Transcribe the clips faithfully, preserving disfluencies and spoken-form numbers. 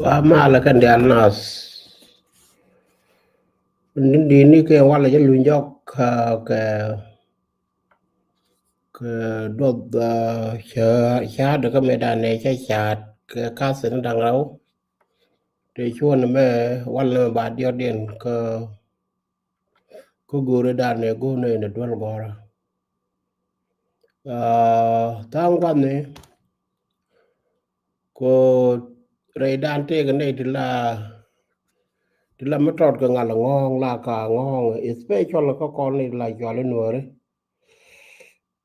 Wa malɛ kɛn diaal nas. Ni di ni kɛ walɛ jɛ luny jɔk, ah, kɛ, kɛ duɔth, ah, ca, ca dɛ kä mɛ danɛ ca ca kɛ kasin daŋ rɛw. Te cuɔn mɛ walɛ mɛ ba diɔt diɛn kä, kä go̱o̱rɛ danɛ go̱o̱rɛ ni duel gɔrä. Ah, tha̱a̱ŋ gua̱thni ko rɛy dan tëëk nɛy ti la, ti la mi tɔt kɛ ŋal ŋɔ̱ɔ̱ŋ la ka ŋɔ̱ɔ̱ŋ, especially kä kɔn ni la cual i̱ nuɔ̱ɔ̱ri.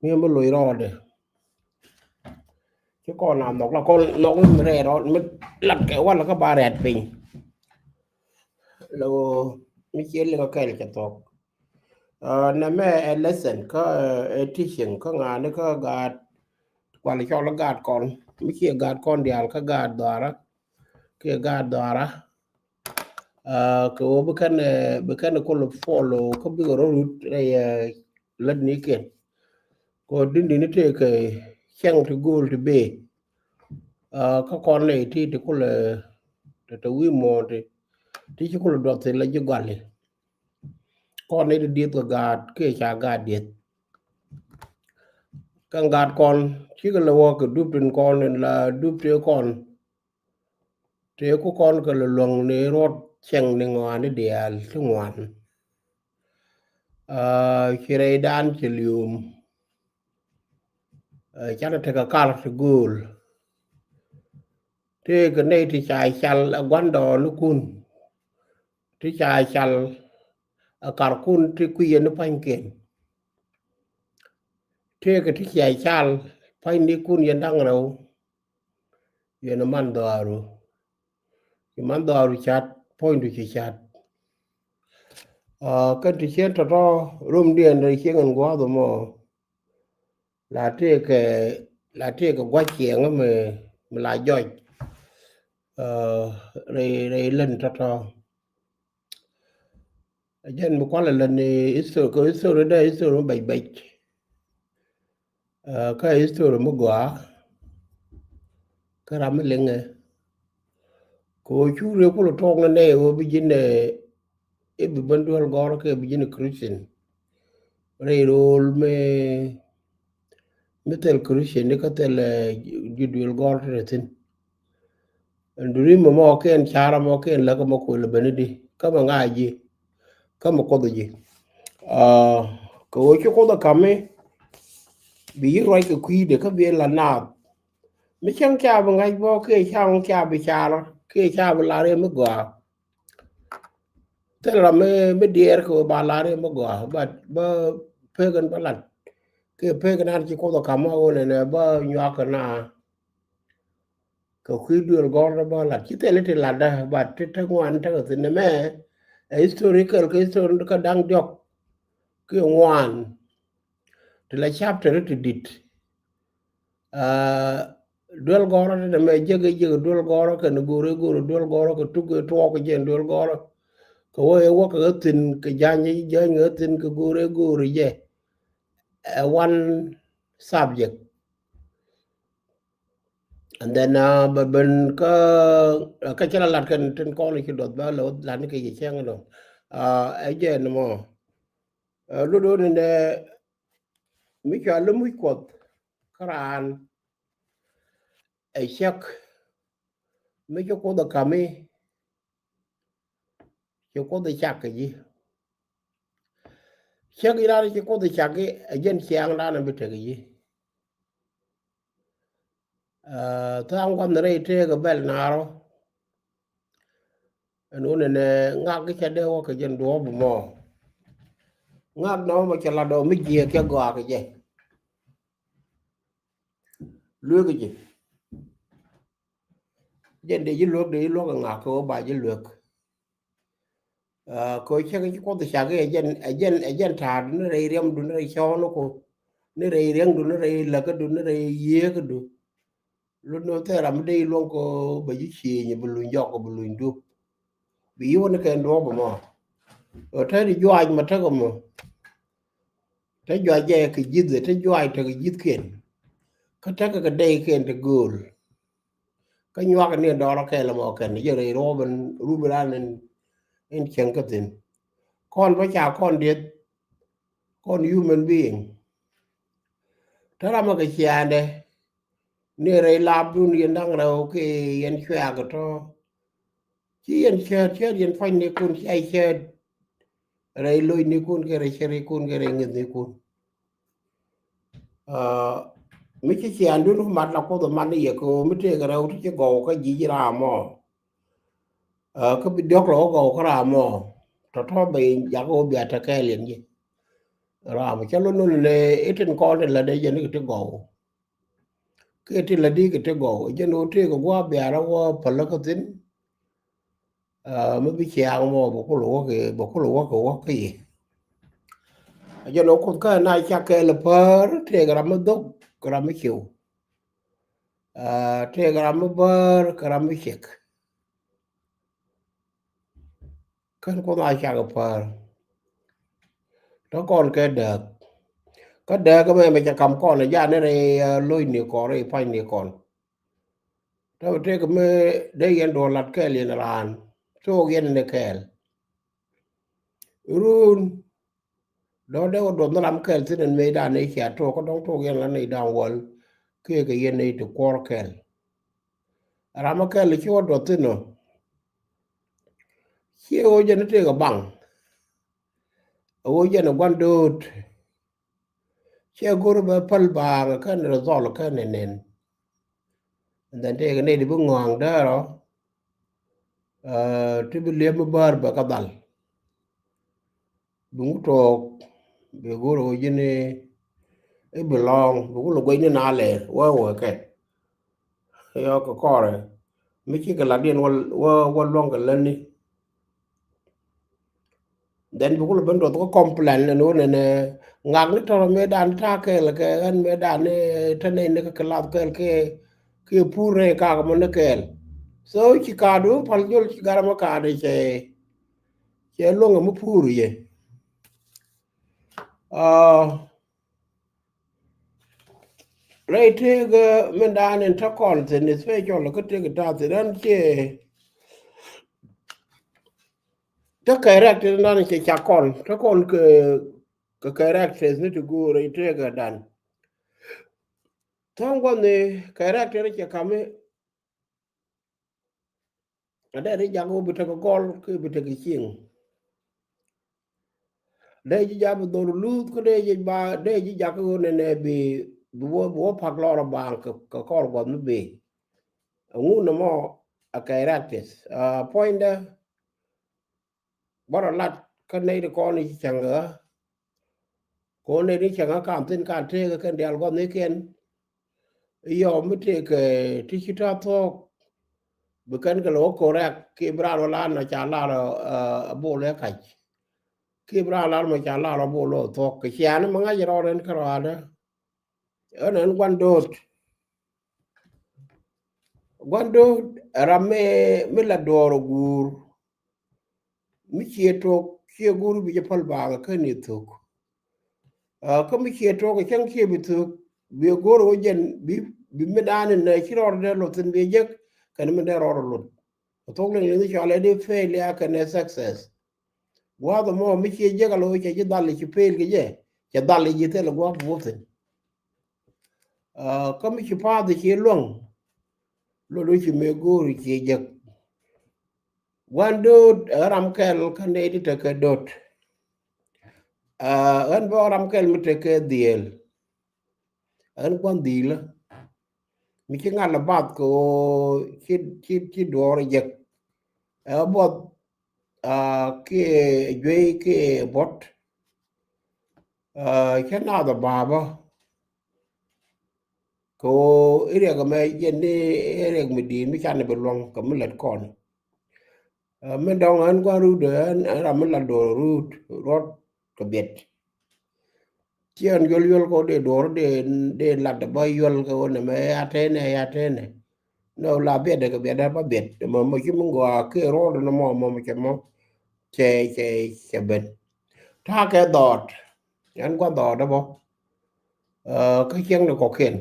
Mi mi loc rɔɔdɛ ci kɔn a nhɔk la kɔn nhɔk mi rɛɛt rɔɔd mi lat kɛ wal kä ba rɛɛt piny. Lo mi ciɛ liŋ kɛl cɛ thɔk. Ah, nɛ mɛ ɛ lesson kä, ɛ teaching kä ŋa̱a̱ni kä gaat, kual cɔl gaat kɔn. Mi ciɛ gaat kɔn diaal kä gaat dhɔara kiɛ gaat dhɔara. Ah, kɛ ɣöö bi kɛn, eh, bi kɛn kul follow kä bikɛ rɔ rut rɛy, eh, lät ni kiɛn. Kɛ ɣöö din din tëëkɛ cɛŋ ti go̱o̱l ti bee. Ah, kä kɔn nɛy ti ti kulɛ, eh, ti, ti wi̱i̱ muɔ̱ɔ̱n ti, ti ci kulɛ duɔth thil la ji̱ gɔali. Kɔn ni ti dieth kɛ gaat kiɛ ca gaat dieth. Kä gaat kɔn cikɛ lɛ wä kɛ dup tin kɔn in la dup tëë kɔn. Tëë ku kɔn kɛ lɛ luäŋ ni ruɔt cɛŋ ni ŋɔaani diaal ti ŋuan. Ah, ci rɛy dan ci lium. Ah, canɛ tekɛ kar ti gööl. Tëëkɛ nɛy ti ca cal ɛ gua̱ndɔɔŋnikun. Ti ca cal ɛ karkun ti kui̱ yɛn ni pa̱nykiɛn. Tëëkɛ ti ca cal pa̱nynikun yɛn da̱ŋ rɛw. Yɛn ɛ man dhɔaaru. Ci man dhɔaaru ca̱t, puɔ̱nydu ci ca̱t. Ah, kɛn ti cien tɔ̱tɔ̱ romdiɛn rɛy cieŋ ɛn gua̱a̱th ɛmɔ. La tëëkɛ, la tëëkɛ gua̱c ciɛŋä mi, mi la jɔc. Ah, rɛy, rɛy län tɔ̱tɔ̱. Jɛn mi kualɛ län ni history, kɛ history dee history mi bɛc bɛc. Ah, kä history mi gɔaa. Kä ram mi liŋɛ. Kɛ ɣöö cu riek kulɛ tuɔɔk ni nɛy ɣöö bi ji̱n, eh, i̱ bi ben duel gɔ̱rä kɛ bi ji̱n Christian. Rɛy ro̱o̱l mi, mi thil Christian ni kä thil, eh, ji̱ duel gɔ̱rä ti rɛ thi̱n. Ɛn duri mɛ mɔ kiɛn cara mɔ kiɛn lä kä mɛ kuël ben di kä mɛ ŋa̱a̱ ji̱ kä mɛ kuoth ji̱. Ah, kɛ ɣöö ci kuoth ɛ ka̱m mi bi yi̱ ruac kɛ kui̱dɛ kä bi la naath. Mi cäŋ ca bi ŋa̱c bä kiɛ ca ŋuŋ ca bi car kiɛ ca bi lar yɛ mi gɔaa. Thil ram mi, mi diɛɛr kɛ ɣöö ba lar yɛ mi gɔaa, but bä pek ɛn bä lat. Kiɛ pek ɛn an ci kuoth ɛ ka̱m a ɣöö nɛnɛ bä nyuak kɛ na. Kɛ kui̱ duel gɔ̱r bä lat. Ci thil ti lat dä, but ti te ŋuan tekɛ thi̱n ɛmɛ. Ɛ historical kɛ history kä da̱ŋ diɔ̱k. Kiɛ ŋuan. Ti la chapter ti di̱t. Ah, duel gɔ̱rä ti dämɛ jek i̱ jek duel gɔ̱rä kɛn go̱o̱rä i̱ go̱o̱rä duel gɔ̱rä kɛ tuk i̱ tuɔɔk i̱ jɛ duel gɔ̱rä. Kɛ wä i̱ wä kɛ ɣä thi̱n kɛ ja̱ny i̱ ja̱ny ɣä thi̱n kɛ go̱o̱rä i̱ go̱o̱rä i̱ jɛ. Ɛ one subject. And then, ah, bɛ ben kä, kä cä la lat kɛn tin kɔn i̱ ci duɔth bä lɛ wä lat ni kɛ yɛ cäŋ inɔ. Ah, ɛ jɛ ni mɔ. Ah, luɔt wä ni nɛ mi cɔal i̱ muc kuɔth kä raan. Ɛ cäk mi ci kuoth ɛ ka̱m i̱ ci kuoth ɛ cak kɛ ji̱. Cäk i̱ raan ci kuoth ɛ cak i̱ ɛ jɛn ciaŋdan ɛ bi tek kɛ ji̱. Ah, tha̱a̱ŋ gua̱th ni rɛy tëëk ɛ bɛl naarɔ. Ɛn wun ɛnɛ ŋak i̱ cɛ dee wä kɛ jɛn duɔ̱ɔ̱p mɔ. Ŋak nɔmɔ cɛ lat dɔɔ mi jiɛɛk cɛ gɔaa kɛ jɛ. Lueek ji̱. Jɛn dee ji̱ luäk, dee ji̱ luäk ɛ ŋak kɛ ɣöö ba ji̱ luäk. Ah, kɛ ɣöö cäŋ ci kuoth cak i̱ ɛ jɛn, ɛ jɛn, ɛ jɛn ta̱a̱du ni rɛy riɛmdu ni rɛy cɔɔniku ni rɛy riɛŋdu ni rɛy läkädu ni rɛy yiëëkädu. Lut ni thil ram mi dee ji̱ luäŋ kɛ ɣöö bɛ ji̱ ciëëny bi luny jɔk kɛ bi luny dup. Bi yi̱ wä ni kɛn duɔ̱ɔ̱p ɛmɔ. Ɣöö te di juaac mɛ tekɛ mɔ. Te juac jɛ kɛ ji̱th, te juac tekɛ ji̱thkiɛn. Kä tekɛ kɛ dɛykiɛn te gööl. Kä nyuak ni dɔɔr kɛl mɔ kɛn jɛ rɛy ruɔ̱p in rup in ran in, in cieŋ kä thi̱n. Kɔn bä ca kɔn dieth, kɔn human being. Te ram mɛ kɛ ciaandɛ ni rɛy lapdun yɛn da̱ŋ rɛw kɛ yɛn cuɛɛk tɔ. Ci yɛn cäät, cäät yɛn pua̱nynikun, ci a cäät rɛy locnikun kɛ rɛy cärikun kɛ rɛy ŋi̱thnikun. Ah, mi ci ciaandun mat la Kuoth mat ni yɛ kɛ ɣöö mi tëëkɛ rɛw ti ci gɔw kä ji̱ ji̱ ram mɔ. Ah, kä bi diɔ̱k lɔ kä gɔw kä ram mɔ. Tɔ̱tɔ̱ bɛ jakä ɣöö bia te kɛɛl yɛn ji̱. Ram cä lɔ nol ni itin kɔn ti la dee jɛ ni kɛ ti gɔw. Kɛ ti la di kɛ ti gɔw. Jɛ ni wä tëëkɛ gua̱a̱ bia rɛ wä päl kä thi̱n. Ah, mi bi ciaŋ mɔ bɛ kulɛ wä kɛ, bɛ kulɛ wä kɛ wä kä yɛ. A jɛ ni wä Kuoth kä na ca kɛɛl päär tëëkɛ ram mi dhok kɛ ram mi ciw. Ah, tëëkɛ ram mi bäär kɛ ram mi ciek. Kän Kuoth a cakɛ päär. Tä kɔn kɛ dääk. Kä dääk mɛ mɛ ca kam kɔn ɛ janɛ rɛy, ah, locni kɔn rɛy pua̱nyni kɔn. Tä bɛ tëëkɛ mɛ dee yɛn duɔl lat kɛɛl yɛn raan. Thok yɛn ni kɛɛl. Run. Dɔ̱ŋ dee wä duɔth ni ram kɛl thi̱n ɛn mëëdan ni cia tok, kä dɔ̱ŋ tok yɛn la nɛy da̱ŋ wäl kiɛ kɛ yɛn nɛy ti kuɔr kɛl. Ram mi kɛl ci wä duɔth thi̱n ɔ. Ciɛ ɣöö jɛn i̱ tëëkɛ baŋ. Ɣöö jɛn ɛ gua̱n do̱o̱t. Ciɛ go̱r bɛ päl baaŋ kɛn rɛ dhɔl kɛn ɛ nɛn. And then tëëkɛ nɛy ti bi ŋɔ̱a̱ŋ däär ɔ. Ah, ti bi liep mi bäär bɛ kä dhal. Bi ŋut tuɔɔk, bi go̱r ɣöö ji̱n i̱, i̱ bi lɔ̱ŋ, bi kulɛ guɛcni na lɛɛr, wä wä kɛ. Yɔ kɛ kɔrɛ. Mi cikɛ lat yɛn wä, wä, wä luɔ̱ŋ kɛ lätni. Then bi kulɛ ben duɔth kä complain ɛn wä nɛnɛ ŋakni tɔrɔ mëëdan ta̱a̱ kɛɛl kɛ ɣän mëëdan ni te nɛy ni kɛ kɛ lath kɛɛl kɛ, kɛ pur nɛy kakɛ mɔ ni kɛɛl. So ci kaadu pal jol ci garɛ mɔ kaadu cɛ, cɛ luɔ̱ŋ ɛmɔ pur yɛ. Ah, rɛy tëëk, eh, min daan in te kɔn thin, especial kä tëëk ta̱a̱ thin, ɛn ciɛ te character in daan cɛ ca kɔn, te kɔn kɛ, kɛ characters ni ti go̱o̱r rɛy tëëk dan. Thɔ̱ŋ guɔ̱n ni character cɛ kami. A dee ri jak wä bi tekɛ gɔl kɛ bi tekɛ cieŋ. Dee ji̱ jak bi dhor luth kä dee ji̱ ba, dee ji̱ jak wä nɛnɛ bi, bi wä, bi wä pak lɔr a baaŋ kɛ, kɛ kɔr guɔth mi bi. Aŋu nɛ mɔ a characters. Ah, point dɛ bä rɔ lat kä nɛy ti kɔn i̱ ci cäŋ ɣä. Kɔn nɛy ti cäŋ ɣä kan thi̱n kan tëëk kɛn diaal gua̱thnikiɛn. Yɔ mi tëëk, eh, ti ci ta̱a̱ thuɔ̱k. Bi kɛn kɛ lɛ wä correct kiɛ bi raan wä lar nɔ ca lar, eh, a bol ɛ kac. Kiɛ bi raan lar mɔ ca lar a bol ɛ thuɔ̱k kɛ ciaani mi ŋa̱c rɔɔd ɛn kärɔaadä. Ɛn ɛn gua̱n do̱o̱t. Gua̱n do̱o̱t ɛ ram mi, mi la duɔɔr ɛ guur. Mi ciɛ tok ciɛ go̱r bi jɛ päl baaŋ kä ni thok. Ah, kä mi ciɛ tok cäŋ ciɛ bi thok bi go̱r wä jɛn bi, bi mi daan in nɛ ci rɔɔd dee luth thin bi jek kɛn mi dee rɔɔd luth. Thok liŋ liŋ cɔal ɛ dee failure kɛn ɛ success. Gua̱a̱th ɛmɔ mi ciɛ jek a lo̱c cɛ ji̱ dhal i̱ ci pel kɛ jɛ, cɛ dhal i̱ ji̱ thil gua̱a̱th buɔth thin. Ah, kä mi ci pa̱a̱th i̱ ci luäŋ, lot i̱ ci mëë go̱o̱r i̱ ci jek. Gua̱n do̱o̱t ɛ ram kɛl kä nɛy ti tekɛ do̱t. Ah, ɣän bä ram kɛl mi tekɛ dhieel. Ɣän gua̱n dhiilä. Mi ci ŋa̱l ɛ bath kɛ ɣöö ci, ci, ci duɔɔr ɛ jek. Ɛ buɔth, ah, kiɛ juey kiɛ buɔt. Ah, cä naath ɛ ba̱a̱ bä. Kɛ ɣöö i̱ riɛk ɛmɛ jɛn ni i̱ riɛk mi di̱i̱t mi canɛ bi luäŋ kɛ mi lät kɔn. Ah, min dɔ̱ŋ ɣän gua̱n rut ɣän, ɣän ram mi lat duɔɔr rut ruɔt kɛ biɛt. Ci ɣän yuɔl yuɔl kɛ ɣöö dee duɔɔr dee, dee lat bä yuɔl kɛ ɣöö nɛmɛ ya tɛnɛ, ya tɛnɛ. Nɛ ɣöö la biɛt dee kɛ biɛt dee bä biɛt. Mɔ, mɔ ci mi gɔaa kiɛ ruɔt nɔmɔ, mɔ, mɔ cɛ mɔ. Cɛ, cɛ, cɛ ben. Ta̱a̱ kɛ dhɔɔt. Ɣän gua̱n dhɔɔt dee bä. Ah, kä cieŋ ni kɔ̱kiɛn.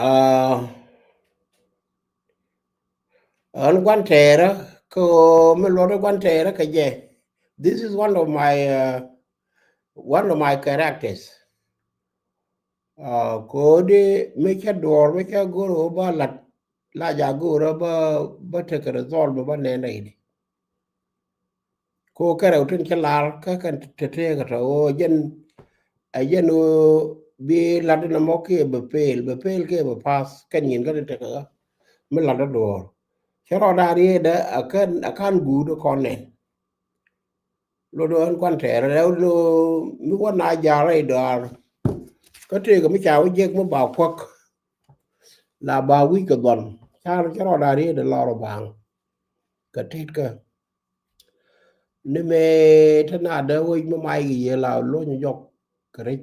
Aa, ɣän gua̱n tɛɛrä kä ɣöö mi luɔt ɣä gua̱n tɛɛrä kɛ jɛ. This is one of my, uh, one of my characters. Aa, kodi mi cä duɔɔr mi cä go̱r ɣöö ba lat la ja go̱r ɣä ba, ba tekɛ result mi ba nɛn rɛy di. Ko kɛ rɛw tin cä lar kä kɛn te te kɛ tɔ ɣöö jɛn, ɛ jɛn ɣöö bi lat in ɛmɔ kiɛ bɛ pel, bɛ pel kiɛ bɛ pass kɛn nyin kä tin tekɛ ɣä mi lat in duɔɔr. Cä rɔɔdan riee dɛ a kɛn, a kan guut kɔn nɛn. Lot ɣän kuan tɛɛr rɛw lo mi wä na ja̱r rɛy dɔaar. Kä tëëkɛ mi ca wä jek mi ba kuäk. La ba wi̱c kɛ dhɔn. Ca, ca rɔɔdan riee dɛ lɔr baŋ. Kɛ tet kä ni mëë te na dee wec mi mac kɛ yie la lony jɔk kɛ rec.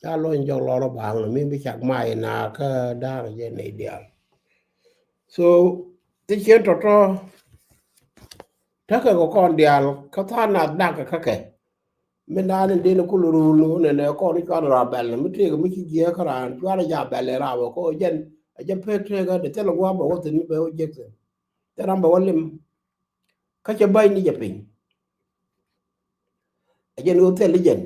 Ca lony jɔk lɔr baŋ ni mi bi cak mac na kä da̱a̱k jɛ nɛy diaal. So ti cien tɔtɔ tekɛ kɛ kɔn diaal kä tha̱a̱ŋ nath dak kɛ käkɛ. Min da̱a̱n in den kul rul ni nɛ kɔn cual ra bɛl ni mi tëëk mi ci jiɛ kä raan cual ja bɛl ra wä kɔ jɛn a jɛ pek tëëk a de thil guam bɛ wä thin mi bɛ wä jek thin. Thil ram bɛ wä lim kä cɛ ba̱ny ni jɛ piny. A jɛn wä thil jɛn.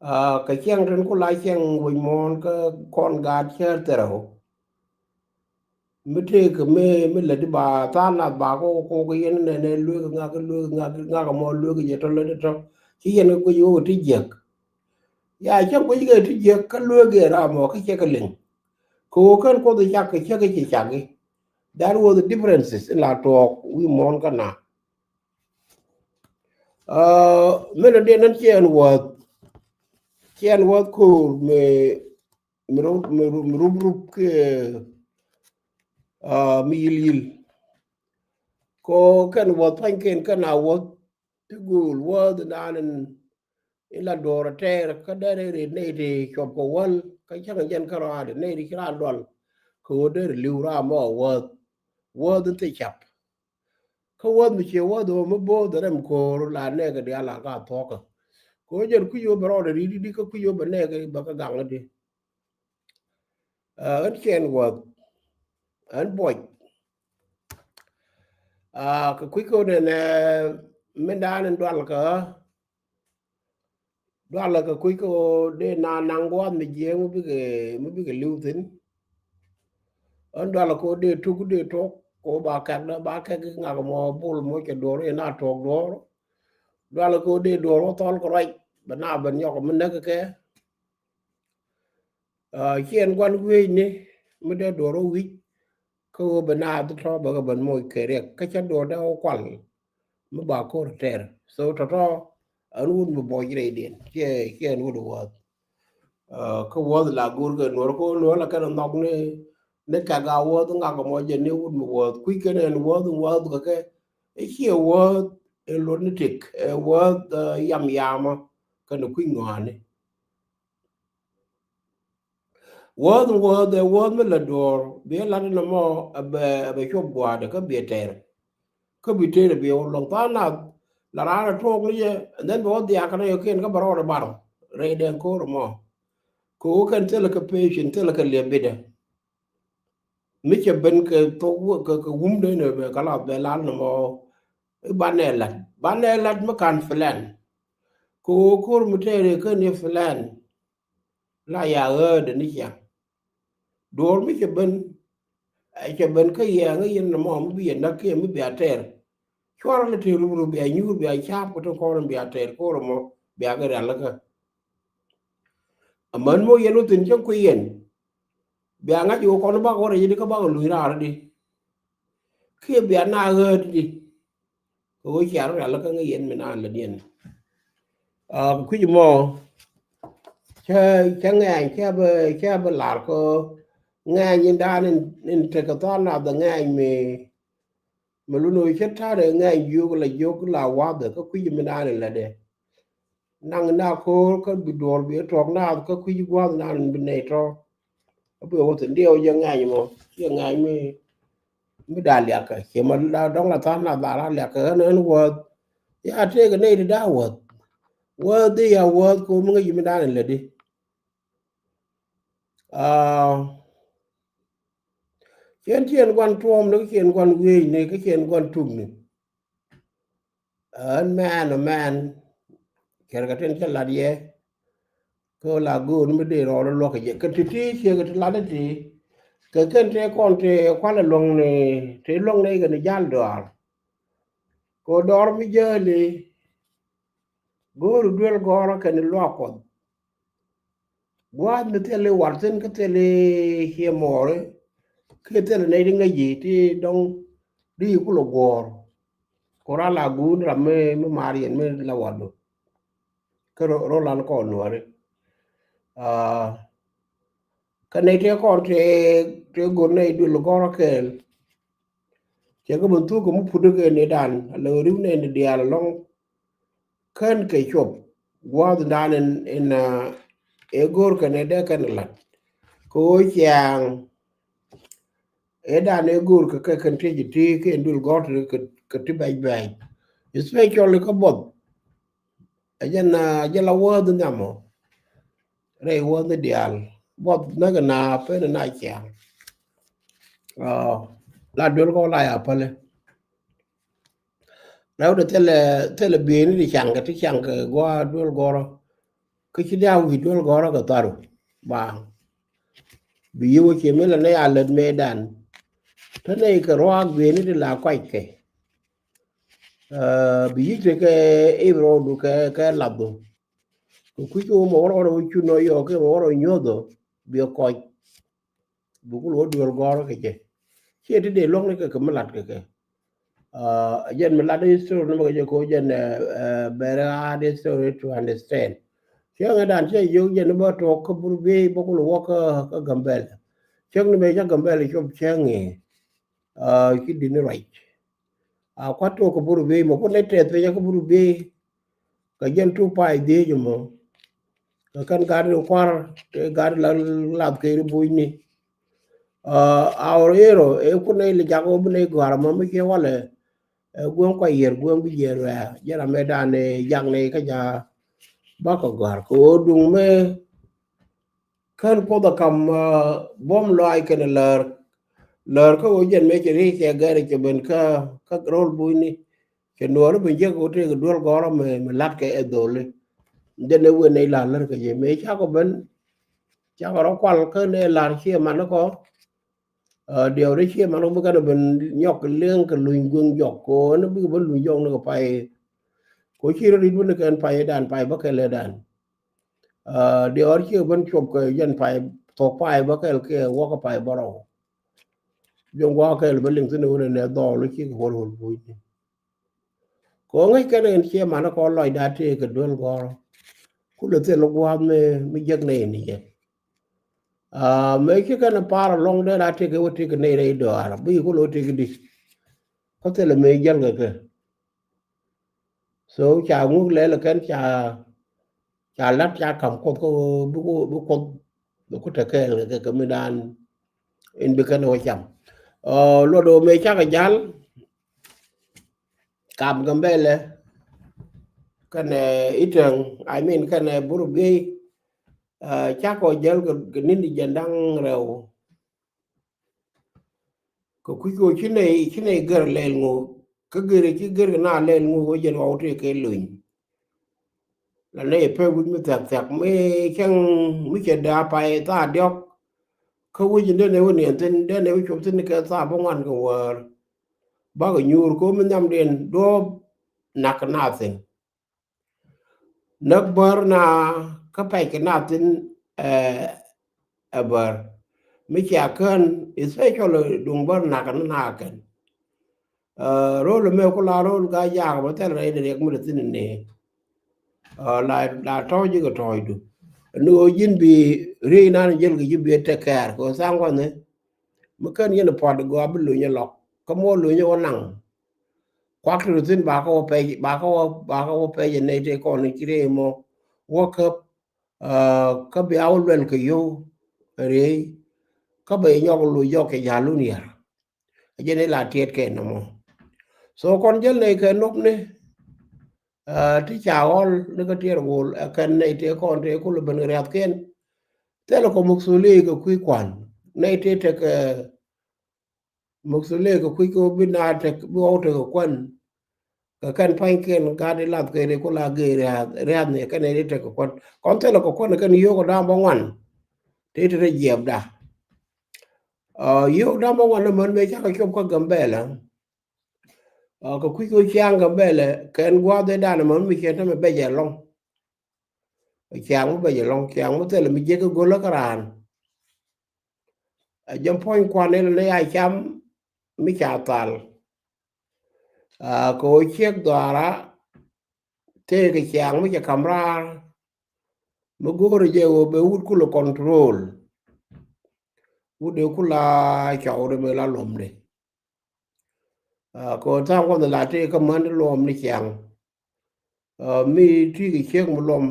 Aa, kɛ ciɛŋ tin ku la ciɛŋ wec muɔ̱ɔ̱n kä kɔn gaat cär thɛrɛ wä. Mi tëëk mi, mi lät i̱ ba tha̱a̱ŋ nath ba kɔ kɔ kɛ yɛn nɛnɛ lueek ŋak lueek ŋak ŋak mɔ lueek jɛ tɔ lät tɔ. Ci yɛn kɛ guic wä ti jiäk. Ya cä guic kɛ ti jiäk kä lueek yɛ ram mɔ kä cɛ kɛ liŋ. Kɛ wä kɛn kuoth cak kɛ cä kɛ ci cak i̱. That was the differences in la tuɔɔk wi̱i̱ muɔ̱ɔ̱n kä na. Aa, min a diɛn nän ciɛn wäth. Ciɛn wäth ko̱o̱r mi, mi rup, mi rup, mi rup rup kiɛ, aa, mi yil yil. Ko kɛn wäth pa̱nykiɛn kɛn a wäth ti go̱o̱l wäth naan in, in la duɔ̱ɔ̱r a tɛɛr kä dee rɛy ri nɛy ti cuɔp kɛ wäl kä cäŋ jɛn kä rɔaadi nɛy ti ci raan dual. Kɛ ɣöö dee ri li̱w ram mɔ wäth. Wäth in thi cap. Kä wäth mi cie wäth ɣöö mi bo̱o̱th rɛm ko̱o̱r la nɛɛkɛ diaal a ka thuɔ̱kä. Kɛ ɣöö jɛn kui̱c ɣöö bɛ rɔɔdɛ ri̱t i̱di kä kui̱c ɣöö bɛ nɛɛkɛ bɛ kä gaŋ i̱di. Aa, ɣän ciɛn wäth. Ɣän buɔc. Aa, kɛ kui̱ kä nɛnɛ mindan in dual kä. Dual kɛ kui̱ kä dee na naŋ gua̱a̱th mi jiɛɛŋ mi bikɛ, mi bikɛ li̱w thi̱n. Ɣän dual kɛ dee tuk dee tok kɛ ba kɛk dee ba kɛk ŋak mɔ bul mɔ cɛ duɔr in a tok duɔr. Dual kɛ dee duɔr wä thɔl kɛ ruac bɛ na ben nyɔk mi näk kɛ. Aa, ciɛn guan wi̱i̱cni mi dee duɔr wä wi̱c kä ɣöö bɛ naath tɔ̱ bɛ kɛ ben moc kɛ riɛk kä cä duɔr dee wä kual mi ba ko̱r tɛr. So tɔ̱tɔ̱ ɛn wut mi buɔc rɛydiɛn ciɛ, ciɛ ɛn wut wäth. Aa, kä wäth la go̱o̱r kɛ nuɔr kä nuɔr la kɛn nhɔk ni, ni kɛk a wäth ŋak mɔ jɛ ni wut mi wäth kui̱ kɛn ɛn wäth wäth kɛ kɛ. I̱ ciɛ wäth in luɔt ni tik ɛ wäth, aa, yam yamä kɛn kui̱ ŋɔaani. Wäth wäth ɛ wäth mi la duɔɔr bi lat in ɛmɔ ɛ bɛ, ɛ bɛ cuɔp gua̱a̱dɛ kä bi tɛr. Kä bi tɛr bi wä lɔŋ tha̱a̱ŋ nath la raan ɛ tuɔɔk ni jɛ and then bɛ wä dhiaak kɛn ɛ yɔkiɛn kä bɛ rɔɔdɛ bar rɛy dɛŋ ko̱r ɛmɔ. Kɛ wä kɛn thilɛ kɛ patient thilɛ kɛ liɛp bitdɛ. Mi cɛ ben kɛ thok kɛ, kɛ wumdɛ ni bɛ kɛ la bɛ lat ni mɔ. I̱ banɛ lat, banɛ lat mi kan plan. Kɛ ɣöö ko̱r mi tɛɛr i̱ ken i̱ plan. La ya ɣäädɛ ni ciaŋ. Duɔ̱ɔ̱r mi cɛ ben, ɛ cɛ ben kä yɛɛŋ i̱ yɛn ni mɔ mi bi yɛ näk kiɛ mi bia tɛɛr. Cuarɛ lɛ tëë rupru bia nyuur bia ca̱a̱p kɛ ti kɔn bia tɛɛr ko̱r mɔ bia kɛ rialikä. Amäni mɔ yɛn wä thi̱n cäŋ kui̱ yɛn. Bia ŋa̱c i̱ wä kɔn bak wä rɛy di kä bak luc raar di. Kiɛ bia na ɣäät di. Kɛ ɣöö cia rɔ rial kä ŋäc yɛn mi naan lät yɛn. Aa, kui̱c mɔ cä, cä ŋɛɛny cä bä, cä bä lar kä ŋɛɛny in daan in, in tekɛ tha̱a̱ŋ nath ɛ ŋɛɛny mi, mi lun ɣöö cä ta̱rɛ ŋɛɛny jiök la jiök la wa̱thɛ kä kui̱c mi naan in lätdɛ. Naŋ na ko̱o̱r kä bi duɔ̱ɔ̱r bi tuɔ̱k naath kä kui̱c gua̱a̱th naan bi nɛy tɔ̱. Kä bi wä thi̱n diɛw jɛ ŋɛɛny mɔ ciɛ ŋɛɛny mi, mi da̱a̱ liakä ciɛ ma la dɔ̱ŋ la tha̱a̱ŋ nath la raar liakä ɣän ɣän wäth. Ya tëëkɛ nɛy ti da̱a̱ wäth. Wäth di ya wäth ko̱o̱r mi ŋäc mi da̱a̱n in lätdi. Aa, cien cien guan tuɔm ni, cien guan wiec ni, cien guan tuk ni. Ɛn mɛn ɔ mɛn kɛr kɛ tin cɛ lat yɛ. Kɛ la go̱o̱r mi dee rɔɔdɛ luɔk kɛ jɛ kɛ ti ti ciek ti lat ti. Kɛ kɛn tëë kɔn tëë kualɛ luɔ̱ŋ ni, tëë luɔ̱ŋ ni kɛ ni jal dɔɔr. Kɛ dɔɔr mi jäli go̱o̱r duel gɔɔrɔ kɛ ni luak Kuɔth. Gua̱a̱th mi thil i̱ war thi̱n kä thil i̱ ciɛ mɔɔri. Kä thil i̱ nɛy ti ŋäc ji̱ ti dɔ̱ŋ di yi kulɛ guɔ̱ɔ̱r. Ku ral a guun ram mi, mi mar yɛn mi la war do. Kä ro, ro lan kɔn nuɔri. Aa, kä nɛy tëë kɔn tëë, tëë go̱r nɛy duël gɔ̱rä kɛɛl. Cɛ kɛ ben thuk kɛ mi put kɛ ni dan a lɛ riw nɛy ni diaal alɔŋ. Kän kɛ cuɔp gua̱a̱th dan in, in, aa, ɛ go̱r kɛn ɛ dee kɛn lat. Kɛ ɣöö ciaŋ ɛ dan ɛ go̱r kɛ kɛ kɛn ti ji̱ ti kɛ duël gɔ̱rä kɛ, kɛ ti bɛc bɛc. Especially kä buɔth. Ɛ jɛn, aa, jɛ la wäth nhiamɔ. Rɛy wäth ni diaal. Buɔth näk na pen na ciaŋ. Aa, la duel kɔ la ya päli. Rɛw de thilɛ, thilɛ bieni di caŋ kɛ ti caŋ kɛ gua duel gɔrɔ. Kä ci dia wi̱i̱ duel gɔrɔ kɛ tharu. Ba. Bi yi wä cie mi la ne ya lät me dan. Te ne kɛ ruak bieni di la kuac kɛ. Aa, bi yic tekɛ Ibro du kɛ, kɛ lathu. Kɛ kui̱c wä mɛ wä rɔ wä cun nɔ yɔ kɛ mɛ wä rɔ nyuɔth ɔ bi kɔc. Bi kul wä duel gɔrä kɛ jɛ. Ciɛ ti dee luɔ̱ŋ ni kɛ kɛ mi lat kɛ kɛ. Aa, jɛn mi lat history ni mɛ kɛ jɛ ko jɛn, ɛ, ɛ, very hard history to understand. Ciɛ ŋɛ dan ciɛ yio̱w jɛn ni bä tuɔk kä bur biey bä kul wä kä, kä Gambɛl. Ciɛ ni mɛ ca Gambɛl cop ciɛ ŋɛ. Aa, ci di ni ruac. A kuat tuɔk kɛ bur biey mɛ kun nɛ tɛth piny kä bur biey. Kɛ jɛn tu pay dhiec mɔ. Kɛ kɛn gat ri kuar kɛ gat la lath kɛ ri bucni. Aa, a ɣɔr ero ɛ kun nɛ li jak wä bi nɛ gɔ̱a̱r mɔ mi ciɛ walɛ. Ɛ gueŋ kua yier gueŋ bi yier wɛ jɛn amɛ dan ɛ jak nɛ kä ja. Bakɔ gɔ̱a̱r kɛ ɣöö duŋ mɛ. Kän Kuoth a kam, aa, buɔ̱m lɔaac kɛnɛ läär. Läär kä ɣöö jɛn mëë cɛ riey cɛ gɛr cɛ ben kä, kä ro̱l bucni. Cɛ nuɔɔri ben jiäk ɣöö tëëkɛ duel gɔ̱rä mi, mi la̱t kɛ ɛ dho̱li. Jɛn ɛ wen nɛy la̱r lär kɛ jɛ mëë cakɔ ben. Cakɔ rɔ kual kä nɛ la̱r ciɛ man kɔ. Aa, diɛw rɛ ciɛ man kɔ bi kɛn ben nyɔk liŋ kɛ luny gueŋ jɔk kɔ ni bikɛ ben luny jɔk ni kɛ pay. Kɔ ci rɔ rit ben kɛn pay dan pay bä kɛ lɛ dan. Aa, diɔr ciek ben cuɔp kɛ jɛn pay, thok pay bä kɛl kɛ wä kɛ pay bärɔw. Jɔŋ wä kɛl bä liŋ thin wun nɛ dhɔl ciek wol wol buc. Kɔ ŋäc kɛn in ciɛ man kɔ lɔc da tëë kɛ duel gɔrɔ. Kulɛ thil gua̱a̱th mi, mi jek nɛ in yɛ. Aa, mɛ ci kɛn par alɔŋ dee na tëë kɛ wä tëë kɛ nɛ rɛy dɔaar bi kulɛ wä tëë kɛ di. Kä thil mɛ jäl kɛ kɛ. So ca ŋuk lɛl kɛn ca, ca lat ca kam Kuoth kä bi ku, bi Kuoth bi ku tekɛɛl kɛ kɛ mi dan in bi kɛn wä cam. Ɔ, luɔt ɔ mëë cakɛ jal kam Gambɛlɛ kɛnɛ Itɛŋ, I mean kɛnɛ Bur Biey. Ɛ, cakɔ jäl kɛ, kɛ ni̱n di jɛn da̱ŋ rɛw. Kɛ kui̱c kɛ ɣöö ci nɛy, ci nɛy gër lɛl ŋu, kä gër ci gër kɛ na lɛl ŋu ɣöö jɛn ɣɔw tëë kɛ luny. La nɛy pek wi̱c mi thia̱k thia̱k mi cäŋ mi cɛ daa pay thaa diɔ̱k. Kä wi̱c in dee nɛy wä niɛn thi̱n, dee nɛy wä cop thi̱n kɛ thaa bä ŋuan kɛ wäär. Bakɛ nyuur kɛ ɣöö mi nhiamdiɛn duɔ̱ɔ̱p nak kɛ na thi̱n. Näk bär na kä pɛc kɛ na thi̱n, ɛ, ɛ bär. Mi cia kän, especially duŋ bär nak kɛ na kɛn. Ɛ, ro̱l mɛ ku la ro̱l ka jaak bä thɛl rɛy riɛk mi rɛ thi̱n ni. Ɛ, la, la tɔ̱ɔ̱c ji̱ kɛ tɔ̱ɔ̱cdu. Ni ɣöö ji̱n bi riey nan jäl kɛ ji̱ bi ɛ tek kɛɛr kɛ ɣöö tha̱a̱ŋ gua̱thni. Mi kän yɛn puɔ̱t gɔaa bi luny ɛ lɔk. Kä mi wä luny ɛ wä naŋ. Kuak ti ruthin ba kä wä pɛc, ba kä wä, ba kä wä pɛc ɛ nɛy tëë kɔn ci rɛy mɔ wä käp, ɛ, kä bia wä luɛl kɛ yio̱w rɛy, kä bɛ nyɔk luc jɔk kɛ ja̱l wun yär. Ɛ jɛn ila tiɛt kɛ nɔmɔ. So kɔn jäl nɛy kɛ nop ni, ɛ, ti ca ɣɔl ni kä tiɛt wol, ɛ kɛn nɛy tëë kɔn tëë kulɛ ben riathkiɛn. Thilɛ kɔ mukthuli kɛ kui̱ kuan. Nɛy ti tekɛ mukthuli kɛ kui̱ kɛ bi na tek bi ɣɔw tekɛ kuan. Kɛ kɛn pa̱nykiɛn gat i lath kɛ ri ku la gee riath ni kɛn ri tekɛ kuan. Kɔn thilɛ kɔ kuan kɛn yio̱k ɔ da̱a̱m bä ŋuan. Ti ti rɛ jiɛpda. Yio̱k da̱a̱m bä ŋuan ni män mëë cakɛ cop kä Gambɛla. Kɛ kui̱ kɛ ciaŋ Gambɛla kɛn gua̱a̱th ëë da̱a̱n män mi ciɛ tämɛ bɛc ɛlɔ̱ŋ. Ciaŋ mi bɛc ɛlɔ̱ŋ, ciaŋ mi thilɛ mi jiäk kɛ go̱lä kä raan. Ɛ jɛ puɔ̱ny kuan in lɛ ya cam mi ca thal. Kɛ ɣöö ciek dhɔaara tëëkɛ ciaŋ mi cɛ ka̱m raar. Mi go̱o̱rɛ jɛ ɣöö bɛ wut kulɛ control. Wut dee kula cɔwdɛ bɛ la lomdɛ. Kɛ ɣöö tha̱a̱ŋ kuɔth la tëëkä män luɔm ni ciaŋ. Mi ti kɛ ciek mi luɔm.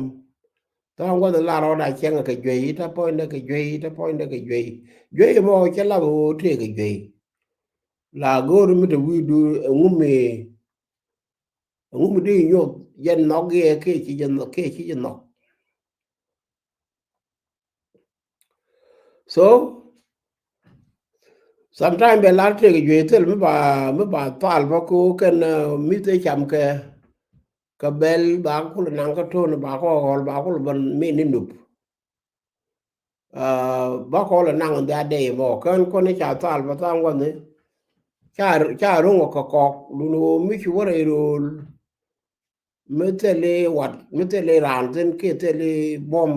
Tha̱a̱ŋ kuɔth la rɔɔda ciaŋ kɛ juey ita puɔ̱nydɛ kɛ juey ita puɔ̱nydɛ kɛ juey. Juey mɔ cɛ lap ɣöö tëëkɛ juey. La go̱o̱r mi te wi̱i̱du ɛŋu mi ɛŋu mi di nyoth jɛ nhɔk yɛ kɛ ci jɛ nhɔk kɛ ci jɛ nhɔk. So sometimes bɛ lar tëëkɛ juey thil mi ba mi ba thal bä ko kɛn mi thil cam kɛ kɛ bɛl ba kul naŋ kä ton ba kɔ ɣɔl ba kul bä mi ni nup. Ba kɔl ɛ naŋ in dhia dee mɔ kɛn kɔn i̱ ca thal bä thaŋ gua̱ni. Ca ruŋ ɔ kɛ kɔk dun ɣöö mi ci wä rɛy ro̱o̱l. Mi thil i̱ wat mi thil i̱ raan thi̱n kiɛ thil i̱ buɔ̱m.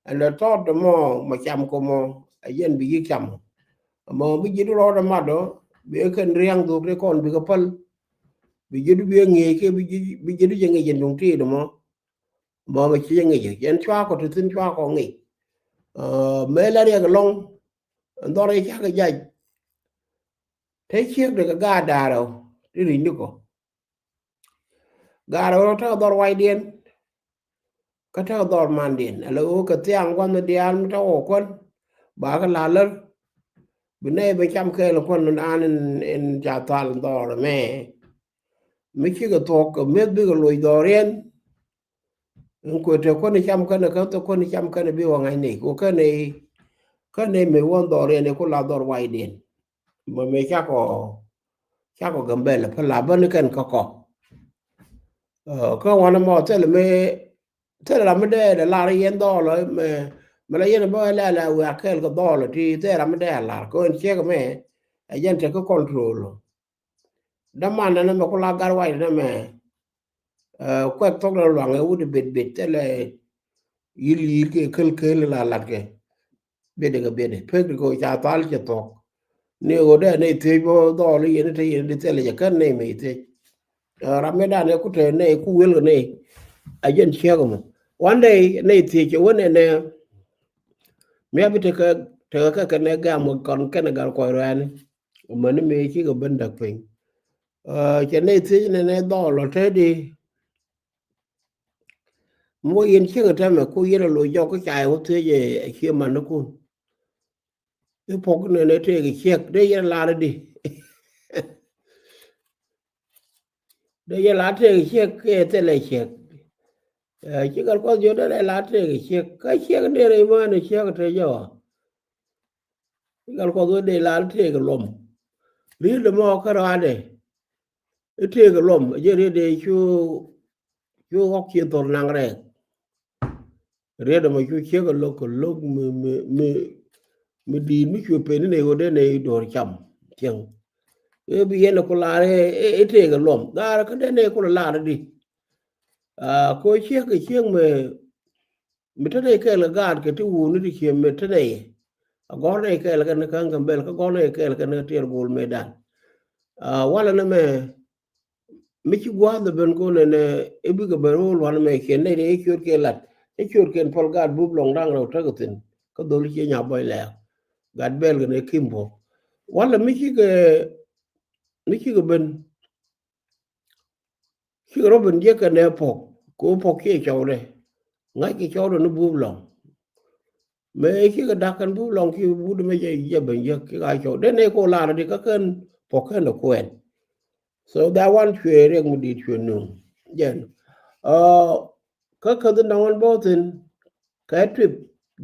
Ɛn lɛ tɔɔt dɛ mɔ mɔ cam kɔ mɔ ɛ yɛn bi yi̱k cam. Mɔ mi ji̱t rɔɔdɛ mat dɔ bi kɛn riaŋ dhok ti kɔn bikɛ päl. Bi ji̱t bi ŋi̱i̱c kiɛ bi ji̱t jɛ ŋi̱i̱c in duŋ tiit mɔ. Mɔmɛ ci jɛ ŋi̱c yɛn cua kɔ ti thi̱n cua kɔ ŋi̱c. Mëë la riɛk lɔŋ dhɔr i̱ cakɛ jac. Te ciek de kɛ gaat da̱a̱r ɛ ti ri̱c ni kɔ. Gaat ɛ rɔ tekɛ dhɔr wacdiɛn. Kä tekɛ dhɔr mandiɛn ala ɣöö kɛ thiaŋ gua̱n ni diaal mi tekɛ wä kuän. Ba kɛ la lär. Bi nɛy ben cam kɛɛl kuän ni daan in ca thal dhɔr mɛ. Mi cikɛ thuɔ̱k kɛ meth bikɛ loc dhɔriɛn. In kuɛ te kuäni cam kɛnɛ kä thok kuäni cam kɛnɛ bi wä ŋa̱c nɛy ku kɛnɛ kɛnɛ mi wä dhɔriɛn iku la dhɔr wacdiɛn. Mɛ mɛ cakɔ cakɔ Gambɛla pä la bäni kɛn kä kɔ. Kä wanɛ mɔ thilɛ mi thilɛ ram mi dee dee lar yɛn dhɔlɔ mɛ mɛ la yɛn bä lɛ lɛ wiak kɛɛl kɛ dhɔlɔ ti thilɛ ram mi dee lar kɛ ɣän ciek mɛ. Ɛ jɛn tekɛ control. Däman nɛ mɛ ku la gat wac nɛ mɛ. Kuɛk thok dɛ luaŋ ɛ wut bet bet thilɛ yil yil kɛ kel kel la lat kɛ. Biɛt kɛ biɛt pek kɛ ca thal cɛ thok. Ni ɣöö dee nɛy thiec bä dhɔl yɛn te yɛn di thilɛ jɛ kän nɛy mɛ thiec. Ram mi dan ɛ ku te nɛy ku wel kɛ nɛy. A jɛn ciek mɔ one day nɛy thiec cɛ wä nɛ nɛ. Mi a bi tekɛ tekɛ kɛ kɛ nɛ gam kɔn kɛn ɛ gal kɔc rɛɛni. Mɛni mi cikɛ ben däk piny. Cɛ nɛy thiec nɛ nɛ dhɔl ɔ te di. Mi wä yɛn cieŋ tɛmɛ ku yɛn a loc jɔk kä ca yɛ wä thiec ɛ cie manikun. I̱ pɔk nɛn ɛ tëëk ciek dee yɛn lar di. Dee yɛn lar tëëk ciek kɛ thilɛ ciek. Ci gal kuɔth jɔt dee lar tëëk ciek kä ciek dee rɛy mään ciek te jɔk. Ci gal kuɔth wä dee lar tëëk luɔm. Ri̱t dee mɔ kä rɔadɛ. I̱ tëëk luɔm jɛ ri̱t dee cu cu ɣɔk ci thor naŋ rɛɛk. Riet ɛmɔ cu ciek ɛ lo̱k kɛ lo̱k mi mi mi mi di̱i̱t mi cuɛ pen ni nɛy ɣöö dee nɛy do̱r cam. Cieŋ ëë bi yɛn ɛ ku laar ëë tëëk ɛ luɔm gaar kä dee nɛy ku laar di. Ko ciek kɛ ciek mi mi te nɛy kɛɛl kɛ gaat kɛ ti wuni ti cie mi te nɛy. A gɔ̱r nɛy kɛɛl kɛn kä Gambɛl kä gɔ̱r nɛy kɛɛl kɛn kä tiɛɛr go̱o̱l mëëdan. Walɛ ni mɛ mi ci gua̱a̱th ɛ ben ko̱n ɛn ɛ bikɛ ben ro̱o̱l wanɛ mɛ ciɛn nɛy rɛy ɛ ciöt kɛ lat ɛ ciöt kɛn pɔl gaat bup lɔŋ da̱ŋ rɛw tekɛ thi̱n. Kä dhol ciɛ nya buɔy lɛɛk gat bɛl kɛn ɛ kim buɔk. Walɛ mi cikɛ mi cikɛ ben cikɛ rɔ ben jiɛk kɛn ɛ pɔk ko pɔk ciɛ cɔwdɛ. Ŋa̱ckɛ cɔwdɛ ni bup lɔŋ. Mëë cikɛ da̱k kɛn buk lɔŋ ki wut mɛ jɛ ben jiäk ki ka cɔw den nɛy ko lar di kä kɛn pɔk kɛn ɛ kuɛn. So that one cuɛ riɛk mi di̱i̱t cuɛ nuŋ jɛn. Kä käth in dɔ̱ŋ in bo̱o̱th in kɛ trip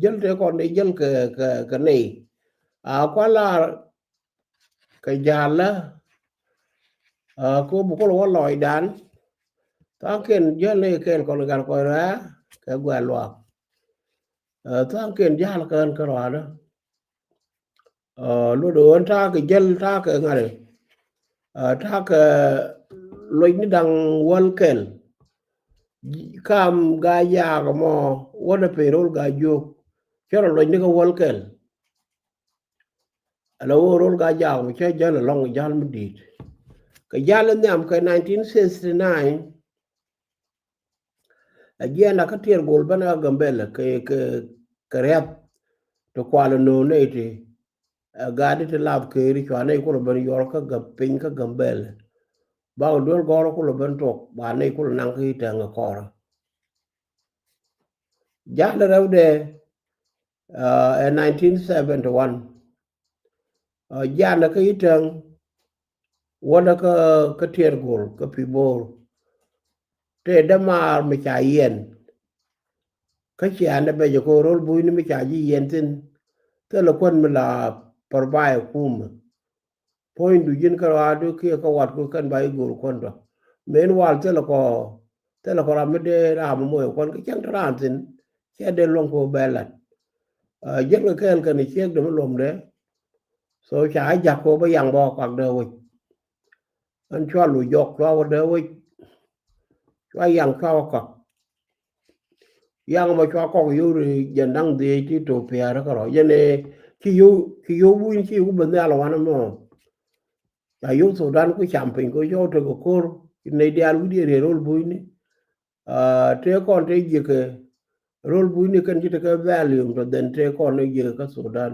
jäl tëë kɔn dee jäl kɛ, kɛ, kɛ nɛy. A kua̱ lar kɛ ja̱a̱lä, a, ko bi kol wä lɔcdan. Tha̱a̱ŋkiɛn jäl ni kɛɛl kɔn gat kɔc rɛ̈ɛ̈ kɛ guɛl luaak. A, tha̱a̱ŋkiɛn ja̱a̱l kään kärɔaadä. A, luɔt ɣän ta̱a̱ kɛ jäl ta̱a̱ kɛ ŋa̱t. A, ta̱a̱ kɛ luɔcni da̱ŋ wäl kɛl. Kam Gaa-jaak mɔ wädɛ piny ro̱l Gaa-jiök. Cä rɔ luɔcni kɛ wäl kɛl. Ala wä ro̱l Gaa-jaak mɔ cä jäl ɛlɔ̱ŋ, jäl mi di̱i̱t. Kɛ jäl in nhiam kɛ nineteen sixty-nine. A jiɛn a kä Tiɛɛr Gol ben a Gambɛlɛ kɛ, kɛ, kɛ riath ti kual no̱o̱ŋ nɛy ti. A, gaat ti lath keeri cua nɛy kulɛ ben yuɔr kä Gam-, piny kä Gambɛlɛ. Bak duel gɔ̱rä kulɛ ben tuɔk ba nɛy kulɛ naŋ kä Itɛŋ ɛ kɔrä. Ja̱a̱n rɛwdɛ, a, ɛ nineteen seventy-one. A, ja̱a̱n kä Itɛŋ wädä kä, kä Tiɛɛr Gol kä Pibor. Tëë dämaar mi ca yiɛn. Kä ciaandɛ bɛ jɛ kɛ ro̱l bunyni mi ca ji̱ yiɛn thi̱n. Thilɛ kuän mi la pärba̱a̱c ɛ kumɛ. Puɔ̱nydu ji̱n kärɔaadu kiɛ kä watku kɛn ba ji̱ go̱o̱r kuändɔ. Min wal thilɛ kɔ, thilɛ kɔ ram mi dee ram mi moc ɛ kuän kä cäŋ te raan thi̱n. Cɛ dee luäŋ kɛ bɛ lat. A, jiäkɛ kɛɛl kɛn ciekdɛ mi luɔmdɛ. So ca ja̱k kɛ bä yaŋ bä kɔak dee wec. Ɛn cua lo̱c jɔk cua wä dee wec. Cua yaŋ cua wä kɔak. Yaŋ mɔ cua kɔk yio̱w ri jɛn da̱ŋ dhiec ti to̱ pia̱a̱r kärɔ̱. Jɛn ɛ ci yio̱w, ci yio̱w buny ci yio̱w ben nhial wanɛ mɔ. Ca yio̱w Thudan ku cam piny kɛ cua wä tekɛ ko̱r. Nɛy diaal wi̱cdiɛn riet ro̱l bunyni. A, tëë kɔn tëë jiäkɛ ro̱l bunyni kɛn ci tekɛ valium tɔ dhɛn tëë kɔn tëë jiäkɛ kä Thudan.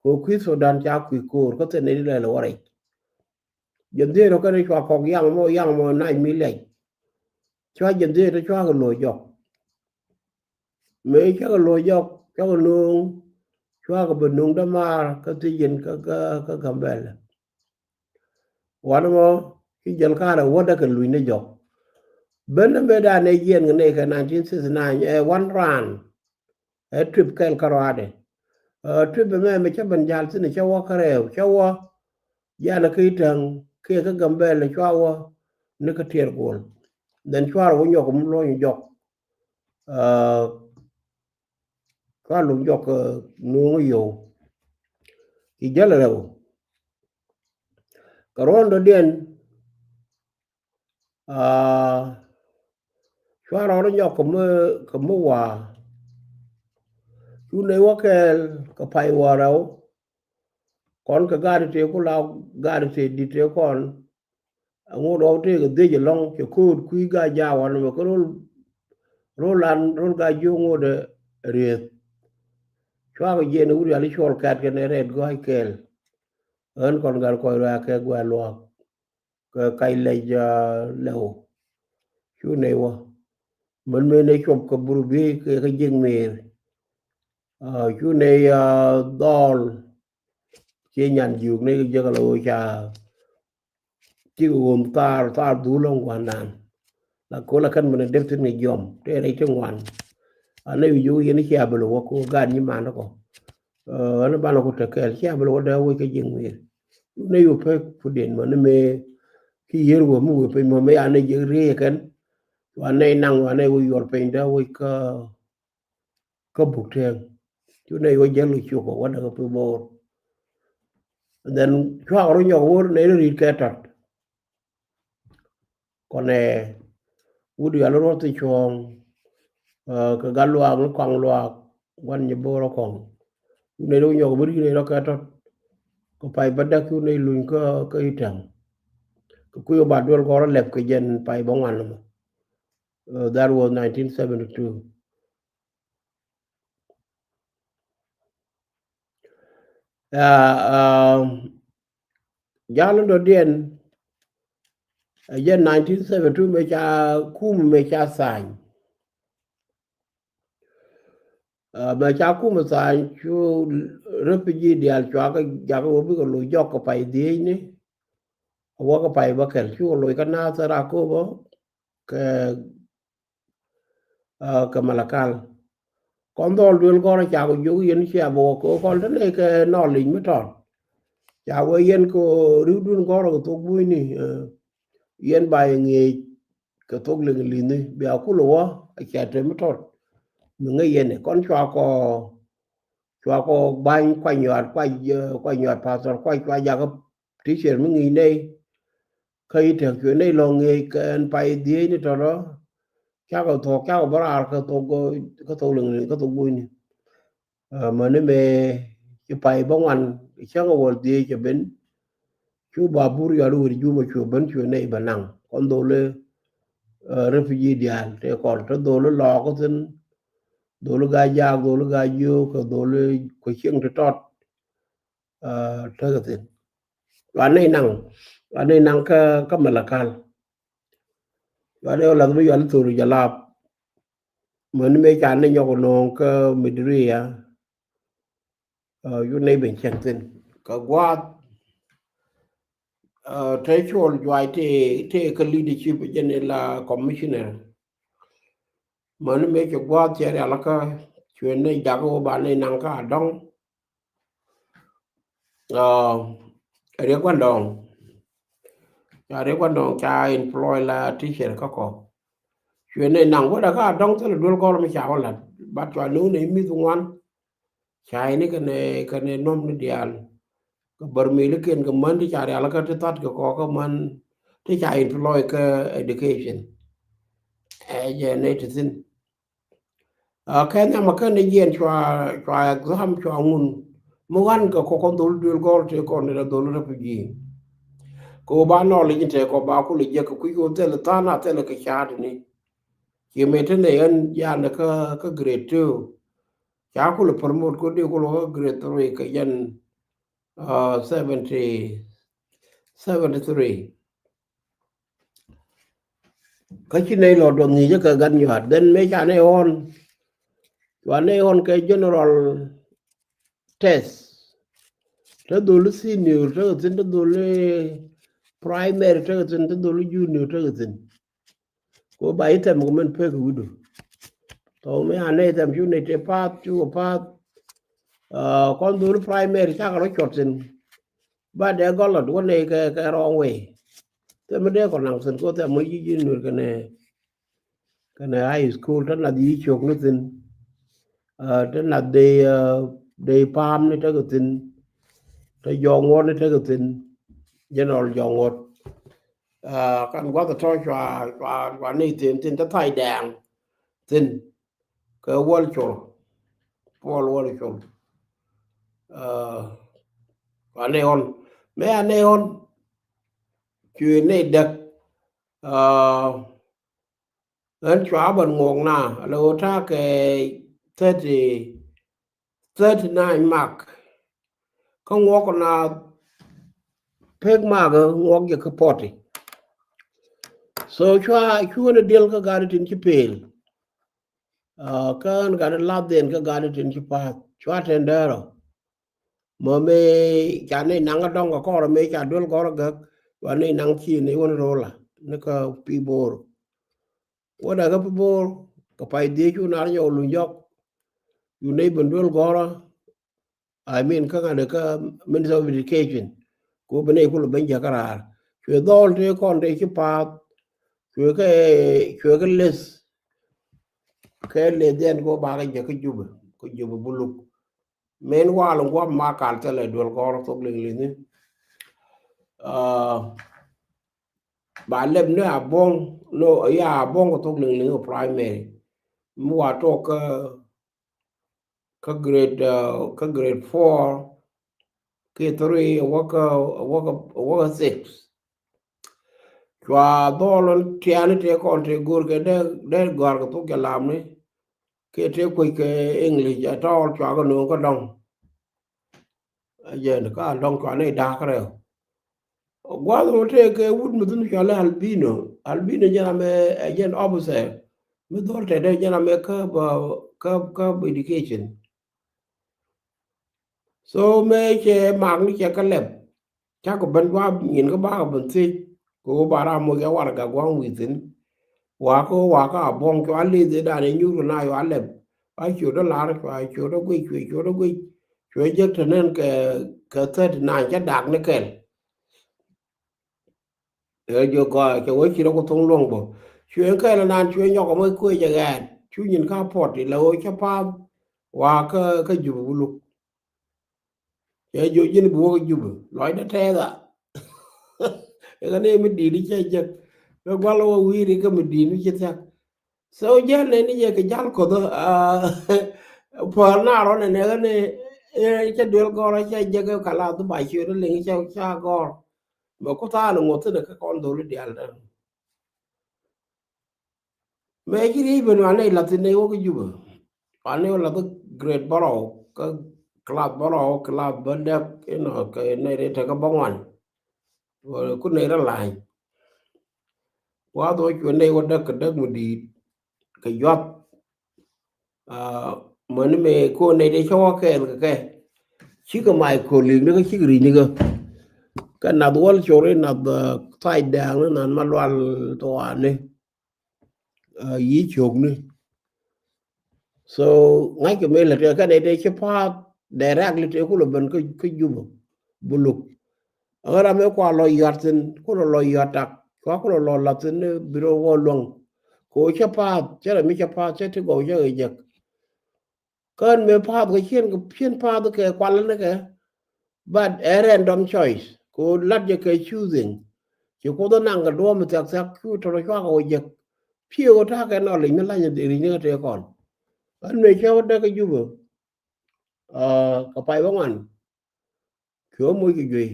Kɛ kui̱ Thudan ca kui̱ ko̱r kä thil nɛy ti lɛl ɛ wä rɛc. Jɛn dhiec rɔ kɛn cua kɔk yaŋ mɔ, yaŋ mɔ nac mi lɛc. Cua jɛn dhiec rɔ cua kɛ lo̱c jɔk. Mëë cua kɛ lo̱c jɔk, cua kɛ no̱o̱ŋ, cua kɛ bɛ no̱o̱ŋ dämaar kä thiec jɛn kä, kä, kä Gambɛlɛ. Wanɛ mɔ ci jäl ka̱rɛ wädä kɛ luny ni jɔk. Ben ni mëë danɛ jiɛn kɛ nɛy kɛ nineteen sixty-nine, ɛ, one round. Ɛ trip kɛl kärɔaadɛ. Ɛ, trip ɛmɛ mɛ cä ben ja̱l thi̱n cä wä kä rɛw, cä wä. Ja̱l kä Itɛŋ kiɛ kä Gambɛlɛ cua wä ni kä Tiɛɛr Gol. Then cua rɔ wä nyɔk mi luɔ̱ny jɔk. Ɛ, cua luny jɔk, ɛ, no̱o̱ŋ yio̱w. Ci jäl rɛw. Kɛ ruɔ̱n dɔ̱diɛn, a, cua rɔɔdä nyɔk kɛ mi, kɛ mi wa̱a̱. Cu nɛy wä kɛɛl kɛ pay wa̱a̱ rɛw. Kɔn kɛ gaat tëë ku la gaat tëë di̱t tëë kɔn. Aŋot rɔw tëë kɛ dhiec ɛlɔ̱ŋ cɛ ko̱o̱t kui̱ Gaa-jaak wanɛ mɛ kä ro̱l, ro̱l an, ro̱l Gaa-jiök ŋotdɛ rieth. Cua kɛ jiɛn wut yal i̱ cuɔl kɛ̈t kɛn ɛ rɛɛt gɔ̱a̱c kɛɛl. Ɣän kɔn gat kɔc ruaak kɛ gua̱a̱ luaak. Kɛ kac lɛc, a, lɛw. Cu nɛy wä. Män mëë nɛ cuɔp kɛ bur bi kɛ, kɛ ji̱k mëër. A, cu nɛy, a, dhɔl. Ciɛ nyan jiök nɛy kɛ jiäk ala ɣöö ca. Cikɛ ɣöm thaar, thaar dhul ɣän gua̱ndan. La ko̱l a kɛn mɛn a dep thi̱n kɛ jiɔm. Tëë rɛy ti ŋuan. A nɛy wi̱c jiök yɛn i̱ cia bɛ lo̱k wä ko̱ gaat nyi mandä kɔ. Ɛ, ɛn banɛ ku te kɛɛl cia bɛ lo̱k wä dee wec kä ji̱k mëër. Cu nɛy wä pek kudiɛn mɔ ni mëë ki yiër wä mi wä piny mɔ mëë ya nɛy jiäk riey ɛ kɛn. Wa nɛy naŋ wa nɛy wä yuɔr piny dee wec kä, kä buk tɛɛŋ. Cu nɛy wä jäl kɛ cuk ɛ wä dee kɛ pek bo̱o̱r. And then cua kɛ rɔ nyɔk wä nɛy ri ri̱t kɛ tɔt. Kɔnɛ wut yal ruɔth ti cuɔ̱ɔ̱ŋ, ɛ, kɛ gat luaak ni kɔaŋ luaak gua̱n nyi bo̱o̱r ɛ kɔŋ. Wut nɛy rɔ nyɔk bi ri̱t nɛy rɔ kɛ tɔt. Kɛ pay bädäk cu nɛy luny kä, kä Itɛŋ. Kɛ kui̱ ɔ ba duel gɔ̱rä lɛp kɛ jɛn pay bä ŋuan nɔmɔ. Ɛ, that was nineteen seventy-two. Ɛ, ɛ, jal in dɔ̱diɛn, ɛ, jɛn nineteen seventy-two mëë ca kum mëë ca thany. Ɛ, mëë ca kum thany cu refugee diaal cua kɛ jakä wä bikɛ lo̱c jɔk kɛ pay dhiecni. Wä kɛ pay bä kɛl cu kɛ lo̱c kä Nathir Akobo kɛ, ɛ, kɛ Malakal. Kɔn dhɔl duel gɔrä ca kɛ jiök yɛn cia bä wä kɛ kɔn te nɛy kɛ knowledge mi tɔt. Ca wee yɛn kɛ riwdun gɔrä kɛ thok buɔ̱nyni, yɛn ba yɛ ŋi̱eec kɛ thok liŋ li̱ni bia kulɛ wä a cia te mi tɔt. Mi ŋäc yɛn ɛ kɔn cua kɔ, cua kɔ bany kua nyuat, kua nyuat pastor, kua cua jakä teacher mi ŋi̱i̱c nɛy. Kä i̱ tɛk cuɛ nɛy lɔ̱ŋ ŋi̱eec kɛ ɛn pay dhieec ni tɔt ɔ. Cakɔ thuɔ̱k, cakɔ bä raar kä thok, kä thok liŋ liŋ kä thok buɔ̱nyni. Mäni mëë ci pay bä ŋuan cäŋ a wäl dhieec cɛ ben. Cu babur yɔt i̱ wër jumɛ cuɛ ben cuɛ nɛy bä naŋ kɔn dholi refugee diaal tëë kɔn te dholi lɔɔk kä thi̱n. Dholi Gaa-jaak, dholi Gaa-jiök, kɛ dholi kuɛ cieŋ ti tɔt. Tekɛ thi̱n. Luan nɛy naŋ, luan nɛy naŋ kä, kä Malakal. Luan nɛy ɔ lath mi yual thori jalap. Mäni mëë ca nɛy nyɔk nööŋ kä Midiriya. Yu nɛy ben cieŋ thi̱n kɛ gua̱a̱th. Te col juac te, te kä leadership jɛn ila commissioner. Mäni mëë cɛ gua̱a̱th cɛ rialikä cuɛ nɛy jakä wä ba nɛy naŋ kä Adɔŋ. Riek Guandɔŋ. Ca Riek Guandɔŋ ca employ la teacher kä kɔ. Cuɛ nɛy naŋ wädɛ kä Adɔŋ thilɛ duel gɔl mi ca wä lat. But cua no̱o̱ŋ nɛy mi̱th ŋuan. Ca ini kɛnɛ, kɛnɛ nɔm ni diaal. Kɛ bär mili kiɛn kɛ män ti ca rialikä ti that kɛ kɔ kä män ti ca employ kä education. Ɛ jɛ nɛy ti thi̱n. Kɛ nhiam a kɛn ni jiɛn cua, cua exam cua ŋun. Mi wan kɛ kɔ kɔn dhol duel gɔl ti kɔn ni la dhol refugee. Kɛ wä ba knowledge ni tɛ kɔ ba kulɛ jɛ kɛ kui̱ kɛ wä thil than a thil kɛ caat ni. Ci mëë te nɛ yɛn yan kä, kä grade two. Ca kulɛ promote kɛ di kulɛ kä grade three kɛ yɛn seventy, seventy three. Kä ci nɛy lɔ duɔth ŋi̱i̱cä kɛ gat nyuaat. Then mëë ca nɛy ɣɔn, cua nɛy ɣɔn kɛ general test. Te dholi senior tekɛ thi̱n, te dholi primary tekɛ thi̱n, te dholi junior tekɛ thi̱n. Ko ba i̱ thɛm kɛ mɛn pek wi̱du. Tɔ mi a nɛy thɛm cu nɛy te path, cu kɛ path. Kɔn dholi primary cakɛ rɔ cuɔt thi̱n. Ba dee gɔl lat wä nɛy kɛ, kɛ wrong way. Thɛm mi dee kɔ naŋ thi̱n ko thɛm mi ji̱ ji̱ nuer kɛnɛ, kɛnɛ high school te nath yi̱ cok ni thi̱n. Te nath dee, dee pa̱a̱m ni tekɛ thi̱n. Te jɔŋ ŋuɔ̱t ni tekɛ thi̱n. General jɔŋ ŋuɔ̱t. Kan gua̱th tɔ cua, cua, cua ni thi̱n thi̱n te tha̱a̱c dɛɛŋ thi̱n. Kɛ wäl col. Puɔl wäl col. Cua ni ɣɔn. Mëë a ni ɣɔn. Cua ni däk. Ɣän cua ban ŋuɔk na la ɣöö ta̱a̱ kɛ thirty, thirty nine mark. Kä ŋuɔk na pek mark ŋuɔk jɛ kä forty. So cua, cua ni diɛl kä gat tin ci pel. Kä ɣän gat lath dhɛn kä gat tin ci path cua tɛn däärä. Mɔ mëë ca ni naŋ a dɔŋ kɛ kɔrɛ mëë ca duel gɔrä gäk. Cua ni naŋ ci ni wän rola ni kä Pibor. Wä da kä Pibor kɛ pay dhiec cu nar nyɔk luny jɔk. Cu nɛy ben duel gɔrä. I mean kä ŋa̱n kä Minister of Education. Ku ben nɛy kulɛ ben jɛ kä raar. Cuɛ dhɔl te kɔn te ci path. Cuɛ kɛ, cuɛ kɛ leth. Kɛ leth dhɛn ku bakɛ jɛ kä Jubɛ, kä Jubɛ buluk. Mɛn wal ŋuɔ̱p ma kal thilɛ duel gɔr thok liŋ liŋ ni. Ba lɛp ni Abɔŋ, no, ya Abɔŋ kɛ thok liŋ liŋ primary. Mi wa tɔk kä, kä grade, kä grade four, ki three, wä kä, wä kä, wä kä six. Cua dhɔl tiani te kɔn te go̱r kɛ dee, dee gɔr kɛ thok jɛ lam ni. Kiɛ tëë kuec kɛ English a tɔɔl cua kɛ no̱o̱ŋ kä dɔŋ. Ɛ jɛn kä a dɔŋ cua ni da̱a̱k rɛw. Gua̱th mɔ tëë kɛ wut mi thun cua lɛ albino. Albino jɛn amɛ ɛ jɛn officer. Mi dhɔl tɛt dee jɛn amɛ kä bä, kä, kä education. So mëë cɛ mak ni cɛ kä lɛp. Cakɔ ben gua̱a̱p nyin kä bakɔ ben thiec. Kɛ ɣöö ba ram moc kɛ warɛga gua̱a̱m wi̱i̱ thi̱n. Wakä wakä a buɔ̱ŋ cua li̱th i̱ dan i̱ nyuur kɛ na yua lɛp. A ciötdä lar, cua ciötdä guic, cua ciötdä guic. Cua jek te nɛn kɛ, kɛ thirty nine cä dak ni kɛl. Ɛ jiök gɔaa, cɛ wee ci rɔ ku thoŋ luɔ̱ŋ bä. Cuɛ kɛɛl ɛnan cuɛ nyɔk ɛmɔ kuec ɛ ɣɛɛt. Cu nyin ka puɔt ilɛ ɣöö cä pa̱a̱th wa kä, kä Jubɛ Buluk. Cɛ jiök ji̱n bi wä kä Jubɛ. Lɔcdä tɛɛth a. Ɛ kä ni mi di̱i̱t i̱ cɛ jek. Kä gua̱l wä wi̱i̱ri kä mi di̱i̱t mi ci thia̱k. So jäl nɛni jɛ kɛ jal koth, ah, päl na rɔ nɛ nɛ ni, eh, cɛ duel gɔr cɛ jɛ kɛ kala thu ba ciöt liŋ cɛ ca gɔr. Mɛ ku thaal ŋuɔth ni kɛ kɔn dholi dial dɛ. Mɛ ci ri ben wa ni lathi ni wä kä Jubɛ. Wa ni lathi grade bärɔw, kä class bärɔw, class bä dɛk, you know, kɛ ni ri tekɛ bä ŋuan. Wä ku nɛy rɔ lany. Wa dhɔ cuɛ nɛy wä däk kɛ däk mi di̱i̱t kɛ yuath. Ah, mäni mëë ko nɛy dee cä wä kɛɛl kɛ kɛ. Cikɛ may kolik ni kä cikɛ ri̱c ni kä. Kä nath wäl cori nath, ah, thac dɛɛŋ ni nath ma lual thuaani. Ah, yi ciökni. So ŋa̱ckɛ mëë lät kɛ kɛn ɛ tëë ci pa̱a̱th directly tëë kulɛ ben kä, kä Jubɛ Buluk. Ɣän ram mëë kua lɔ yua̱t thi̱n, kulɛ lɔ yua̱t tak, kua kulɛ lɔ la̱th thi̱n ni bi rɔ wä luäŋ. Kɛ ɣöö cä pa̱a̱th, cä rɛ mi cä pa̱a̱th, cä ti gɔw cä ɣɛ jek. Kään mëë pa̱a̱th kɛ cien, cien pa̱a̱th kɛ kual ni kɛ. But ɛ random choice. Kɛ ɣöö lat jɛ kɛ choosing. Ci Kuoth ɛ naŋ kɛ duɔ̱ɔ̱p mi thia̱k thia̱k cu tɔrɔ cuakɛ wä jek. Pi̱i̱ ɣöö ta̱a̱ kɛ nɔlic mi lany ri̱c ni kä tëë kɔn. Ɣän mëë cä wä däk kä Jubɛ. Ah, kɛ pay bä ŋuan. Cuɛ wä moc kɛ juey.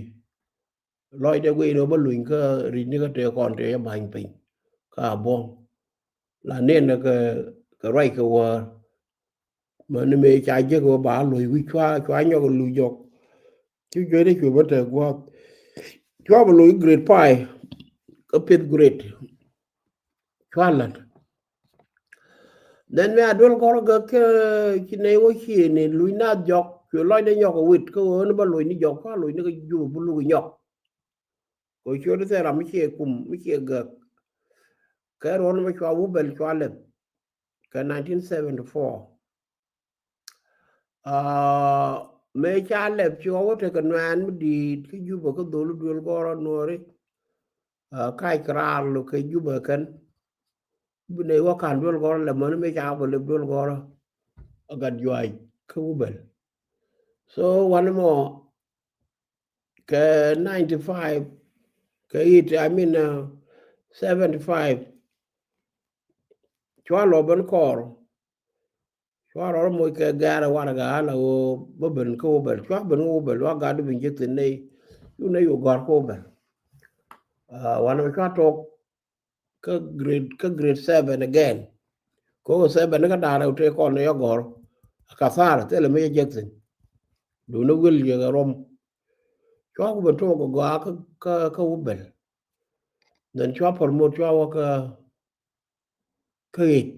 Lɔcdɛ guic ni wä bä luny kä ri̱c ni kä tëë kɔn tëë cä ba̱ny piny. Kä a buɔ̱ŋ. La niɛn kɛ, kɛ ruac kɛ wäär. Mäni mëë ca jek wä ba lo̱c wi̱c cua, cua nyɔk luc jɔk. Ci juey dee cuɛ bä te gua̱a̱th. Cua bä lo̱c grade five. Kä fifth grade. Cua la̱t. Then mëë a duel gɔr gäk kɛ ci nɛy wä cie ni luc naath jɔk. Cuɛ lɔcdɛ nyɔk wit kä ɣöö ni bä lo̱c ni jɔk, cua lo̱c ni kä Jubɛ Buluk nyɔk. Kɛ ɣöö ciötdä thil ram mi cie kum, mi cie gäk. Kɛ ruɔ̱n mɛ cua wä bɛl cua lɛp. Kɛ nineteen seventy four. Ah, mëë ca lɛp ci ɣɔw tekɛ nuɛɛn mi di̱i̱t kä Jubɛ kä dholi duel gɔrä Nuɔɔri. Ah, kac kɛ raar lo̱k kɛ Jubɛ kɛn. Bi nɛy wä ka̱n duel gɔrä lɛp mäni mëë ca bä lɛp duel gɔrä. A gat juac kä wä bɛl. So wanɛ mɔ kɛ ninety five, kɛ eight, I mean, uh, seventy five. Cua lɔ ben kɔr. Cua rɔr moc kɛ gɛr warɛga ala ɣöö bä ben kä wä bɛl. Cua ben kä wä bɛl, wa gat di ben jek thin nɛy. Cu nɛy wä gɔ̱r kä wä bɛl. Ah, wanɛ cua tok kä grade, kä grade seven again. Kä wä seven kä da̱a̱n rɛw tëë kɔn ni yɔ gɔ̱r. Ka thar thilɛ mi jɛ jek thin. Duundɛ wil yɛ kɛ ruɔm. Cua ku ben tok gɔaa kä, kä, kä wä bɛl. Then cua promote, cua wä kä, kä ɣic.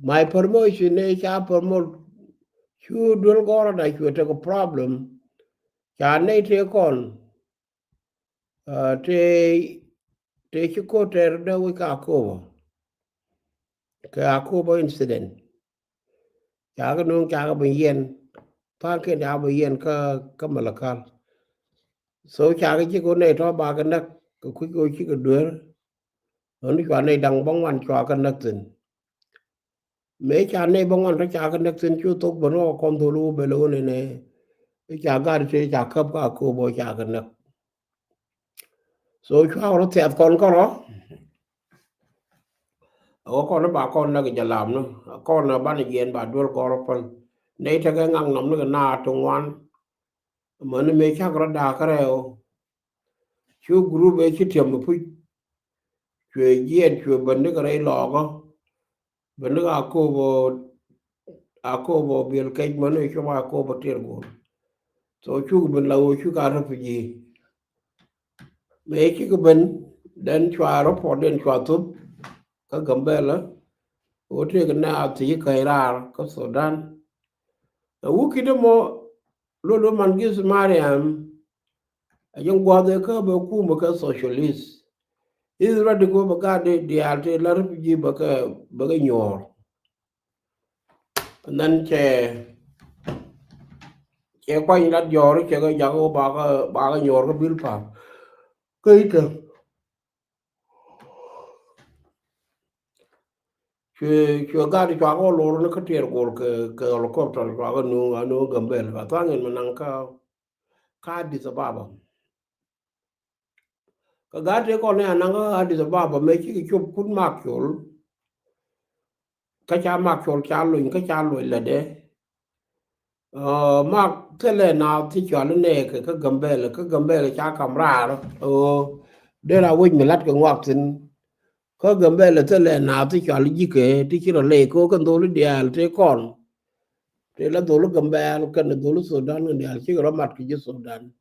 My promotion ni ca promote. Cu duel gɔrä da cuɛ tekɛ problem. Ca nɛy tëë kɔn. Ah, tëë, tëë ci ko̱r tɛr dee wec kä Akobo. Kɛ Akobo incident. Cakɛ nööŋ cakɛ bi yiɛn. Tha̱a̱ŋkiɛn cakɛ bi yiɛn kä, kä Malakal. So cakɛ ji̱ kɛ nɛy tɔ̱ bakɛ näk kɛ kui̱ kɛ cikɛ duer. Ɣän cua nɛy da̱ŋ bä ŋuan cua kɛ näk thi̱n. Mëë ca nɛy bä ŋuan tɔ̱ cakɛ näk thi̱n cu thok ben wä kɔn thol wä bel wä nɛnɛ. Ca gat tëë ca käp kä Akobo cakɛ näk. So cua rɔ thiath kɔn kärɔ. Ɛ wä kɔn ba kɔn näk jalam ni. Kɔn banɛ jiɛn ba duel gɔrä päl. Nɛy tekɛ ŋak nɔm ni kɛ na ti ŋuan. Mäni mëë cak rɔ da̱a̱k kärɛw. Cu group ëë ci tiam bi puc. Cuɛ jiɛn cuɛ ben ni kɛ rɛy lɔɔkä. Bä ni Akobo, Akobo biɛl kec mäni cuɔp Akobo tiɛr go̱o̱r. So cuk ben la ɣöö cuk a refugee. Mëë cikɛ ben, then cua report den cua thop kä Gambela. Ɣöö tëëk na a thiec käc raar kä Sudan. Ɛ wukit ɛmɔ, Lulu Mangis Mariam, a jɛ gua̱th ɛ kä bɛ kumɛ kɛ socialist. Israel di kɔ bɛ gat di diaal ti la refugee bɛ kɛ, bɛ kɛ nyuɔɔr. And then cɛ, cɛ kuany lat jɔɔr, cɛ kɛ jak ɣöö bakɛ, bakɛ nyuɔɔr kä Bilpam. Kä i̱ te cuɛ, cuɛ gat cuakɛ lor ni kä Tiɛɛr Gol kɛ, kɛ helicopter cuakɛ nuŋ, a nuŋ Gambɛl. A thaŋ in mi naŋ kä, kä Addis Ababa. Kä gat tëë kɔn ni a naŋ kä Addis Ababa mëë cikɛ cop kut Mak Col. Kä ca Mak Col ca lony, kä ca lony lätdɛ. Mak thilɛ naath ti cɔal inɛ kɛ kä Gambɛl, kä Gambɛl ca kam raar. Dee la wec mi lat kɛ ŋuak thi̱n. Kä Gambɛl thilɛ naath ti cɔal ji̱ kɛ ti ci rɔ lɛy kɛ kɛn dholi diaal tëë kɔn. Tëë la dholi Gambɛl kɛn dholi Sudan kɛn diaal cikɛ rɔ mat kɛ ji̱ Sudan.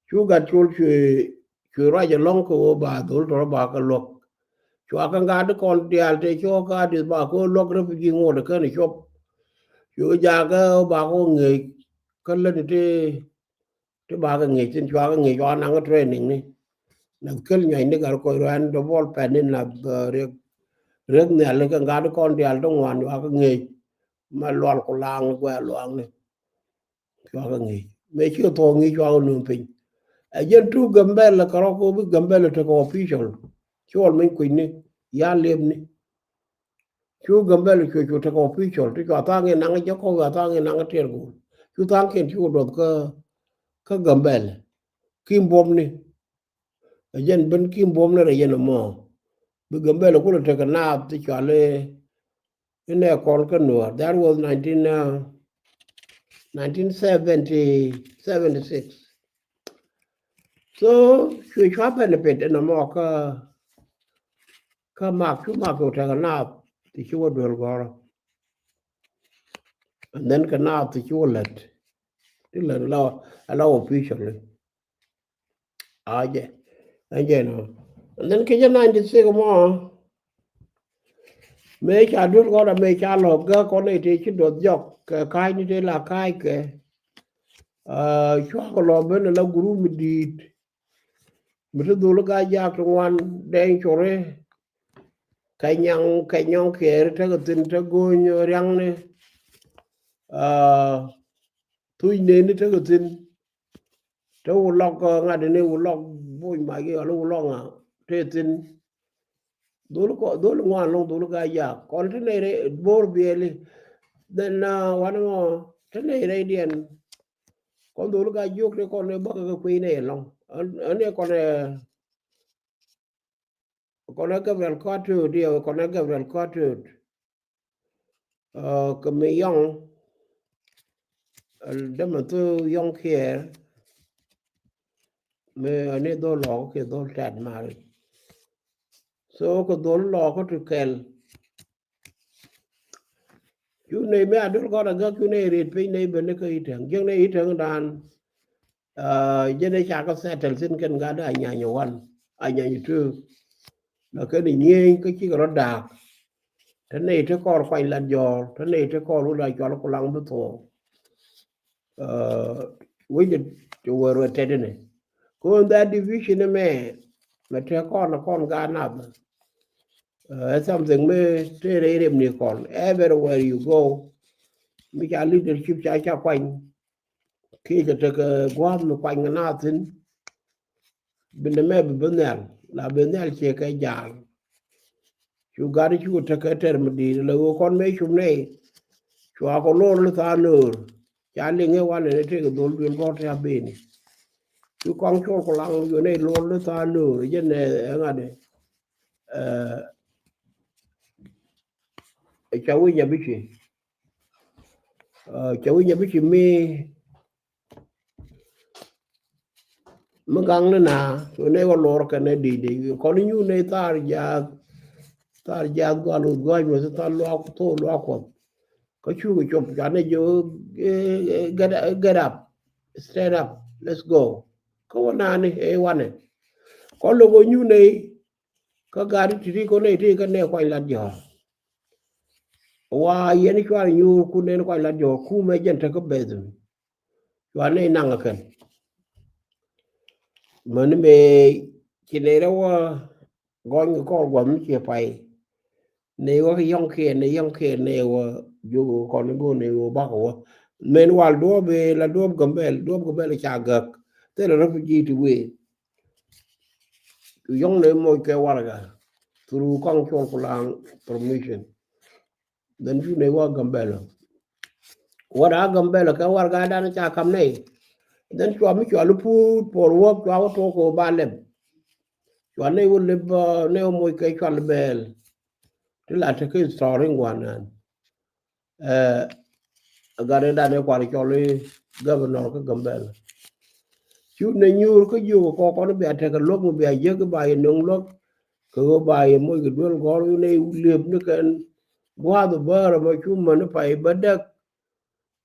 Cu Gat Col cuɛ, cuɛ ruac ɛlɔ̱ŋ kɛ ɣöö ba dhol tɔrɔ ba kɛ luäk. Cua kɛ gat kɔn diaal tëë cɔɔk kä Addis ba kɛ ɣöö luäk refugee ŋot ɛ kɛn cop. Cuɛ jakä ba kɛ ɣöö ŋi̱eec kä lätni ti, ti ba kɛ ŋi̱eec thi̱n, cua kɛ ŋi̱eec, cua naŋ training ni. Nath kel nyuac ni gat kɔc ruan dɔ bɔl pɛn ni nath, riek, riek nhial ni kɛ gat kɔn diaal ti ŋuan cua kɛ ŋi̱eec. Ma lual ku laŋ guɛ luaŋni. Cua kɛ ŋi̱i̱c. Mëë cikɛ thuɔ̱k ŋi̱i̱c cua kɛ nööm piny. Ɛ jɛn tu Gambɛl kɛ rɔ kɛ bi Gambɛl tekɛ official. Cuɔl miny kui̱ni ya liepni. Cu Gambɛl cuɛ cu tekɛ official ti cua thaŋ in naŋ jɛ kɔk, cua thaŋ in naŋ Tiɛɛr Gol. Cu thaŋ kiɛn cukɛ duɔth kä, kä Gambɛl. Kim buɔmni. Ɛ jɛn ben kim buɔmni rɛ jɛn ɛmɔ. Bi Gambɛl kulɛ tekɛ naath ti cual inɛ kɔn kä Nuɔr. That was nineteen, uh, nineteen seventy, seventy-six. So cuɛ cua benefit ɛn ɛmɔ kä, kä Mak, cu Mak kɛ tekɛ naath ti ci wä duel gɔrɔ. And then kɛ naath ti ci wä lät. Ti lät ala, ala officially. A jɛ, a jɛ nɔ. And then kɛ jɛ ninety-six mɔ, mëë ca duel kɔn a mëë ca lɔ gä kɔn a ite ci duɔth jɔk kɛ ka̱cni te la ka̱ckɛ. Cua kɛ lɔ ben la group mi di̱i̱t. Mi te dhol Gaa-jaak ti ŋuan Dɛny Cori. Kɛ Nyaŋ, kɛ Nyɔŋ Kiɛɛr tekɛ thi̱n, te Go̱o̱ny Riaŋni. Thuc neni tekɛ thi̱n. Te Wulɔk, ŋa̱t ni Wulɔk Bo̱o̱c Mac, ɣän Wulɔk ŋa te thi̱n. Dhol kɔ, dhol ŋuan lɔŋ dhol Gaa-jaak. Kɔn te nɛy rɛy Bo̱o̱r Biɛli. Then, uh, wanɛ ŋɔ te nɛy rɛydiɛn. Kɔn dhol Gaa-jiök te kɔn ɛ bäkɛ kɛ kui̱ nɛy lɔŋ. Ɣän, ɣän ɛ kɔn ɛ, kɔn ɛ Gabriel Kɔatööt, diɛ kɔn ɛ Gabriel Kɔatööt. Kɛ mi yɔŋ, dämɛ thok yɔŋ Kiɛɛr, mi ani dhol lɔɔk kiɛ dhol tɛt mari. So kɛ dhol lɔɔk kä ti kɛl. Cu nɛy mi a dhol kɔn a gäk cu nɛy rit piny nɛy ben ni kä Itäŋ. Jiäk nɛy Itäŋ dan. Jɛn ɛ ca kɛ settle thi̱n kɛn gat Anyanya one, Anyanya two. Lakin Nyieny kä cikɛ rɔ da̱a̱k. Te nɛy te kɔr kuany Lat Jɔɔr, te nɛy te kɔr wut a cɔl Kulaŋ bi thuɔɔk. Wi̱c ti wär wä tɛt inɛ. Kɔn that division mɛ, mɛ te kɔn, kɔn gat nath. Ɛ something mi te rɛy rem ni kɔn. Everywhere you go, mi ca leadership ca, ca kuany. Kiɛ kɛ tekɛ gua̱a̱th mi kuany kɛ naath thi̱n. Bi nɛ mɛ bi bi nhial, la bi nhial ciɛ kɛ jaal. Cu gat cu tekɛ tɛr mi di̱i̱t, la ɣöö kɔn mëë cum nɛy. Cua kɔ lo̱r ni tha̱a̱ŋ nöör. Ca liŋ ɛ wanɛ ni tëëkɛ dhol duël gɔ̱r tɛ̈ a beni. Cu kɔŋ col Kulaŋ yonɛ lo̱r ni tha̱a̱ŋ nöör, jɛn ɛ ŋa̱t ɛ. Ca wi̱c a bi ci. Ca wi̱c a bi ci mi, mi gaŋ ni na, cu nɛ wä lor kɛn nɛ di̱i̱t di̱i̱t. Kɔn inyuun nɛ thar jath, thar jath gual wuth gua̱c mɛ thar luak, thor luak Kuɔth. Kä cukɛ cop, ca nɛ jiök, get, get up, stand up, let's go. Kä wä nani ɛ wanɛ. Kɔn lo̱k wä nyuun nɛ, kä gat ti ti kɔn nɛ ti kä nɛ kuany Lat Jɔɔr. Wa yɛn cuar nyuur kun nɛn kuany Lat Jɔɔr kumɛ jɛn tekä beth mi. Cua nɛy naŋ ɛ kɛn. Mäni mëë ci nɛy rɛw wä gɔny kɛ kɔr gua̱th mi ciɛ pay. Nɛy wä yɔ̱ŋ kiɛn, nɛy yɔ̱ŋ kiɛn, nɛy wä Jiök kɔn i̱ go̱o̱r ni ɣöö bakɔ wä. Mɛn wal duɔ̱ɔ̱p i̱ la duɔ̱ɔ̱p Gambɛl, duɔ̱ɔ̱p Gambɛl ca gäk. Thilɛ refugee ti wee. Yɔ̱ŋ ni moc kɛ warɛga through Kɔaŋ Cuɔl Kulaŋ permission. Then cu nɛy wä Gambɛl. Wä da Gambɛl kɛ warɛga dan ca kam nɛy. Then cua mi cua li put por work cua wä tuɔk kɛ wä ba lɛp. Cua nɛy wä lɛp, uh, nɛy wä moc kɛ cua li bɛɛl. Ti la tekɛ story ŋuan nan. Eh, gat in dan in kuan cɔl i̱ governor kä Gambɛl. Cu nɛy nyuur kä jiök kɔk kɔn bia tekɛ luɔk mi bia jiäk ba yɛ nöŋ luɔk. Kɛ ɣöö ba yɛ moc kɛ duel gɔ̱r wi̱n ɛ liep ni kɛn gua̱a̱th bäär ɛmɔ cu män i̱ pay bä däk.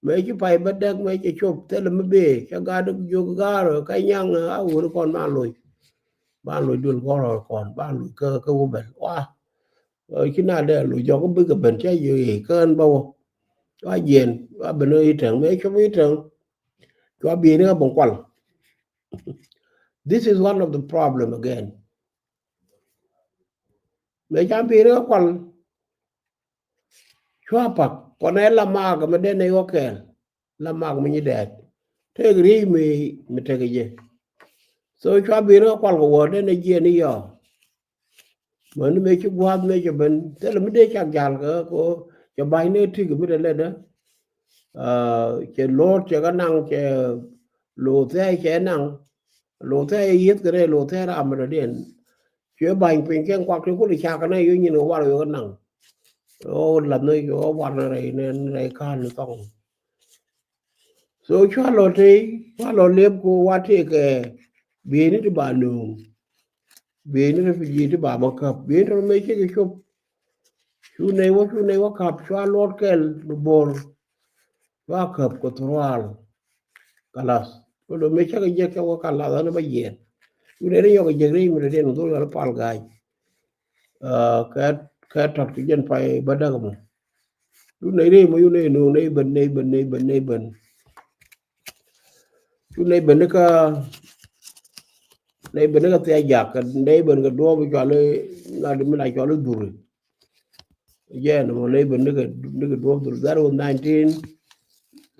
Mëë ci pay bä däk mëë cɛ cop thilɛ mi bëë cɛ gat jiök ga̱a̱r kä nyaŋ a ɣööri kɔn ban loc. Ban loc duel gɔ̱r kɔn ban loc kä, kä wä bɛl wa. Ɛ, ci na dee loc jɔk bikɛ ben cä yɛ kään bä wä. Wa jiɛn wa ben i̱ täŋ mëë cop i̱ täŋ. Cua bi̱i̱ni kä ben kual. This is one of the problem again. Mëë ca bi̱i̱ni kä kual. Cua pak kɔn ɛ la maak mi den ɛ yɔ kɛɛl. La maak mi nyi dɛɛt. Tëëk riey mi, mi tekɛ jɛ. So cua bi̱i̱ni kä kual kɛ wä den ɛ jiɛn i̱ yɔ. Mäni mëë ci gua̱a̱th mëë cɛ ben thilɛ mi dee cak jal kɛ kɛ cɛ ba̱ny ni tik mi dee lɛt dä. Ah, cɛ lo̱o̱t cɛ kɛ naŋ cɛ lo̱o̱t thɛɛ cɛ naŋ. Lo̱o̱t thɛɛ yieth kɛ rɛy lo̱o̱t thɛɛ ram mi dɔ̱diɛn. Cuɛ ba̱ny piny kɛn kuak ti kul i̱ cak kɛ nɛ yo̱ nyin kɛ war yo̱ kɛ naŋ. Ɣöö lath ni yo̱ war ni rɛy ni rɛy ka̱n ni thɔŋ. So cua lɔ tey, cua lɔ lep ku wa tëëkɛ bi̱i̱ni ti ba nööŋ. Bi̱i̱ni refugee ti ba bä käp. Bi̱i̱ni tɔn mëë cikɛ cop. Cu nɛy wä, cu nɛy wä käp, cua luɔt kɛl ni bo̱r. Cua käp kɛ thurual. Kalas. Ku lɔ mëë cakɛ jek cɛ wä kalas, ɛn bä yiɛn. Cu nɛy ri nyɔk kɛ jek ri mi dee diɛn dhol yɔl pal ga̱a̱c. Ah, kɛ, kɛ tɔt kɛ jɛn pay bä däk mɔ. Cu nɛy ri mɔ, cu nɛy no̱o̱ŋ, nɛy ben, nɛy ben, nɛy ben, nɛy ben. Cu nɛy ben ni kä, nɛy ben ni kä thia̱ jak, kɛ nɛy ben kɛ duɔ̱ɔ̱p cual i̱, ŋa̱t mi la cual i̱ dhuri. Jɛn mɔ nɛy ben ni kɛ, ni kɛ duɔ̱ɔ̱p dhuri. That was nineteen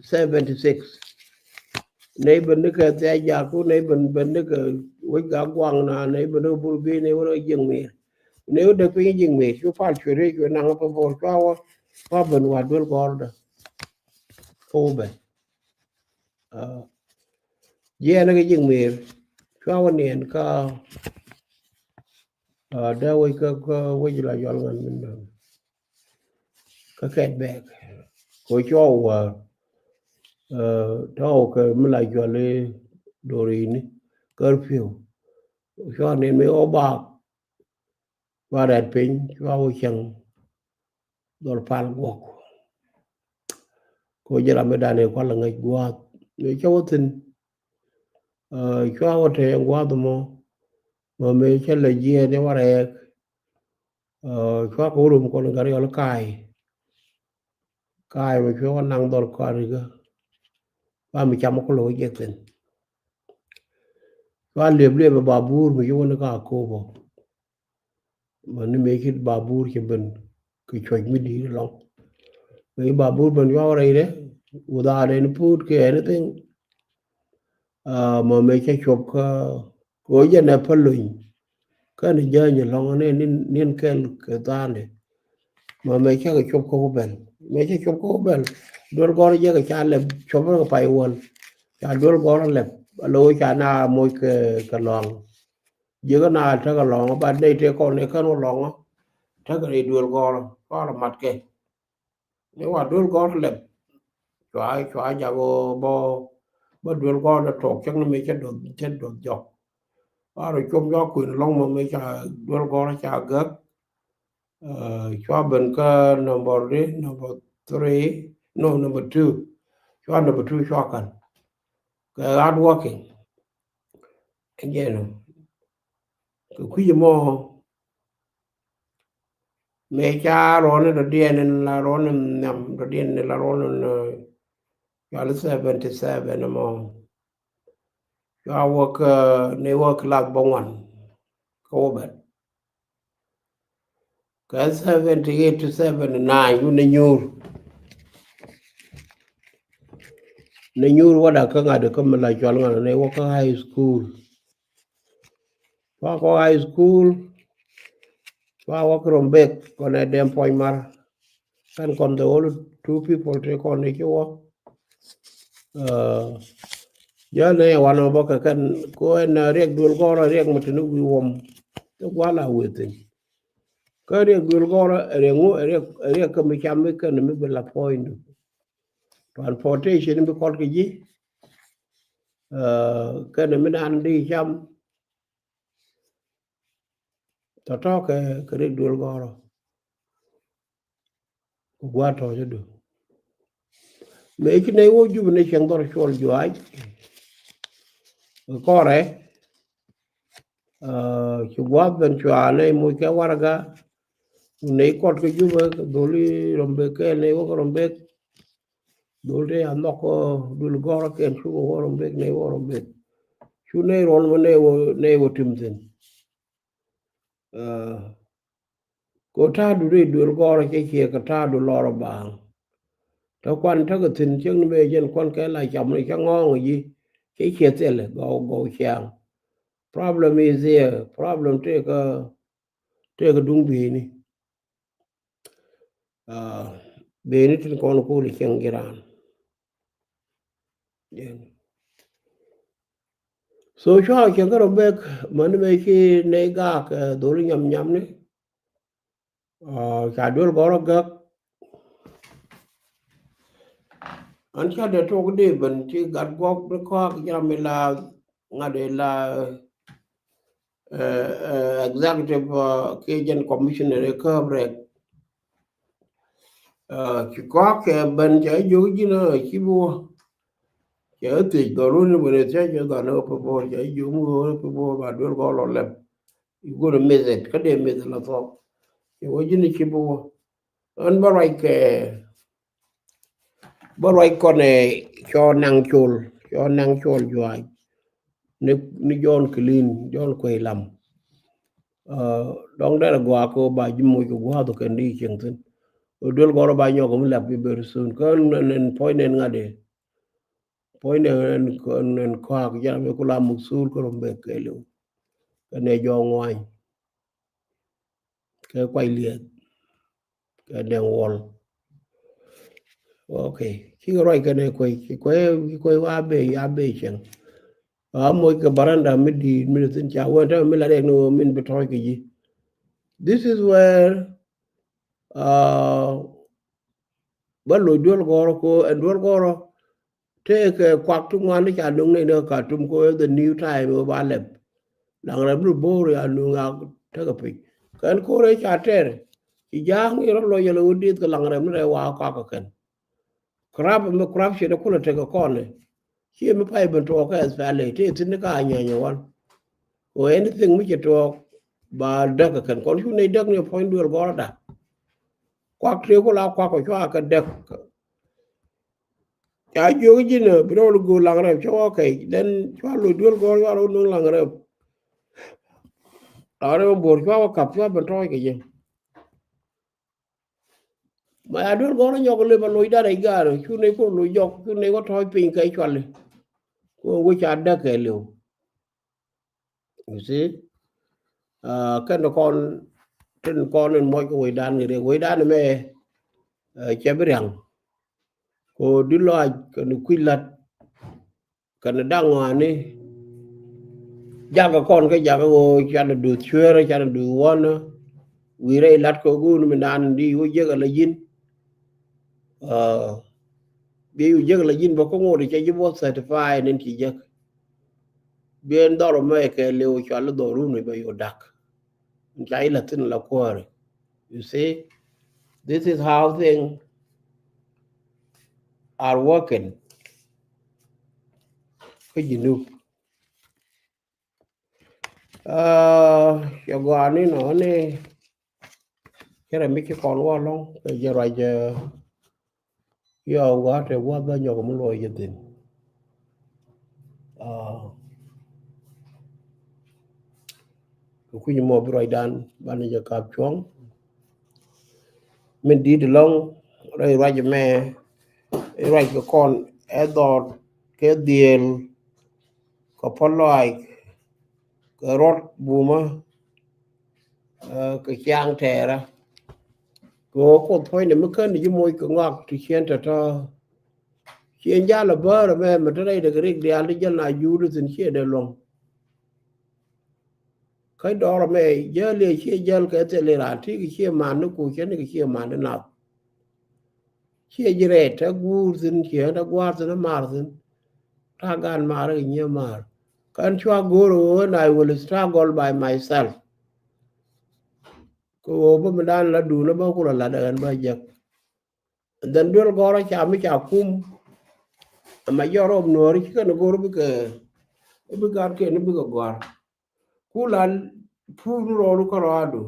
seventy-six. Nɛy ben ni kɛ thia̱ jak, ku nɛy ben, ben ni kɛ wec gak guaŋ na, nɛy ben ni kɛ bur bi, nɛy ben ni kɛ jiɛŋ mi̱i̱r. Nɛy wä däk piny ji̱ŋ mëë cu pal cuɛ riec cuɛ naŋ pä bor cua wä. Cua ben wa duel gɔrdä. Kä wä ben. Ah, jiɛn kɛ ji̱ŋ mëë cua wä niɛn kä, ah, dee wec kä, kä wec la yɔl ŋän min däŋ. Kä kɛt bɛɛk. Kɛ cua wä, ah, tɔw kɛ mi la yɔl i̱ dorini. Curfew. Cua niɛn mëë wä bak. Cua rɛt piny, cua wä cäŋ dhɔl pal guɔk. Kɛ wä jɛ ram mi dan ɛ kual ŋäc gua̱a̱th. Mëë cä wä thi̱n, ah, cua wä te gua̱a̱th mɔ. Mɔ mëë cä lɛ jiɛɛn ɛ wä rɛɛk. Ah, cua kɛ wä rum kɔn gari ɔl ka̱a̱y. Ka̱a̱y mɔ cua wä naŋ dhɔl ka̱a̱rikä. Ba mi cam kɛ lo̱ jɛ thi̱n. Cua liep liep ɛ babur mi ci wä ni ka Akobo. Mani mëë ci babur ci ben kɛ cuɔc mi di̱i̱t ɛlɔ̱ŋ. Mëë ci babur ben yuak rɛydɛ without any food kɛ anything. Ah, mɔ mëë cä cuɔp kä kɛ ɣöö jɛn ɛ päl lony. Kä ni jäny ɛlɔ̱ŋ ni, ni, ni̱n kɛl kɛ tha̱a̱ŋdɛ. Mɔ mëë cä kɛ cuɔp kä wä bɛl. Mëë cä cuɔp kä wä bɛl. Duel gɔr jɛ kɛ ca lɛp cuɔp rɛ kɛ pay wäl. Ca duel gɔr lɛp. Alo ca na moc kɛ, kɛ lɔ̱a̱ŋ. Jiäkä na tekɛ lɔ̱ŋä, ba nɛy tëë kɔn ëë kän wä lɔ̱ŋä. Tekɛ rɛy duel gɔ̱rä, gɔ̱rä matkɛ. Ni wa duel gɔ̱rä lɛp. Cua, cua jak ɣöö bä, bä duel gɔ̱rä tuɔɔk cäŋ ni mëë cä duɔth, cä duɔth jɔk. Ba rɔ com jɔk kuën lɔ̱ŋ mɔ mëë ca duel gɔ̱rä ca gäk. Ah, cua ben kä number di, number three, no, number two. Cua number two cua kän. Kɛ hard working. Again, kɛ kui̱c mɔ mëë ca ruɔ̱n ni dɔ̱diɛn in la ruɔ̱n ni nhiam dɔ̱diɛn in la ruɔ̱n ni, eh, cɔal i̱ seventy seven mɔ. Cua wä kä, eh, ni wä class bä ŋuan kä wä bɛt. Kɛ seventy eight to seventy nine wun ni nyuur. ni nyuur wä da kä ŋa̱t kä mi la cɔl ŋa̱t ni wä kä high school. Wa kɔ high school, wa wä kä Rumbek kɔn ɛ dɛm puɔ̱ny mar. Kɛn kɔn the only two people ti kɔn ni ci wä. Jɛ ni wan ɔ bä kɛ kɛn ko ɛn riɛk duel gɔrɔ riɛk mi tini wi̱i̱ wɔm. Ti guala within. Kä riɛk duel gɔrɔ riɛk ŋu riɛk kä mi cam mi kɛn mi bi la puɔ̱ny du. Transportation bi kɔl kɛ ji̱. Kɛn mi nan di cam. Tɔtɔ kɛ kɛ riɛk duel gɔrɔ. Ku gua̱a̱r tɔ̱ cä du. Mëë ci nɛy wä jup ni cieŋ dhɔr cuɔl juaac. Kɔrɛ. Ci gua̱a̱th ben cua nɛy moc kɛ warɛga. Nɛy kɔt kɛ jup dholi Rumbek kɛ nɛy wä kɛ Rumbek. Dhol te a nhɔk duel gɔrɔ kɛn cukɛ wä Rumbek nɛy wä Rumbek. Cu nɛy ruɔn mɛ nɛy wä tim thin. Ko ta̱a̱du rɛy duel gɔrɔ cɛ ciɛ kɛ ta̱a̱du lɔr baaŋ. Tɛ kuan tekɛ thi̱n cieŋ ni mëë jɛn kuan kɛ la cam ni cä ŋɔ̱ɔ̱ŋ ji̱ cɛ ciɛ thilɛ gɔw gɔw ciaŋ. Problem is here. Problem tëëkä tëëkä duŋ bi̱i̱ni. Bi̱i̱ni tin kɔn kul cieŋ ji̱ raan. So cua cieŋ kä Rumbek mäni mëë ci nɛy gaak dholi nyam nyamni. Ca duel gɔrɔ gäk. An ca dee tok di ben ci gat guɔk di kɔak jam ila ŋa̱t ila executive kiɛ jɛn commissioner ɛ käp rɛk. Ci kɔak kɛ ben ca jiök ji̱n ci bi wä. Ca thiec dhɔl wun ni ben thiec ca dhɔl ni wä pi bo̱o̱r ca jiök mi wä pi bo̱o̱r ba duel gɔrɔ lɔ lɛp. You gonna miss it. Kä dee miss la thok. Cɛ wä ji̱n ci bi wä. Ɣän bä ruac kɛ bä ruac kɔnɛ cɔ naŋ col cɔ naŋ col juaac. Ni ni John Clean John Kuey Lam. Dɔŋ derɛ gɔaa kɛ ba ji̱ moc kɛ gua̱a̱th kɛn di cieŋ thin. Duel gɔrɔ ba nyɔk mi lap bi very soon kä nɛn puɔ̱ny nɛn ŋa̱t dee. Puɔ̱ny nɛn nɛn kɔak jam mi ku la muk thul kä Rumbek kɛ liw. Kɛ nɛ jɔɔŋ ŋuany. Kɛ kuay liɛth kɛ dɛŋ wɔl. Ok. Cikɛ ruac kɛn ɛ kuec ci kuec ci kuec wa be ya be cieŋ. Wa moc kɛ baranda mi di̱i̱t mi thin ca wee tɛ mi la dɛk ni wee min bi tɔc kɛ ji̱. This is where bä loc duel gɔrɔ ko ɛn duel gɔrɔ. Tëëkɛ kuak ti ŋuan ti ca nuŋ ni ni Khartoum ko the new time wä ba lɛp. Laŋ rɛm ni bo̱o̱r ya nuŋ a tekɛ piny kɛn ko̱r ɛ ca tɛr. Ci ja̱a̱ŋ irɔ lɔ yɛl wä dieth kɛ laŋ rɛm ni rɛ wa kuak kɛ kɛn. Corrupt mi corruption kulɛ tekɛ kɔn ni. Ci mi pay ben tuɔɔk kɛ S P L A ti thin ni ka anyanya wan. Ko anything mi ci tuɔɔk ba däk kɛ kɛn kɔn cu nɛy däk ni puɔ̱ny duel gɔrɔ da. Kuak ti kula kuak kɛ cua kɛ däk. Ca jiök ji̱n bi rɔl go̱o̱r laŋ rɛp cä wä kɛc then cua loc duel gɔr cua rɔ nuŋ laŋ rɛp. Laŋ rɛp bo̱r cua wä kap cua ben tɔɔc kɛ jɛ. Ma ya duel gɔr nyɔk lep a loc darɛ gaar cu nɛy kur loc jɔk cu nɛy wä tɔɔc piny kɛ cuali. Ku wä ca däk kɛ liw. You see? Kɛn kɔn tin kɔn in muɔc kɛ wecdan kɛ riɛk wecdan mɛ. Cɛ bi riaŋ ko di lɔac kɛn kui̱ la̱t. Kɛn daŋ ŋɔaani jakɛ kɔn kä jakɛ ɣöö canɛ duth cueerä canɛ duth wäänä. Wi̱i̱ rɛy la̱t kɛ guun mi naan di wä jiäk ala ji̱n. Bi yu jek la ji̱n bä kä ŋot cɛ ji̱ bä certify nin ci jek. Bi ɛn dhɔr mɛ kɛ liw cɔal i̱ dhɔr run bɛ yu dak. Ca i̱ la thin la kuäär. You see, this is how things are working. Kä Junub. Cɛ gɔaa ni nɔ ni cɛ rɛ mi ci kɔn wä lɔŋ kɛ jɛ ruac. Yɔ gɔaa tɛ gua̱th bä nyɔk mi luɔc jɛ thin. Kɛ kui̱ny mɔ bi ruacdan banɛ jɛ kap cuɔ̱ŋ. Min di̱t lɔŋ rɛy ruac mɛ ruac kɛ kɔn ɛ dhɔr. kɛ dhiëël, kɛ pɔlɔac, kɛ ruɔt bumä, kɛ ciaŋ tɛɛrä. Kɛ ɣöö Kuoth puɔ̱nydɛ mi kän ji̱ moc kɛ ŋɔak ti ciɛn tɔ̱tɔ̱. Ciɛ jal a bäär ɛmɛ mi te rɛydɛ kɛ rik diaal ti jäl na juut thi̱n ciɛ dee luɔ̱ŋ. Kä dɔɔr ɛmɛ jäl i̱ ciɛ jäl kɛ thil i̱ raan ti kɛ ciɛ man ni ku cä ni kɛ ciɛ man ni nath. Ciɛ ji̱ rɛɛt te guur thi̱n ciɛ te gua̱a̱r thi̱n mar thi̱n. Ta̱a̱ gan mar kɛ nyiee mar. Kän cua go̱o̱r ɣöö ɛn I will struggle by myself. Kɛ ɣöö bä mi dan la duun bä kulɛ lat ɛn bä jek. And then duel gɔr ca mi ca kum. Ama jɔr ɔm nuɔri ci kɛn go̱r bikɛ, bikɛ gat kɛn bikɛ gɔr. Ku lan pur ni rɔɔdu kärɔadu.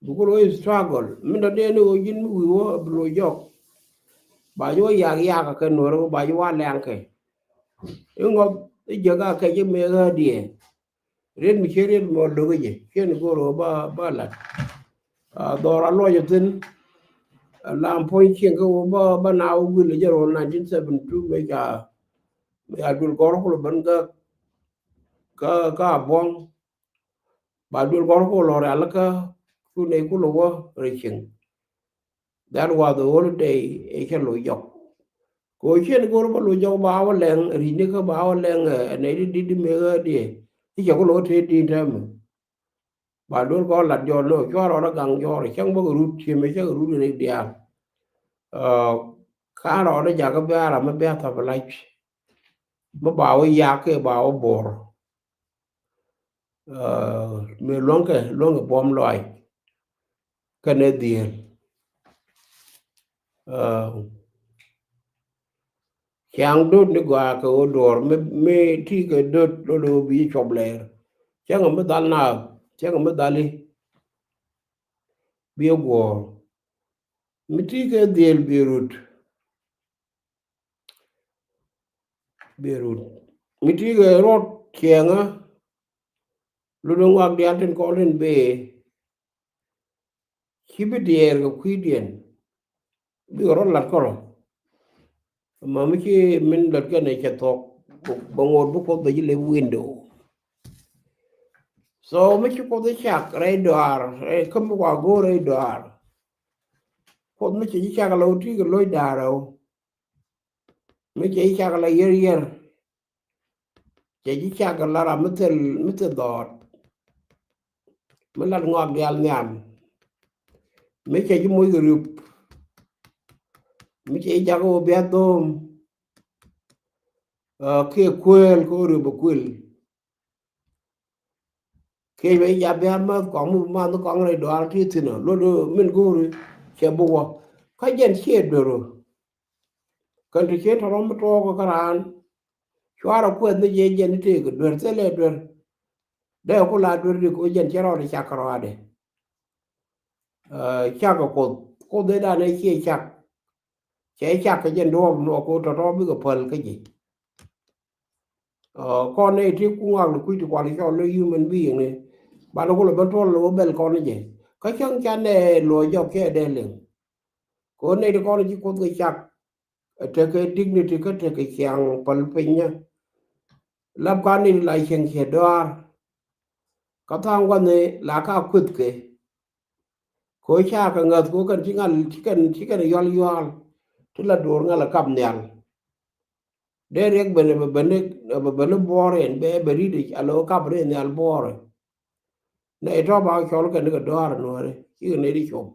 Bi ku lo struggle. Min dɔ dee ni ɣöö ji̱n mi wi̱i̱ wä bi lo jɔk. Ba ji̱ wä yak yak kɛ nuɔri ba ji̱ wä lɛŋ kɛ. Iŋɔ i̱ jɛ ka kɛ ji̱ mëë ɣä diɛ. Riet mi ciɛ riet mɔ lo̱k i̱ jɛ ciɛ ni go̱o̱r ɣöö ba, ba lat. Dhɔr a luɔc ɛ thi̱n. Lam puɔ̱ny cieŋ kä ɣöö ba, ba na wä guil ɛ jɛ ro̱l nineteen seventy two mëë ca, mëë ca duel gɔr kulɛ ben kä, kä, kä a buɔ̱ŋ. Ba duel gɔr kulɛ lɔ rial kä cu nɛy kulɛ wä rɛ cieŋ. That was the only day ɛ cɛ lo̱c jɔk. Kɛ ɣöö ciɛn go̱r bä lo̱c jɔk ba wä lɛŋ ri̱cni kä ba wä lɛŋ ɛ nɛy di di̱t di mëë ɣä diɛ. I̱ cɛ ku lo̱c te di̱t täämɛ. Ba duel gɔr lat jɔɔr lo̱c cua rɔɔdä gaŋ jɔɔr cäŋ bä kɛ rut ciɛ mëë cä kɛ rut rik diaal. Kä rɔɔdä jakä bia ram mi bia thap lac. Mi ba wä yak kɛ ba wä bo̱r. Mëë luäŋkɛ, luäŋkɛ buɔ̱m lɔaac kɛnɛ dhiëël. Ciaŋ döt ni gɔaa kɛ ɣöö duɔ̱ɔ̱r mi, mi ti kɛ döt lɔ lo̱o̱ bi cuɔp lɛɛr. Cäŋɛ mi dhal naath, cäŋɛ mi dhali bi guɔ̱ɔ̱r. Mi ti kɛ dhiëël bi rut. Bi rut. Mi ti kɛ rot ciɛŋä luni ŋuak diaal tin kɔn tin bee. Ci bi diɛɛr kɛ kui̱diɛn bikɛ rɔ lat kärɔ. Ma mi ci min lat kɛn ɛ cɛ thuɔk bɛ ŋot bi Kuoth bɛ ci lep window. So mi ci Kuoth i̱ cak rɛy dɔaar rɛy kä mi kua go̱o̱r rɛy dɔaar. Kuoth mi cɛ ci cak la wä ti kɛ lo̱c da̱a̱r rɛw. Mi cɛ ci cak la yier yier. Cɛ ji̱ cak kɛ la ram mi thil, mi thil dhɔɔt. Mi lat ŋɔak diaal nhiam. Mi cɛ ji̱ moc kɛ riup. Mi cɛ ji̱ jak kɛ wä bia dho̱o̱m. Kiɛ kuëël kɛ wä riup ɛ kuël. Kiɛ bɛ ji̱ jak bia mäth kɔŋ mi bi math ni kɔŋ rɛy dɔaar ti thi̱n ɔ luɔt min go̱o̱ri cɛ bi wä. Kä jɛn ciɛ duer ɔ. Kɛn ti ciɛ tɔrɔ mi tuɔɔk kä raan. Cuarɛ kuɛth ni jɛ jɛn itek duer thilɛ duer. Dee ku la duer di ko jɛn cɛ rɔɔdɛ cak kɛ rɔɔdɛ. Cak kɛ Kuoth, Kuoth dee dan ɛ ciɛ cak. Cɛ cak kɛ jɛn duɔɔp nuɔk ko tɔtɔ bikɛ päl kä ji̱. Kɔn nɛ ti ku ŋak ni kui̱ ti kual cɔl ni human being ni. Ban ku lɛ ben tuɔl ni wä bɛl kɔn ni jɛ kä cäŋ can nɛ luɔc jɔk cɛ dee liŋ. Ko nɛ ti kɔn ci Kuoth kɛ cak. Tekɛ dignity kä tekɛ ciaŋ päl piny nyä. Lap kan ni la cieŋ ciɛ dɔaar. Kä tha̱a̱ŋ gua̱ni la ka kueth kɛ. Ko ca kɛ ŋäth ko kɛn ci ŋal ci kɛn ci kɛn yɔal yɔal. Ti la duɔr ŋal a kap nhial. Dee riɛk ben bɛ ben bɛ ben buɔɔr in bɛ bɛ rit a lo kap ri nhial buɔɔr. Nɛ tɔ ba cɔl kɛn kɛ dɔaar nuɔri ci kɛ nɛ di cop.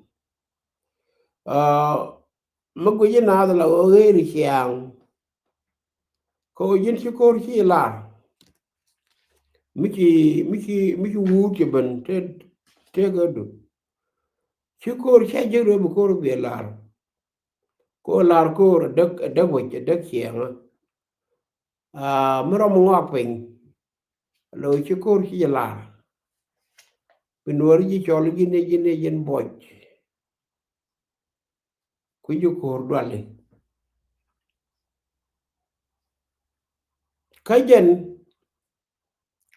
Mi guic inaath la ɣöö ɣeer ciaŋ. Kɛ ɣöö ji̱n ci ko̱r ci lar. Mi ci, mi ci, mi ci wuut ci ben te, te kä du. Ci ko̱r ca jek röö bi ko̱r bi lar. Ko̱r lar ko̱r a däk, a däk wec, a däk ciaŋä. Mi rɔm ŋɔak piny. Lo ci ko̱r ci jɛ lar. Bi nuɔri ji̱ cɔl ji̱n i̱ ji̱n i̱ ji̱n buɔc. Kui̱ ji̱ ko̱r duali. Kä jɛn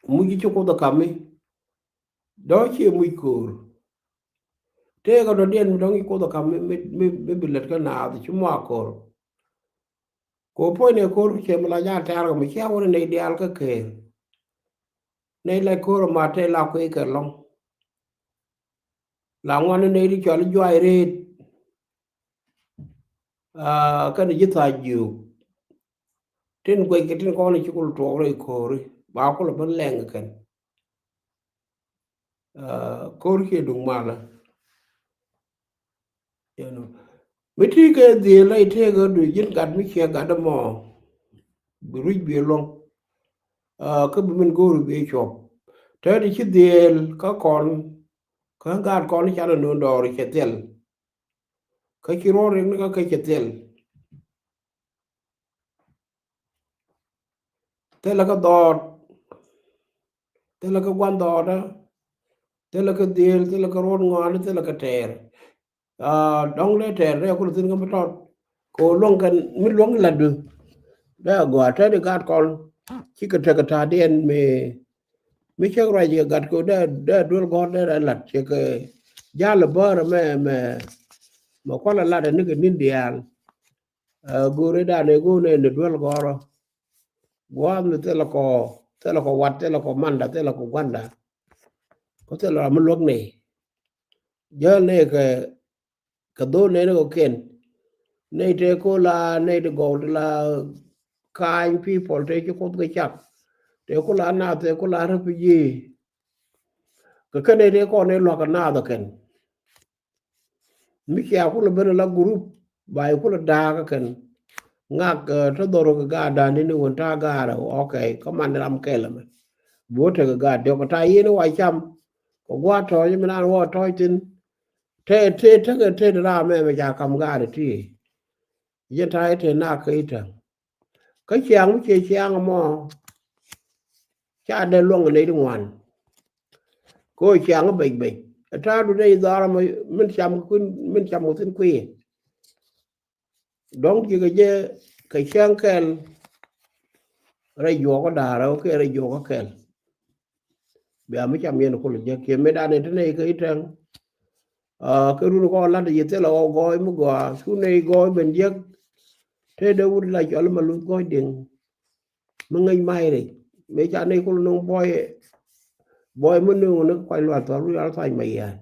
muc ci Kuoth ɛ kami. Dɔ̱ ciɛ muc ko̱r. Tëëkɛ dɔ̱diɛn mi dɔ̱ŋ ci Kuoth ɛ kami mi, mi, mi bi lät kä naath ci muak ko̱r. Ko puɔ̱ny nɛ ko̱r cɛ mi la jal tɛ̈r kɛ mi cia wä ni nɛy diaal kä ker. Nɛy la ko̱r ma te la kui̱ kɛ lɔ̱ŋ. La ŋuan ni nɛy di cɔl juay reet. Aa, kɛn ji̱ thac jiök. Tin guɛc kɛ tin kɔn ci kul tuɔɔk rɛy ko̱ri ba kul ben lɛŋ kɛn. Aa, ko̱r kiɛ duŋ malä. You know. Mi ti kɛ dhiel la itek ɛ du ji̱n gat mi ciɛ gat ɛmɔ. Bi ruc bi luɔ̱ŋ. Aa, kä bi min go̱o̱ri bi cuɔp. Te ti ci dhiel kä kɔn, kä gat kɔn canɛ nun dɔɔr cɛ thil. Kä ci ruɔ̱n rik ni kä kɛ cɛ thil. Thilɛ kä dhɔɔt. Thilɛ kä gua̱n dhɔɔtdä. Thilɛ kä dhiel, thilɛ kä ruɔ̱t ŋɔaani, thilɛ kä tɛɛr. Aa, dɔ̱ŋ dee tɛɛr dee kul thi̱n kä mi tɔt. Kɛ ɣöö luäŋ kɛn mi luäŋ lat du. Dee a gɔaa te di gat kɔn. Cikɛ tekɛ ta̱a̱diɛn mi, mi cäk ruac kɛ gat kɛ ɣöö dee, dee duel gɔ̱r dee rɛ lat. Cikɛ jal ɛ bäärä mɛ, mɛ, mɛ kualɛ lat ɛ nikɛ ni̱n diaal. Aa, go̱o̱ri danɛ go̱o̱nɛ ni duel gɔ̱rä. Gua̱a̱th mi thilɛ kɔ, thilɛ kɔ wat, thilɛ kɔ manda, thilɛ kɔ gua̱nda. Kä thilɛ ram mi luäk nɛy. Jäl nɛy kɛ, kɛ dho̱l nɛy ni kɔ kɛn. Nɛy tëë ko̱ la, nɛy ti gɔw ti la ka̱ny people tëë ci Kuoth kɛ cak. Tëë ko̱ la nath, tëë ko̱ la refugee. Kɛ kɛn nɛy tëë kɔn nɛy lua̱k kɛ nath ɛ kɛn. Mi cia kulɛ ben la group ba yi kulɛ da̱a̱k kɛn. Ŋak, eh, te dhɔr kɛ gaat da̱a̱n ni wän ta̱a̱ gaarä, okay, kä man ram kɛl ɛmɛ. Bi wä tekɛ gaat diɔk kɛ ta̱a̱ yen wa cam. Kɛ gua̱a̱r tɔ̱ɔ̱c mi naan wä tɔ̱ɔ̱c thi̱n. Te, te, tekɛ te ram ɛmɛ ca kam gaat ti. Yɛn ta̱a̱ i̱ te nak kä i̱ täŋ. Kä ciaŋ mi cie ciaŋ ɛmɔ. Ca dee luɔ̱ŋ nɛy ti ŋuan. Ko ciaŋ bec bec. Ɛ ta̱a̱du nɛy dhɔr ɛmɔ min cam kɛ kui̱n, min cam kɛ thi̱n kui̱. Dɔ̱ŋ cikɛ jɛ kɛ ciaŋ kɛl. Rɛy juɔk kä da̱a̱r ɛ wä kiɛ rɛy juɔk kä kɛl. Bia mi cam yɛn kul jek kiɛ mi danɛ ti nɛy kä i̱ tɛŋ. Aa, kä run kɔn lat yi thilɛ ɣɔw gɔɔy mi gɔaa cu nɛy gɔɔy ben jek. Te dee wut la cɔl ma luth gɔɔy diŋ. Mi ŋäc may rɛy mi ca nɛy kul nuŋ buɔy. Buɔy mi nuŋ ni kuany lual thɔr wi̱i̱ al thac ma yia̱a̱n.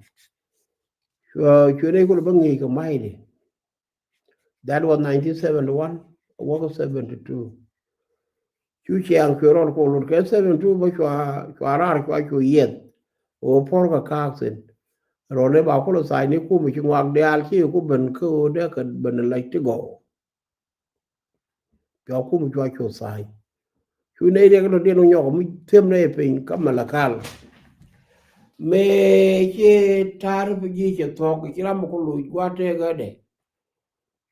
Cuɛ, cuɛ nɛy kul bä ŋi̱i̱c kɛ may di. That was nineteen seventy-one, a wäk seventy-two. Cu ciaŋ cuɛ rɔl kok lot kɛ seventy-two bä cua, cua raar cua cu yieth. Ɣöö puɔ̱r kɛ ka̱a̱k thi̱n. Rɔl ëë ba kulɛ thac ni kumɛ ci ŋuak diaal ci ku ben kä ɣöö dee kɛ ben lac ti gɔw. Cua kumɛ cua cu thac. Cu nɛy riɛk lɔ diɛn wä nyɔk mi thiäm nɛy piny kä Malakal. Mëë ci ta̱a̱r pi ji̱ cɛ thuɔ̱k ci ram mi ku loc gua̱a̱r tëëk ɣädɛ.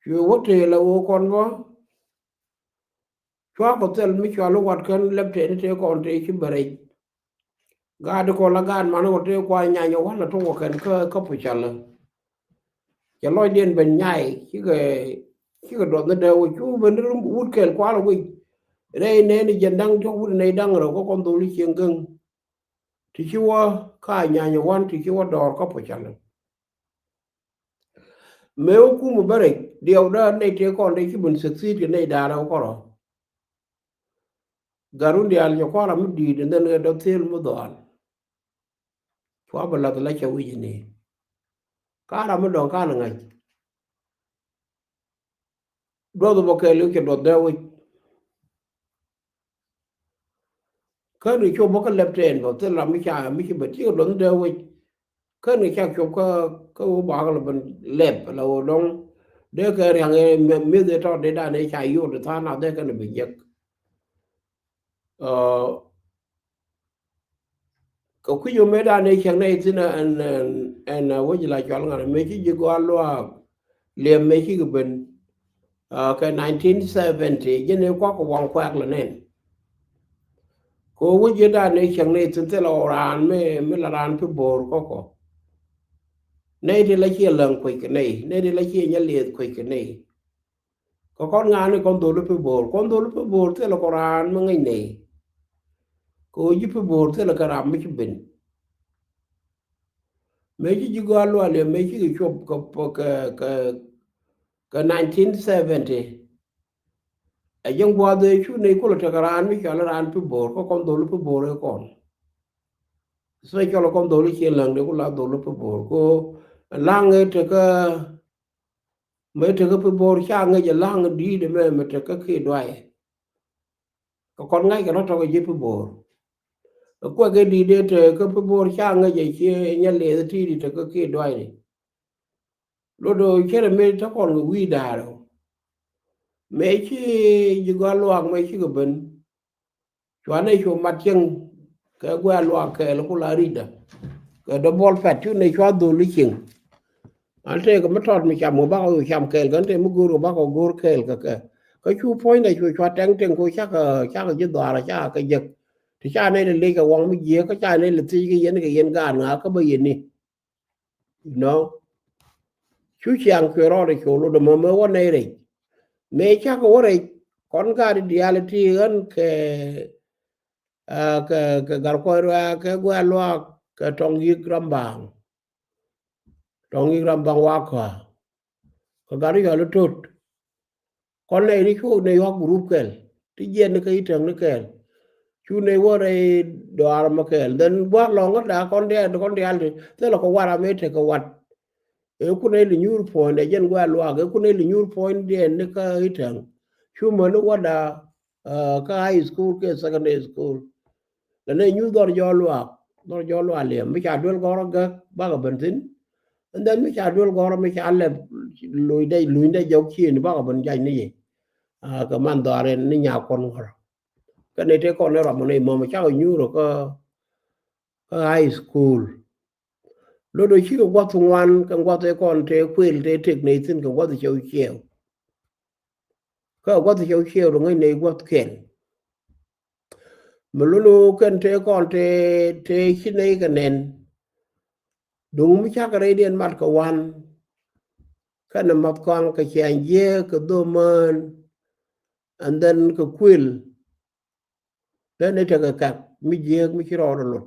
Cuɛ wä tëë la ɣöö kɔn bä. Cua kɔ thil mi cua lo̱k wat kɛn lɛp tëë ni tëë kɔn tëë ci bɛ rɛc. Gaat kɔ la gaat man kɔ tëë kua nyany ɛ wal a tok kɔ kɛn kä, kä pucalä. Cɛ lɔcdiɛn ben nyay cikɛ, cikɛ duɔth ni dee wec cu ben ni wut kɛl kual wec. Rɛy nɛɛni jɛn da̱ŋ cɔk wut nɛy da̱ŋ rɛw kä kɔn dholi cieŋ gäŋ. Ti ci wä ka nyany ɛ wan ti ci wä dɔɔr kä pucalä. Mëë wä kumɛ bä rɛc diɛw dee nɛy tëë kɔn dee ci ben succeed kɛ nɛy da̱a̱r rɛw kärɔ. Gat run diaal cɛ kua̱r ram mi di̱i̱t and then kɛ dɔ̱th thil mi dhɔaal. Cua bä lath la cɛ wi̱c ni. Ka ram mi dɔ̱ŋ ka ni ŋa̱c. Duɔth bä kɛɛliw cɛ duɔth dee wec. Kä ni cop bä kä lɛp tɛɛn bä thil ram mi ca mi ci bä ti kɛ duɔth dee wec. Kä ni cak cop kä, kä wä bak lɛ ben lɛp la wä dɔ̱ŋ. Dee kɛ riaŋ ɛ mi̱eth ɛ tɔt dee dan ɛ ca yot ɛ tha̱a̱ŋ nath dee kɛn ɛ bi jek. Aa, kɛ kui̱c ɔ mëë dan ëë cäŋ nɛy thi̱n ɛn, ɛn, ɛn, aa, wec la cɔal ŋa̱n mëë ci ji̱ gɔaa luaak liɛm mëë cikɛ ben. Aa, kɛ nineteen seventy ji̱n ëë kuak kɛ waŋ kuak lɛ nɛn. Kɛ wec ji̱ dan ëë cäŋ nɛy thi̱n thilɛ ɣɔw raan mi, mi la raan pi bo̱o̱r kɔkɔ. Nɛy ti la ciɛ läŋ kuec kɛ nɛy, nɛy ti la ciɛ nyɛ lieth kuec kɛ nɛy. Kɛ kɔn ŋa̱a̱ni kɔn dholi pi bo̱o̱r, kɔn dholi pi bo̱o̱r thilɛ kɔ raan mi ŋäc nɛy. Kɛ ɣöö ji̱ pi bo̱o̱r thilɛ kɛ ram mi ci ben. Mëë ci ji̱ gɔaa lual yɛ mëë cikɛ cop kɛ, kɛ, kɛ, kɛ nineteen seventy. Ɛ jɛn gua̱a̱th ëë cu nɛy kulɛ tekɛ raan mi cɔal raan Pibor, kä kɔn dholi Pibor ëë kɔn. Especially kɔn dholi Ciëŋ Läŋ dee ku la dholi Pibor. Ko la̱ŋ ëë tekä, mëë tekä Pibor ca ŋäc ɛ la̱ŋ di̱i̱t ɛmɛ mëë tekä Kiir Duay. Kɛ kɔn ŋa̱ckɛ rɔ̱ tɔ̱ kɛ ji̱ Pibor. Ɛ kuɛk ëë di̱i̱t ëë tekä Pibor ca ŋäc ɛ ci nyɛ liɛth ti̱i̱t tekä Kiir Duay. Lot ɔ cɛ rɛ mëë te kɔn kɛ wi̱i̱ da̱a̱r ɔ. Mëë ci ji̱ Gɔaa Luaak mëë cikɛ ben. Cua nɛy cu mat cieŋ kɛ Gɔaa Luaak kɛɛl ku la ri̱cdä. Kɛ dee buɔl pɛt cu nɛy cua dholi cieŋ. An tëëkɛ mi tɔt mi cam kɛ bakɔ cam kɛɛl kɛ, an tëë mi go̱o̱r kɛ bakɔ go̱o̱r kɛɛl kɛ kɛ. Kä cu puɔ̱nydɛ cu cua tɛŋ tɛŋ ku cakɛ, cakɛ ji̱ dhɔaarä cakɛ jek. Ti ca nɛy lɛ lec kɛ waŋ mi jiääk, kä ca nɛy lɛ thiec kɛ yɛn kɛ yɛn gaat ŋa̱a̱ kä bä yɛn ni. You know, cu ciaŋ cuɛ rɔɔdɛ cu lot ɛmɔ mëë wä nɛy rɛc. Mëë cakɛ wä rɛc kɔn gaat diaal ti ɣän kɛ, ah, kɛ, kɛ Gatkuɔy Ruaak, kɛ Gɔaa Luaak, kɛ Tɔŋ Yiëk Rambaŋ. Tɔŋ Yiëk Rambaŋ wa kɔa. Kɛ gat i̱ cɔl i̱ Tot. Kɔn nɛy ni cu nɛy yuak group kɛl. Ti jiɛn ni kä i̱ tɛŋ ni kɛl. Cu nɛy wä rɛy dɔaar mɛ kɛl. Then gua̱a̱r lɔ̱ŋ kä da̱a̱ kɔn diaal, kɔn diaal ti thilɛ kɛ wat ram i̱ tekɛ wat. Ëë kun nɛy li nyuur puɔ̱ny dɛ jɛn Gɔaa Luaak. Ëë kun nɛy li nyuur puɔ̱ny diɛn ni kä i̱ tɛŋ. Cu män ni wä da̱a̱, ah, kä high school kɛ secondary school. Lɛ nɛ nyuth dhɔr jɔɔl luaak, dhɔr jɔɔl luaak liɛm. Mi ca duel gɔrɔ gäk bakɛ ben thi̱n. And then mi ca duel gɔrɔ mi ca lɛ luny dɛ, luny dɛ jɔk cien bakɛ ben jac ni yɛ. Ah, kɛ man dhɔaar in ni nya kuɔn ŋɔr. Kɛ ni tëë kɔn ni rɔm ni mɔmɔ cakɔ nyuur kä, kä high school. Lot ɔ cikɛ gua̱th ŋuan kɛ gua̱th ëë kɔn tëë kuël tëë tëk ni thi̱n kɛ gua̱th cɛw ciɛw. Kä gua̱th cɛw ciɛw rɔ ŋäc ni gua̱th kɛl. Mi luni kɛn tëë kɔn tëë, tëë ci nɛy kɛ nɛn. Duŋ mi cakɛ rɛydiɛn mat kɛ wan. Kɛn ɛ math kɔaŋ kɛ ciaŋ jiääk kɛ dhomään. And then kɛ kuël. Then i̱ tekɛ kak mi jiääk mi ci rɔɔdɛ lot.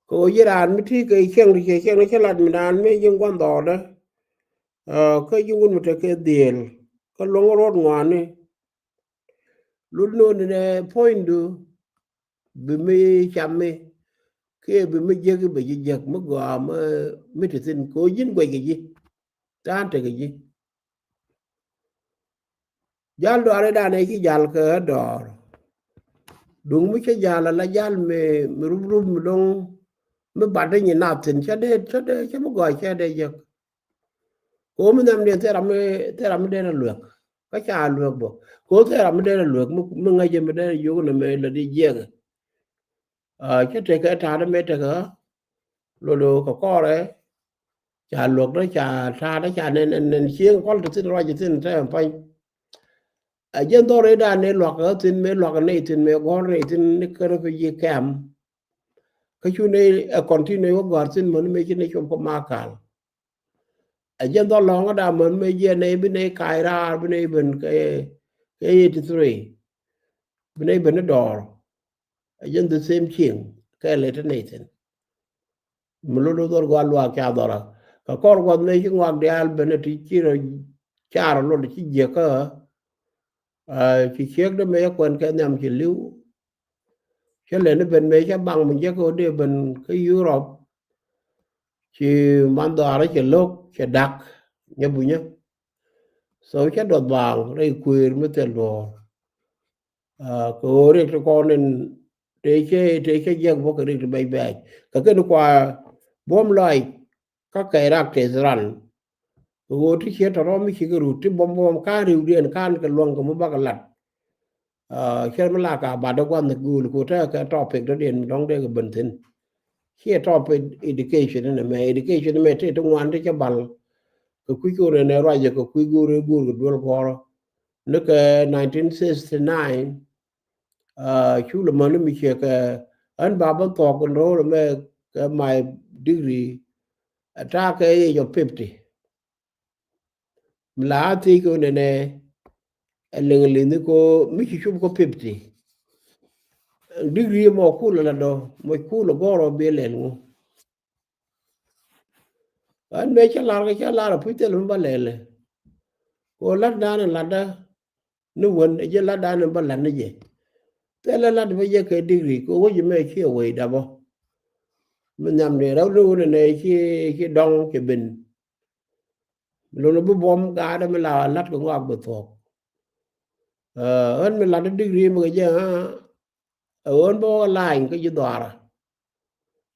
Kɛ ɣöö ji̱ raan mi ti kɛ cieŋ ti cɛ cieŋ ti cä lat mi raan mi ji̱ gua̱n dhɔɔdä. Ah, kä ji̱ wun mi tekɛ dhieel. Kä luäŋ ruɔt ŋɔaani. Lut nööni nɛ puɔ̱nydu bi mi cam mi kiɛ bi mi jiäk i̱ bɛ ji̱ jiäk mi gɔaa mi, mi ti thi̱n kɛ ɣöö ji̱n guɛc kɛ ji̱. Ta̱a̱n tekɛ ji̱. Jal dɔaar i̱ danɛ ci jal kɛ dɔɔr. Duŋ mi cä jal ala jal mi, mi rup rup mi do̱ŋ mi bat dee nyi nath thi̱n cä dee, cä dee, cä mi gɔaa cä dee jiäk. Kɛ ɣöö mi nhiamdiɛn thil ram mi, thil ram mi dee rɛ luek. Kä ca luek bä. Kɛ ɣöö thil ram mi dee rɛ luek, mi, mi ŋäcɛ mi dee rɛ yio̱k nɛ mɛ lät i̱ jiɛkɛ. Ah, cä tekɛ ta̱a̱dä mɛ tekɛ. Lolo kɛ kɔrɛ. Ca luek dä ca ta̱a̱dä ca nɛn, nɛn, nɛn cieŋ kɔl ti thi̱n ruac ti thi̱n tɛm pa̱ny. A jɛn dhɔr i̱ da̱a̱n ni luak kä thi̱n mɛ luak ni thi̱n mɛ gɔ̱r ni thi̱n ni kär kä ji̱ kɛm. Kä cu ni ɛ continue wä gɔ̱r thi̱n män mɛ ci ni cop kä makal. A jɛn dhɔr lɔ̱ŋ kä da̱a̱n män mɛ jiɛn ni bi ni ka̱a̱c raar bi ni ben kɛ, kɛ eighty three. Bi ni ben ni dɔɔr. A jɛn the same thing kɛ lɛ ti ni thi̱n. Mi lot dhɔr gua̱a̱r luaak ca dhɔra. Kɛ kɔr gua̱th mëë ci ŋuak diaal ben a ti ci rɔ car lot ci jiäkä. Ah, ci ciek dee mëë kuɛn kɛ nhiam ci li̱w. Cä lɛn i̱ ben mëë cä baŋ mi jiäkä dee ben kä Europe. Ci man dhɔaarä cɛ lo̱k cɛ dak nyɛ bunyä. So cä duɔth baaŋ rɛy kuëër mi thil duɔ̱ɔ̱r. Ah, kɛ ɣöö riɛk ti kɔn in tëë cä, tëë cä jiäk bä kɛ riɛk ti bɛc bɛc. Kɛ kɛn kua buɔ̱m lɔac kä kɛ rak tëë ran. Kɛ ɣöö ti ciɛ tɔ̱rɔ̱ mi cikɛ rut ti buɔ̱m buɔ̱m ka̱n riwdiɛn ka̱n kɛ luäŋ kɛ mi bakɛ lat. Ah, cɛ mi la ka bat dee gua̱n ni guul ku tekɛ topic dɔ̱diɛn mi dɔ̱ŋ dee kɛ ben thi̱n. Ciɛ topic education inɛ mɛ, education mɛ ti ti ŋuan ti cä bal. Kɛ kui̱ kɛ wun ɛn ɛ ruacɛ kɛ kui̱ go̱o̱r ɛ go̱o̱r kɛ duel guɔ̱rä. Ni kɛ nineteen sixty-nine, ah, cu lɛ mäni mi ciɛ kɛ ɣän ba bä thuɔ̱k in ro̱o̱l mɛ kɛ my degree. A ta̱a̱ kɛ age of fifty. Mi la a thiec kɛ wun ɛnɛ ɛ liŋ liŋ ni ko mi ci cup kɛ fifty. Degree mɔ kul la dɔ mɔ kul gɔrɔ bi lɛl ŋu. Ɣän mëë cä lar kɛ cä lar a puc thil mi ba lɛl. Ko lat dan lat da. Ni wän ɛ jɛ lat dan in bä lat ni jɛ. Thilɛ lat bä jɛ kɛ degree kɛ wec mɛ ci ɛ wec dapɔ. Mi nhiam ni rɛw ni wun nɛ ci ci dɔŋ ci ben. Lon bi buɔm gaat mi la lat kɛ ŋɔak bi thuɔk. Ɣän mi lat degree mi kɛ jɛ ɣän bä wä lany kä ji̱ dhuaarä.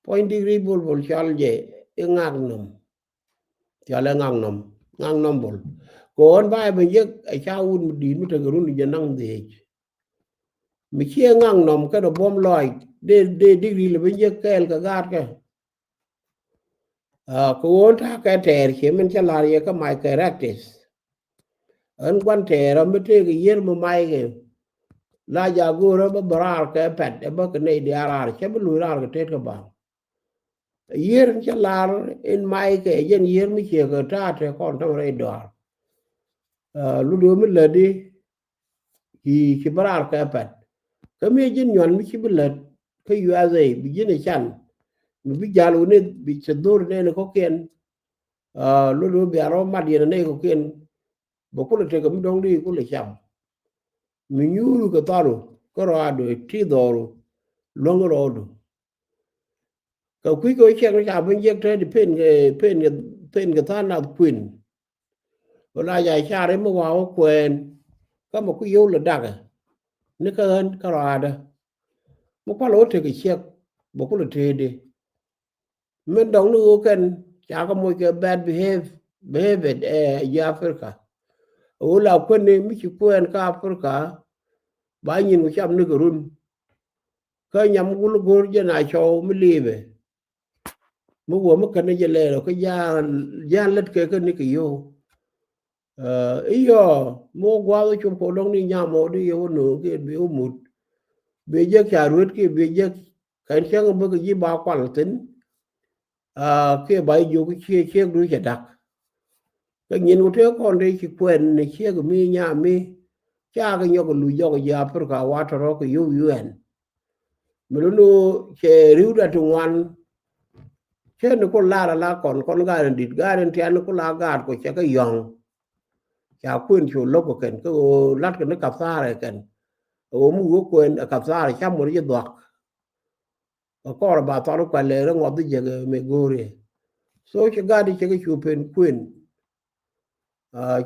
Puɔ̱ny degree bol bol cɔl jɛ i̱ ŋak nɔm. Cɔl i̱ ŋak nɔm, ŋak nɔm bol. Kɛ ɣän ba ɛ ben yek ɛ ca wut mi di̱i̱t mi tekɛ run jɛ naŋ dhiec. Mi ciɛ ŋak nɔm kɛn ɛ buɔ̱m lɔc dee dee degree lɛ ben yek kɛɛl kɛ gaat kɛ. Kɛ ɣöö ta̱a̱ kɛ tɛɛr ciɛ min cä la̱r yɛ kä my characters. Ɣän gua̱n tɛɛr ɣä mi tëëk yier mi may kɛ la ja̱ go̱o̱r ɣä bä bä raar kɛ pɛt ɛ bä kɛ nɛy diaal raar cä bi luc raar kɛ tet kɛ ba̱a̱ŋ. Yier in cä la̱r in may kɛ jɛn yier mi ciɛ kɛ ta̱a̱ tɛ kɔn tɔ̱ŋ rɛy dɔaar. Lut ɣä mi lätdi ci ci bä raar kɛ pɛt. Kä mi ji̱n nyuan mi ci bi lät kä U S A bi ji̱n ɛ can mi bi jal wä ni bi cɛ dhor nɛn kɔkiɛn. Lot wä bia rɔ mat yɛn nɛy kɔkiɛn. Bɛ kulɛ tekɛ mi dɔ̱ŋ di kulɛ cam mi nyuuru kɛ tharu kä rɔaadu ti dhɔru luäŋ rɔɔdu. Kɛ kui̱ kɛ wä ciɛk ni ca ben jiɛk te di pen kɛ pen kɛ pen kɛ tha̱a̱ŋ nath kuën. Wä la ja car i̱ mi wa̱a̱ wä kuɛɛn kä mi ku yio̱w lɛ dakɛ ni kä ɣän kä rɔaadä. Mi kualɛ wä tekɛ ciɛk bɛ kulɛ teetdi. Min dɔ̱ŋ ni ɣöö kɛn ca kɛ moc kɛ bad behave behavior ɛ ji̱ Africa. Ɣöö la kuäni mi ci kuɛɛn kä Africa ba nyin ku cam ni kɛ run. Kä nyam gul go̱o̱r jɛ na cɔw mi liibɛ. Mi wä mi kɛn ni jɛ lɛɛr kä ja̱a̱n ja̱a̱n lät kɛ kä ni kɛ yio̱w. Iyɔ mi wä gua̱a̱th wä cop kɛ wä dɔ̱ŋ ni nyam wä di yɛ wä no̱o̱ŋ kiɛ bi wä mut. Bi jek ca ruet kiɛ bi jek kɛn cäŋ bä kɛ ji̱ ba kual thi̱n. Kiɛ ba jiök ciek ciek du cɛ da̱k. Kä nyin ku tëë kɔn dee ci kuɛn ni ciek mi nyam mi ca kɛ nyɔk kɛ luc jɔk ji̱ Africa wa tɔrɔ kɛ yio̱w U N. Mi luni cɛ ri̱wda ti ŋuan. Cɛ ni ku lar ala kɔn kɔn gaat in di̱t gaat in tian ni ku la gaat ku cɛ kɛ yɔ̱ŋ. Ca kuën cu lo̱k kɛ kɛn kä ɣöö lat kɛ ni kapthaar kɛ kɛn. Ɣöö mi wä kuën ɛ kapthaar ca mot ci dhuak. Kɛ kɔr ba thɔr kuɛl lɛ rɛ ŋuɔth jɛ kɛ mi go̱o̱ri. So cɛ gaat cɛ kɛ cu pen kuën.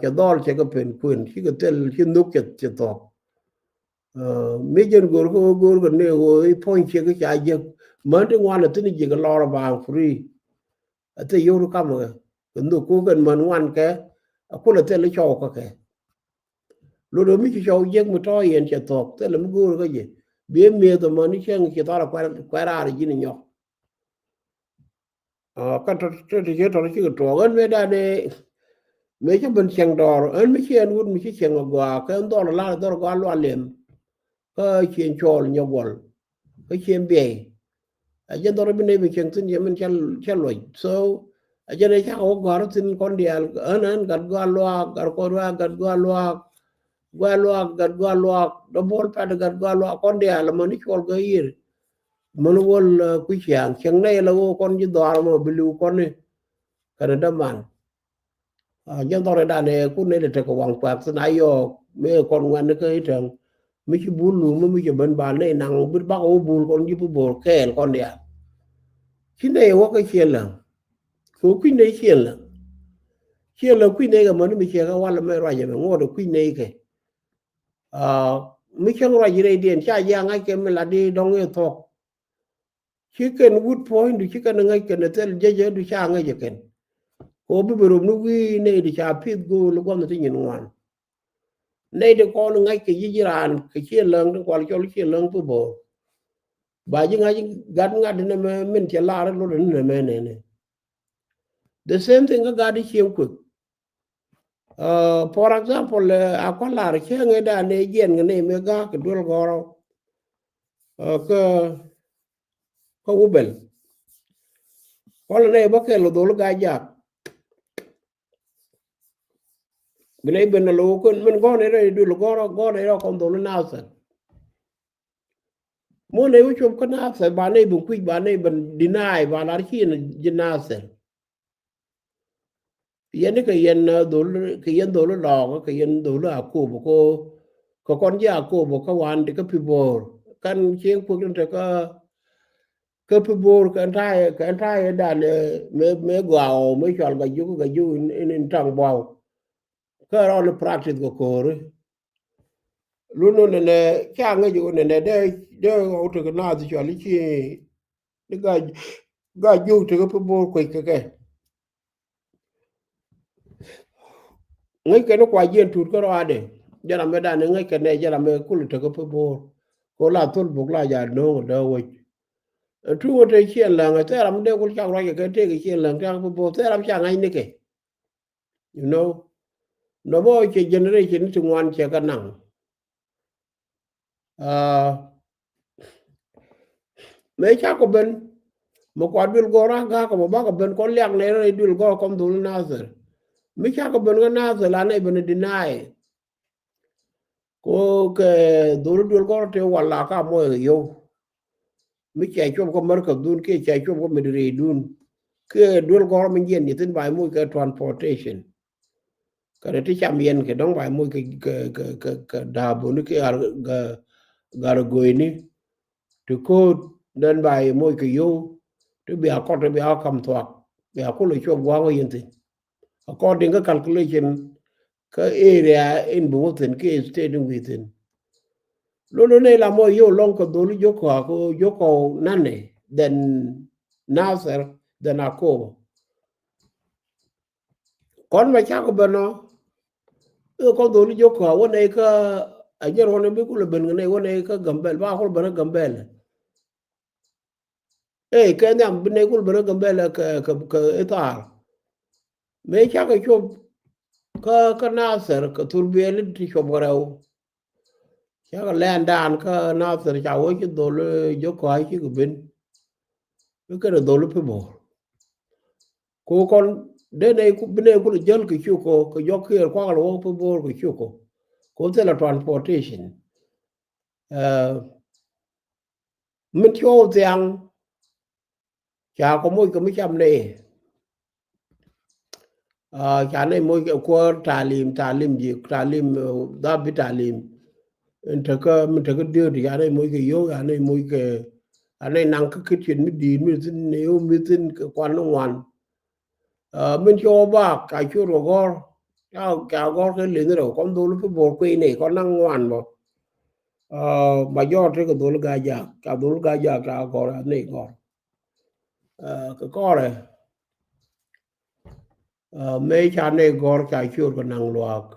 Cɛ dhɔl cɛ kɛ pen kuën cikɛ thil ci nhök cɛ cɛ thɔk. Mi jɛn go̱o̱r kä ɣöö go̱o̱r kɛ ni ɣöö i̱ puɔ̱ny ciek ca jiäk män ti ŋuan a thi̱n jiäk lɔr a baaŋ free. A thil yio̱w ri kamɛ kɛ kɛ nhök ko̱o̱k kɛn män ŋuan kɛ a kul a thil i̱ cɔw kä kɛ. Lot ɣöö mi ci cɔw jiäk mi tɔ̱ yɛn cɛ thɔk thil mi go̱o̱r kä jɛ bi mi̱eth a män i̱ cäŋ ci thɔr a kuɛr raar ji̱n inyɔk. Kä tɔ̱ ti cië tɔ̱ cikɛ tuɔɔk ɣän mëë danɛ mëë cä ben cieŋ dɔɔr ɣän mi ci ɛn wut mi ci cieŋ agɔaa kä ɛn dhɔl lar dhɔl gɔaa lual liɛm. Kä cieŋ cɔɔl nyɔk guɔl kä cieŋ biɛy. A jɛn dhɔl bi nɛy bi cieŋ thi̱n cɛ min cä luɔc so a jɛn ɛ cakɛ wä gɔaa rɔ thi̱n kɔn diaal ɣän ɣän gat gɔaa luaak gat kɔn ruaak gat gɔaa luaak. Gɔaa luaak gat gɔaa luaak dɔ buɔl pat gat gɔaa luaak kɔn diaal amäni cuɔl gɛ yiër. Män wäl kui̱ ciaŋ cieŋ nɛy la ɣöö kɔn ji̱ dhɔaar mɔ bi li̱w kɔn ni kɛn däman. Jɛn dhɔr idan ɛ kun nɛy lɛ tekɛ waŋ kuak thin a yɔɔk mëë kɔn ŋuɛn ni kä itäŋ mi ci bul luŋ mi mi ci ben ba nɛy naŋ bi bakɛ wä bul kɔn ji̱ bi bo̱o̱r kɛɛl kɔn diaal. Ci nɛy wä kä ciël läŋ kɛ wä kui̱ nɛy ciël läŋ. Ciël läŋ kui̱ nɛy kɛ mäni mi ciɛ kɛ wal mɛ ruacɛ mɛ ŋuɔt ɛ kui̱ nɛy kɛ. Mi cäŋ ruac rɛydiɛn ca ji̱ a ŋa̱c kɛ mi la di dɔ̱ŋ i̱ thuɔ̱k. Ci kɛn wut puɔ̱nydu ci kɛn ŋäc kɛn thil jecä du ca ŋäc kɛn. Ko bi bi rop ni wi̱i̱ nɛy di ca pith go̱o̱l gua̱nh ti nyin ŋuan. Nɛy di kɔn ŋäc kɛ yic raan kɛ ciɛ läŋ ti kual cɔl ciɛ läŋ pi bo̱o̱r. Ba ji̱ ŋa̱c gat ŋa̱t ni mɛ min cɛ lar lot ni mɛ nɛnɛ. The same thing kä gat di cieŋ kuek. For example a kɔn lar cieŋ ɛ dan ɛ jiɛn kɛ nɛy mɛ ga̱a̱k kɛ duel gɔrɔ. Kä kä wubel kɔn lɛ nɛy bä kɛl dhol gaa jak. Bi nɛy ben a lo̱o̱ kön min gɔn ɛ rɛy duel gɔrɔ gɔn ɛ rɔ kɔn dhol nathɛr. Mun nɛy wä cop kä nathɛr ba nɛy ben kui̱c ba nɛy ben deny ba lar ci ji̱ nathɛr. Yɛn ni kɛ yɛn dhol kɛ yɛn dhol lɔɔk kɛ yɛn dhol a kop ko Kɛ kɔn ji̱ Akobo kä wan ti kä Pi Bo̱o̱r. Kɛn cieŋ kuek tin te kä, kä Pi Bo̱o̱r kɛn ta̱a̱, kɛn ta̱a̱ dan, eh, mëë, mëë gɔaa ɔ, mëë cɔal Gajuk, Gajuk in, in, in taŋ buaw. Kä rɔɔn practice kɛ ko̱o̱ri. Lun nɔ nɛnɛ, ca ŋäc ɣöö nɛnɛ dee, dee ɣɔw tekɛ naath cɔal i̱ ci, ni Ga, Gajuk tekɛ Pi Bo̱o̱r kuec kɛ kɛ. Ŋäc kɛ ni kua jiɛn tut kä rɔadɛ. Jɛ ram mi dan ŋäc kɛ nɛ, jɛ ram mi kul tekɛ Pi Bo̱o̱r. Ko la thol buk la ja no̱o̱ŋ dee wec. Ɛ tuŋ ɣöö te ciɛn läŋ, ɛ thɛɛr ram mi dee kul cak ruac kɛ kɛ tëëk ciɛn läŋ tëëk Pi Bo̱o̱r, thɛɛr ram ca ŋa̱c nikɛ. You know, nɔmɔ cɛ generation ti ŋuan cɛ kɛ naŋ. Ah, mëë cakɔ ben, mɛ kua duël gɔ̱r a gakɔ mɛ bakɔ ben kɔn liak nɛ rɛy duël gɔ̱r kɔn dhol Nathir. Mi cakɔ ben kä Nathir la nɛ ben deny. Ko kɛ dhol duël gɔ̱r te wala ka mɔ yow. Mi cɛ cuɔp kä Markaz dun kiɛ cɛ cuɔp kä Mediterranean dun. Kiɛ duel gɔr mi jiɛn ni thin ba imuc kɛ transportation. Kɛ ti cam yɛn kɛ dɔŋ ba imuc kɛ, kɛ, kɛ, kɛ, kɛ daabuni kiɛ ar, gar goini. Ti ko̱o̱t den ba imuc kɛ yo̱w. Ti bia kɔt ti bia kam thuak. Bia kulɛ cuɔp gua̱a̱k wä yɛn thin. According kä calculation kä area in bi wä thin kiɛ state in wi̱i̱ thin. Lolo ne la mɔ yo̱w lɔŋ kɛ dholi Jokɔ, kɛ Jokɔ nani, then Nathir, then Akobo. Kɔn ma cakɔ ben ɔ, i̱ kɔn dholi Jokɔ wä ne kä, a jɛn wä ne bi kulɛ ben kɛ ne wä ne kä Gambɛl, ba kulɛ ben kä Gambɛl. Ëë, kɛ nhiam bi nɛy kul ben kä Gambɛl kɛ, kɛ, kɛ ithar. Mëë cakɛ cuɔp kä, kä Nathir kɛ thurbiɛl ti cuɔp kɛ rɛw. Cakɛ lɛndan kä Nathir ca wä ci dhol, eh, Jokɔ cikɛ ben. Bi kɛn dhol Pi Bo̱o̱r. Ko kɔn dee nɛy ku, bi nɛy kul jäl kɛ cukɔ, kɛ jɔk kiɛɛr kuak lɛ wä Pi Bo̱o̱r kɛ cukɔ. Ko thilɛ transportation. Eh, min cuɔ thiaŋ, ca kɔ moc kɛ mi cam nɛy. Ah, ca nɛy moc kɛ kuäär talim, talim ji̱, talim, eh, dhap bi talim. Min tekä, min tekä diöt, ca nɛy moc kɛ yo̱w, ca nɛy moc kɛ, ca nɛy naŋ kä kitchen mi di̱i̱t mi thin, nɛy yo̱w mi thin kɛ kuan ni ŋuan. Ah, min cuɔ bak, ca ciöt kɛ gɔ̱r, ca, ca gɔ̱r kɛ leny rɛw, kɔn dhol Pi Bo̱o̱r kui̱ nɛy, kɔn naŋ ŋuan bä. Ah, majority kɛ dhol Gajak, ca dhol Gajak ca gɔ̱r, ca nɛy gɔ̱r. Ah, kɛ kɔrɛ. Ah, mëë ca nɛy gɔ̱r ca ciöt kɛ naŋ luaak.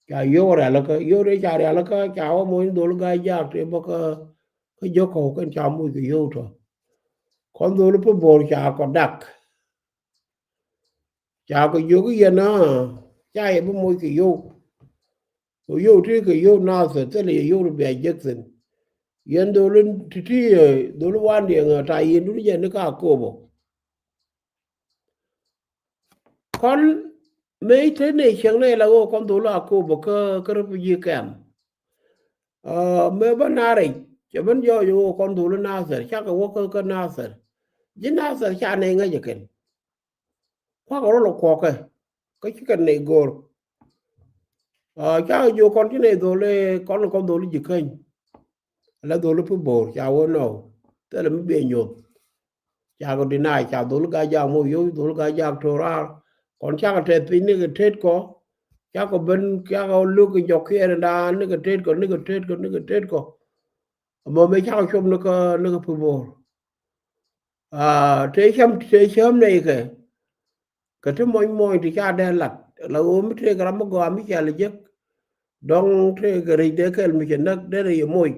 Ca yio̱w rialikä, yio̱w dee ca rialikä, ca wä moc ni dhol Gajak tëë bä kä, kä Jokɔ kɛn ca moc kɛ yio̱w tɔ. Kɔn dhol Pi Bo̱o̱r ca kɔ dak. Ca kɔ jiök i̱ yɛn a, ca yɛ bi moc kɛ yio̱w. Kɛ yio̱w ti kɛ yio̱w Nathir, thilɛ yɛ yio̱w ri bia jek thin. Yɛn dhol in ti̱ti̱, eh, dhol in wandiɛŋ, eh, ta yɛn duni jɛ ni ka Akobo. Kɔn mëë te nɛy cieŋ nɛy la ɣöö kɔn dhol Akobo kä, kä refugee camp. Ah, mëë bä Nathir, cɛ ben jɔɔc ɣöö kɔn dhol Nathir, cakɛ wä kä, kä Nathir. Ji̱ Nathir ca nɛy ŋäc ɛ kɛn. Kuakɛ rol ɛ kuɔkɛ, kä cikɛ nɛy go̱o̱r. Ah, cakɛ jiök kɔn ci nɛy dhol, eh, kɔn, kɔn dhol ji̱ käny. La dhol Pi Bo̱o̱r, ca wä nɔ. Thilɛ mi biɛ nyoth. Cakɔ deny, ca dhol Gajak moc yio̱w, dhol Gajak to̱ raar. Kɔn cakɔ tɛth piny nikɛ tet kɔ. Cakɔ ben, cakɔ luk kɛ jɔk kiɛɛr indan, nikɛ tet kɔ, nikɛ tet kɔ, nikɛ tet kɔ. Ɛmɔ mëë cakɔ cuɔp ni kä, ni kä Pi Bo̱o̱r. Ah, tëë cäm, tëë cäm nɛy kɛ. Kɛ ti mɔny mɔny ti ca dee lat. La ɣöö mi tëëkɛ ram mi gɔaa mi ca lɛ jek. Dɔ̱ŋ tëëkɛ rɛc dee kɛl mi cɛ näk dee rɛy moc.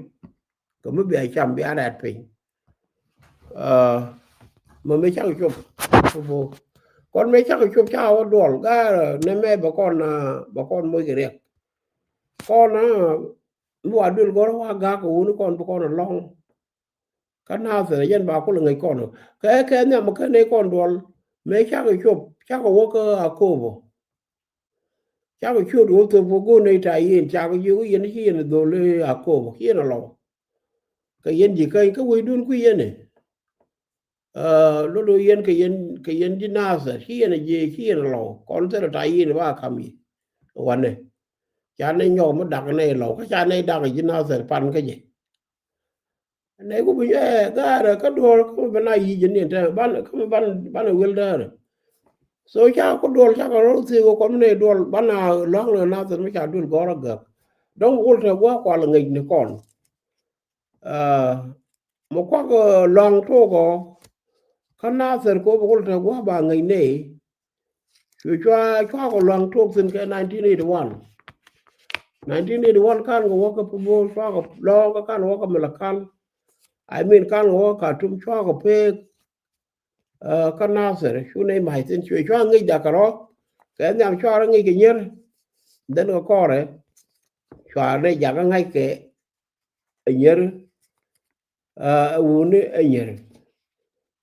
Kɛ mi bia cam bia rɛɛt piny. Ah, mɛ mëë cakɛ cuɔp. Kɔn mëë cakɛ cuɔp ca wä duɔl. Ga̱a̱r nɛ mɛ bɛ kɔn, ah, bɛ kɔn moc kɛ riɛk. Kɔn, ah, mi wa duël gɔ̱r wa ga̱a̱k kɛ wuni kɔn bi kɔn alɔ̱ŋ. Kä Nathir jɛn ba kulɛ ŋäc kɔn. Kɛ, kɛ nhiam kä nɛy kɔn duɔl. Mëë cakɛ cuɔp, cakɛ wä kä Akobo. Cakɛ ciöt wä thop wä go̱o̱r nɛy ta yɛn, cakɛ jiök yɛn ci yɛn dhol Akobo, ci yɛn alɔw. Kɛ yɛn ji̱ käny kä wecdun kui̱ yɛn ɛ. Ah, lolo yɛn kɛ yɛn, kɛ yɛn ji̱ Nathir, ci yɛn a jiɛ, ci yɛn a lɔw. Kɔn thilɛ ta yɛn ba kam yi. Wanɛ. Ca nɛy nyɔk mi dak nɛy lɔw, kä ca nɛy dak ji̱ Nathir pan kä jɛ. Nɛy ku bi nyɔk ɛ gaarɛ kä duɔl kä mi bi na yic jɛ niɛn tɛ ban kä mi ban ban wil däärɛ. So ca ku duɔl ca kɛ rɔl thiek kɔn mi nɛy duɔl ban a lɔ̱ŋ ni Nathir mi ca duël gɔr a gäk. Dɔ̱ŋ wul tɛ gua̱a̱k kual ŋäc ni kɔn. Mɛ kuak lɔ̱ŋ tuɔk ɔ kä Nathir kop kul tɛ gua̱a̱k ba ŋäc nɛy. Cu cua cua kɔ lɔ̱ŋ tuɔk thi̱n kɛ nineteen eighty one. Nineteen eighty one kan kɛ wä kä Pibor cua kɔ lɔ̱ŋ kä kan wä kä Malakal. I mean kan kɛ wä kä Khartoum cua kɔ pek. Kä Nathir cu nɛy mac thi̱n cu cua ŋäc dak kɛ rɔ. Kɛ nhiam cua rɔ ŋäc kɛ nyier. Dhen kɛ kɔrɛ cua nɛy jakä ŋa̱c kɛ ɛ nyier. Ɛ wuni ɛ nyier.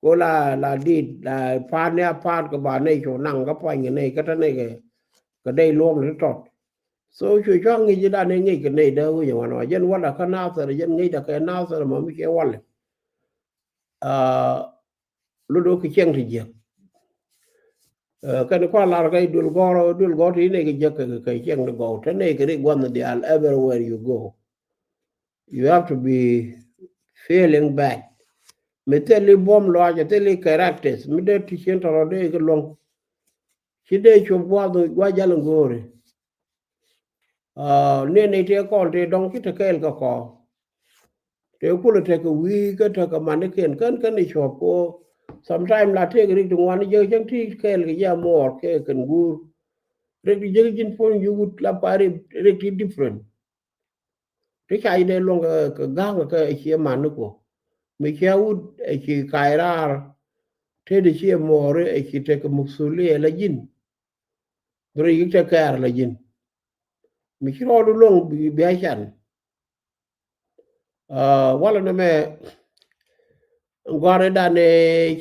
Ko la la dit la pa̱a̱t ni a pa̱a̱t kɛ ba nɛy cu naŋ kä puany kɛ nɛy kä te nɛy kɛ kɛ dɛy luɔ̱m ni tɔt. So cu cua ŋi̱c dan ni ŋi̱c kɛ nɛy dee wi̱c ɛ wan wa jɛn walɛ kä Nathir jɛn ŋi̱c dɛ kɛ Nathir mɔ mi cɛ walɛ. Lut wä kɛ cieŋ ti jiäk. Kɛn kua̱r lar kɛ duël gɔ̱r duël gɔ̱r ti nɛy kɛ jiäk kɛ kɛ cieŋ ti gɔw te nɛy kɛ rik gua̱nh diaal everywhere you go. You have to be feeling bad. Mi thil i̱ buɔ̱m lɔaac thil i̱ characters mi dee ti cien tɔrɔ dee kɛ luɔ̱ŋ. Ci dee cop gua̱th gua̱ jal in go̱o̱ri. Ni ni tëë kɔn tëë dɔ̱ŋ ci te kɛɛl kɛ kɔ. Tëë kulɛ tekɛ wi̱i̱ kä tekɛ manikiɛn kän kän i̱ cuɔ̱p ko. Sometime la tëëk rik ti ŋuan i̱ jek cäŋ ti kɛɛl kɛ jɛ amuɔɔr kɛ kɛn guur. Rik ti jek ji̱n puɔ̱ny ji̱ wut la pa rik ti different. Ti ca ji̱ dee luɔ̱ŋ kɛ ga̱ŋ kɛ cie mani ko. Mi cia wut ɛ ci kac raar. Tëë di cie muɔɔri ɛ ci tekɛ muksuliɛ la ji̱n. Bi rɔ yi̱k te kɛɛr la ji̱n. Mi ci rɔɔdu loŋ bi a can. Walɛ ni mɛ gɔ̱a̱ri danɛ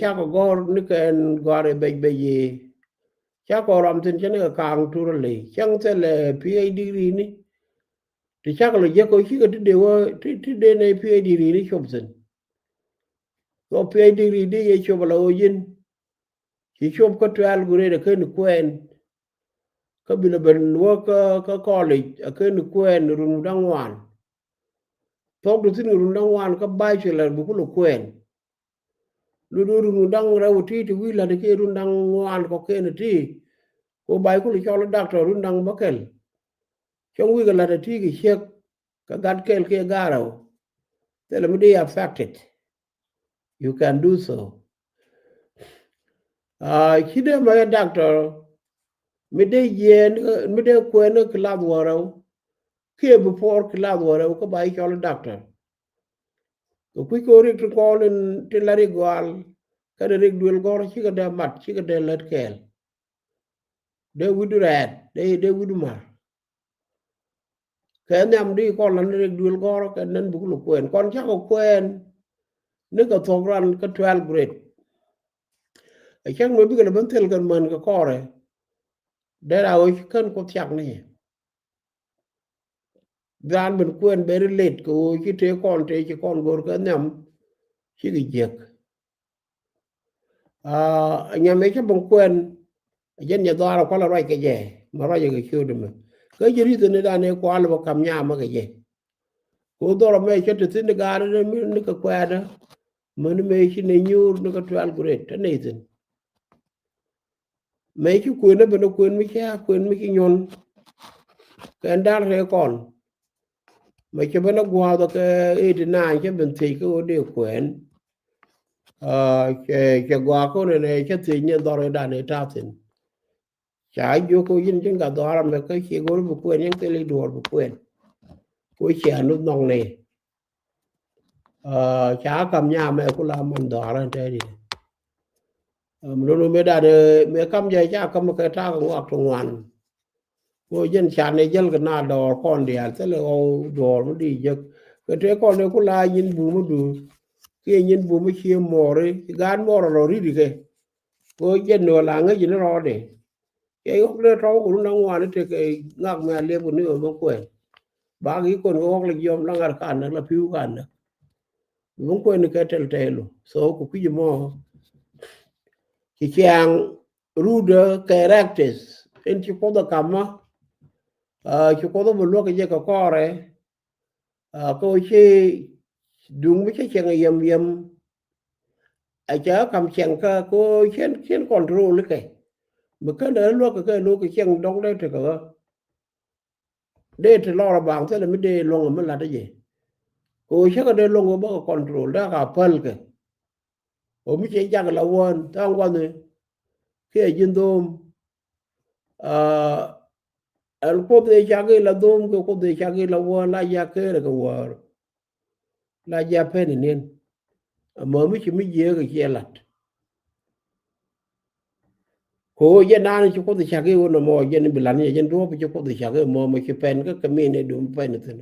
cakɔ gɔ̱r ni kɛn gɔ̱a̱ri bec bec i̱ cakɔ rɔm thi̱n cä ni kɛ ka̱a̱ŋ turä ley cäŋ thilɛ PhD degree ni. Ti cakɔ lɛ jiäk kɔ cikɛ ti dee wä ti dee nɛ PhD degree ni cop thi̱n. Kɔ PhD degree di yɛ cop ala ɣöö ji̱n ci cop kä twelve grade ɛ ken kuɛɛn. Kä bilɛ ben wä kä college a ken kuɛɛn run da̱ŋ ŋuan. Thok du thi̱n run da̱ŋ ŋuan kä bachelor bi kulɛ kuɛɛn. Lut wä run da̱ŋ rɛw ti ti wi̱i̱ la̱t kiɛ run da̱ŋ ŋuan kɔ ken ti. Ko bac kulɛ cɔl doctor run da̱ŋ bäkɛl. Cäŋ wi̱i̱ kɛ la̱t ti kɛ ciek kä gat kɛl kiɛ ga̱rɛw. Thilɛ mi di affected. You can do so. Ci dee mɛ doctor mi dee jiɛɛn mi dee kuɛn class wäärɛw. Kiɛ before class wäärɛw kä ba i̱ cɔl doctor. Kɛ kui̱ kɛ rik ti kɔɔl in ti la rik gɔal kɛn rik duël gɔr cikɛ dee mat cikɛ dee lät kɛɛl. Dee wi̱du rɛɛt dee dee wi̱du mar. Kɛ nhiam di kɔn lan rek duel gɔrɔ kɛ nɛn buk lɔ kuɛn kɔn cakɔ kuɛn. Ni kɛ thok ran kä twelve grade. Ɛ cak mɛ bikɛ lɛ ben thil kɛn män kɛ kɔrɛ. Dee ra wec kän kuth cak ni. Bian ben kuɛn beri let kɛ wec ci tee kɔn tee ci kɔn gor kɛ nhiam. Cikɛ jiɛk. Nyam ëë cä bäŋ kuɛn. Jɛn jɛ dhɔaar kualɛ ruac kɛ jɛ mɛ ruac kɛ ciöt mɛ. Kä jɛ ri̱th ni dan ëë kual bä kam nyamä kɛ jɛ. Ko dhɔr mɛ cä ti thin di gaar ni kɛ kuɛɛdä. Mɛ ni mɛ ci ni nyuur ni kɛ twelve grade te ni thin. Mɛ ci kuën ni ben kuën mi cä kuën mi ci nyuɔn. Kɛn dar rɛ kɔn. Mɛ cɛ ben a gua̱a̱th kɛ eighty nine cɛ ben thiec kä ɣöö dee kuɛɛn. Cɛ gua̱a̱th kɔn ɛn ɛ cɛ thiec ni dhɔr idan ɛ ta̱a̱ thi̱n. Ca jiök kä yin ji̱n ka dhɔaar amɛ kä ci go̱r bi kuɛɛn yɛn thil i̱ duɔ̱ɔ̱r bi kuɛɛn. Ko cia nuth nhɔk ni. Ca kam nyamɛ ku la man dhɔaar ɛn tɛɛdi. Mɛ lon mɛ dan mɛ kam jɛ ca kam kɛ ta̱a̱ kɛ ŋuak ti ŋuan. Ko jɛn can ni jäl kɛ na dɔɔr kɔn diaal thilɛ ɣɔw dɔɔr mi di jek. Kɛ tëë kɔn ni ku la nyin bum mi duur kiɛ nyin bum mi cie mɔɔri ci gaat mɔɔr rɔ ri̱t ikɛ. Ko jɛn ni ɣɔ la ŋäc ni rɔɔdɛ. Cɛ ɣɔk dee tɔw kɛ run da̱ŋ ŋuan itek kɛ ŋak mi a liɛp kɛ ni ɣɔ bä kuɛn. Bak yi kɔn kɛ ɣɔk la jiɔm la ŋa̱r kan näk la pi̱w kan näk. Bä kuɛn ni kɛ tɛl tɛl lo so kɛ kui̱c mɔ. Ci ciaŋ rudä kɛ rɛktis in ci kuoth ɛ kamä. Ci Kuoth bɛ luäk kɛ jɛ kɛ kɔrɛ. Kä ci duŋ mi cä cɛŋ yɛm yɛm. A cɛ kam cɛŋ kä ko cien cien control kɛ. Mi kän dee luäk kɛ kɛ lo kɛ cɛŋ dɔŋ dee tekɛ ɣä. Dee ti lɔr a baŋ thilɛ mi dee luäŋ mi lat jɛ. Ko cä kɛ dee luäŋ bä kɛ control dee ka päl kɛ. O mi cɛ jak la wään thaŋ gua̱ni. Kiɛ ji̱n dhom. Ɛn Kuoth ëë cak i̱ la dhom kɛ Kuoth ëë cak i̱ la wäär la jak kërɛ kɛ wäär. La jak pɛn iniɛn. Ɛmɔ mi ci mi jiääk ɛ ciɛ lat. Ko jɛ naan ci Kuoth ëë cak i̱ wun ɛmɔ jɛn bi lan yɛ jɛn duɔ̱ɔ̱p ci Kuoth ëë cak i̱ ɛmɔ mi ci pɛn kä kɛ min ɛ dum pɛn ithin.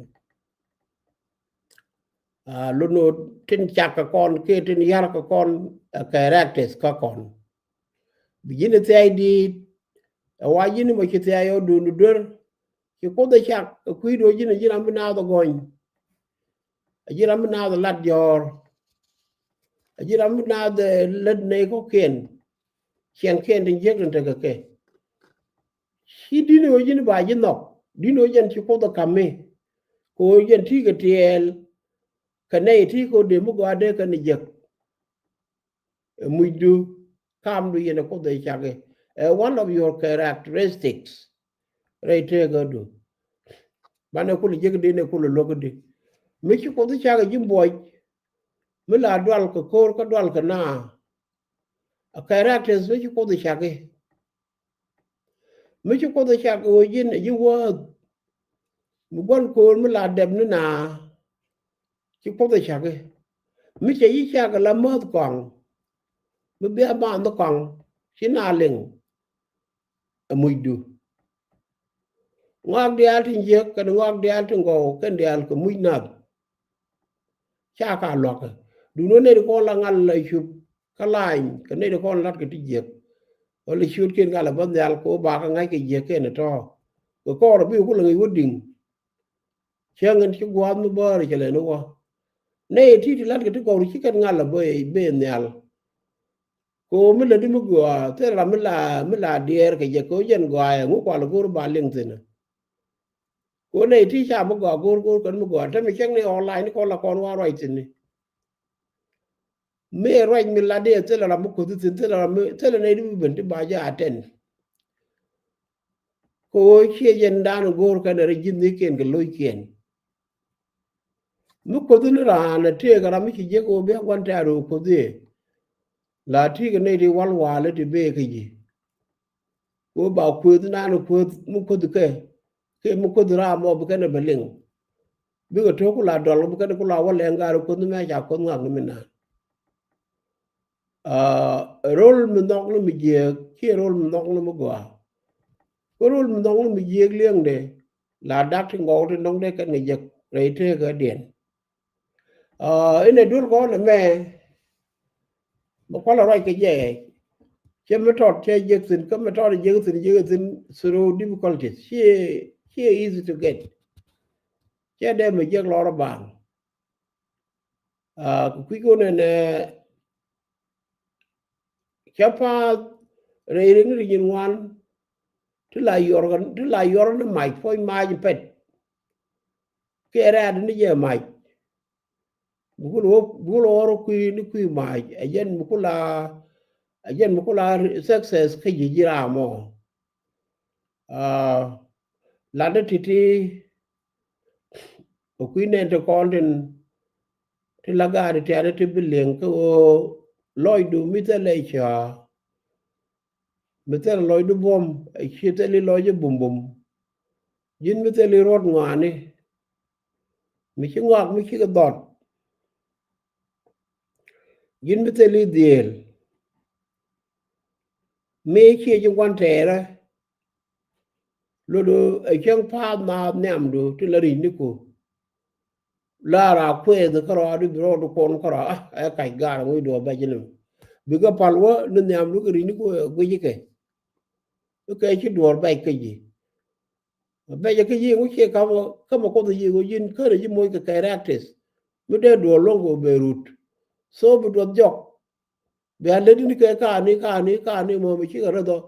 Lun tin cak kɛ kɔn kiɛ tin yar kɛ kɔn ɛ characters kä kɔn. Bi ji̱n thiay di̱i̱t ɛ wa ji̱n mɔ ci thiay ɔ dun duer. Ci Kuoth ɛ cak ɛ kui̱ do̱ ji̱n ɛ ji̱n ram bi naath ɛ gɔny. Ɛ ji̱n ram bi naath ɛ lat diɔ̱ɔ̱r. Ɛ ji̱n ram bi naath ɛ lät nɛy kɔ̱kiɛn. Ciɛŋkiɛn tin jiäk tin tekɛ kɛ. Ci di̱n ɣöö ji̱n ba ji̱ nhɔk di̱n ɣöö jɛn ci Kuoth ɛ ka̱m mi. Kɛ ɣöö jɛn ti kɛ tiɛɛl kɛ nɛy ti kɛ ɣöö dee mi gɔaa dee kɛn ɛ jiäk. Ɛ mucdu kamdu yɛn ɛ Kuoth ɛ cak i̱ ɛ one of your characteristics. Rɛy tëëkädu banɛ kulɛ jiäk di nɛ kulɛ luäk di. Mi ci Kuoth cak ɛ ji̱ buɔc mi la dual kɛ ko̱r kä dual kɛ naa. A characters mi ci Kuoth cak i̱ mi ci Kuoth cak i̱ ɣöö ji̱n ɛ ji̱ wäth. Mi gua̱n ko̱r mi la dɛp ni naa. Ci Kuoth cak i̱ mi cɛ ji̱ cak i̱ la mäth kɔaŋ. Mi bia bandhi kɔaŋ ci na liŋ. Ɛ mucdu ŋɔak diaal tin jiäk kɛn ŋɔak diaal tin gɔw kɛn diaal kɛ muc nath. Ca ka luakä duundä nɛy ti kɔn la ŋal la cup kä lany kɛ nɛy ti kɔn lat kɛ ti jiäk. Wala ciötkiɛn ŋal a bä nhial kɛ wä bakä ŋa̱c kɛ jiäk kɛn ɛ tɔ̱ kɛ kɔr a bi ku la ŋi̱c wä di̱ŋ. Cäŋ in ci gua̱a̱th mi bäär cɛ lɛ ni wä nɛy ti ti lat kɛ ti gɔw ti ci kɛn ŋal a bä ben nhial. Ko mi lätdi mi gɔaa thil ram mi la mi la diɛɛr kɛ jɛ ko jɛn gɔaa ɛ ŋu kual go̱o̱r ba liŋ thi̱n. Ko nɛy ti ca mi gɔaa go̱o̱r go̱o̱r kɛn mi gɔaa te mi cɛŋ ni online kɔn la kɔn wa ruac thi̱n ni. Mi ruac mi la diɛ thil ram mi kuoth thi̱n thil ram mi thil nɛy di mi ben ti ba jɛ a tɛn. Ko ciɛ jɛn dan go̱o̱r kɛn rɛ ji̱n ni kiɛn kɛ loc kiɛn. Mi kuoth ni raan a tëëk ram mi ci jiäk ɣöö bia gua̱n tɛ̈r ɣöö kuoth i̱ la ti̱i̱ kɛ nɛy ti wal wa̱a̱ lä ti bëë kä ji̱. Ɣöö ba kuëth naan kuëth mi kuoth kɛ kɛ mi kuoth raam ɔ bi kɛn ɛ bɛ liŋ. Bikɛ to̱k ku la dɔl bi kɛn ku la wä lɛŋ gaar kuoth ni mɛ ca kuoth ŋak ni mi naan. Rol mi nhɔk ni mi jiääk kiɛ rol mi nhɔk ni mi gɔaa. Kä rol mi nhɔk ni mi jiääk liɛŋdɛ la dak ti ŋɔk ti nhɔk dee kɛn kɛ jek rɛy tëëkädiɛn. Inɛ duel kɔn ɛmɛ mi kualɛ ruac kɛ jɛ. Cɛ mi tɔt cɛ jek thi̱n kä mi tɔt jek thi̱n jek thi̱n through difficulties. Ciɛ ciɛ easy to get. Cɛ dee mi jek lɔr baŋ. Kɛ kui̱ kɔn ɛnɛ cä path rɛy riŋ ri nyin ŋuan. Ti la yuɔr ti la yuɔr ni mac puɔ̱ny mac pɛt. Kiɛ rɛ̈ɛ̈t ni jɛ mac. Bukul wä bukul wä rɔ kui̱ ni kui̱ mac ɛ jɛn bukul a ɛ jɛn bukul a success kä ji̱ ji̱ ram ɔ. Latdä ti̱ti̱ kɛ kui̱ nɛn ti kɔn tin ti la gaat ti tiani ti bi liŋ kä ɣöö lɔcdu mi thilɛ caa. Mi thil lɔcdu buɔ̱m a ci thil i̱ lɔc i̱ bumbum. Ji̱n mi thil i̱ ruɔ̱t ŋɔaani mi ci ŋɔak mi cikɛ dhɔt. Ji̱n mi thil i̱ dhieel mi ciɛ ji̱ gua̱n tɛɛrä. Lotdu ɛ cäŋ pa̱a̱th naath nhiamdu ti la ri̱cni ku. Lar a kuɛth kärɔa di bi rɔɔdu kuɔn kärɔa a ɛ kac gar ŋucdu a bɛc ni. Bikɛ pal wä ni nhiamdu kɛ ri̱cni ku ɛ guic kɛ. Kɛ ci duɔ̱ɔ̱r bɛc kä ji̱. Bɛc kä ji̱ ŋuc ciɛ kamä kamä kuɔth ji̱ ŋuc ji̱n känɛ ji̱ moc kɛ kɛ rɛ̈k tith. Mi dee duɔ̱ɔ̱r luɔ̱ŋ kɛ ben rut. So bi duɔth jɔk. Bia lät in kɛ kaani kaani kaani mɔ mi cikɛ rɛth ɔ.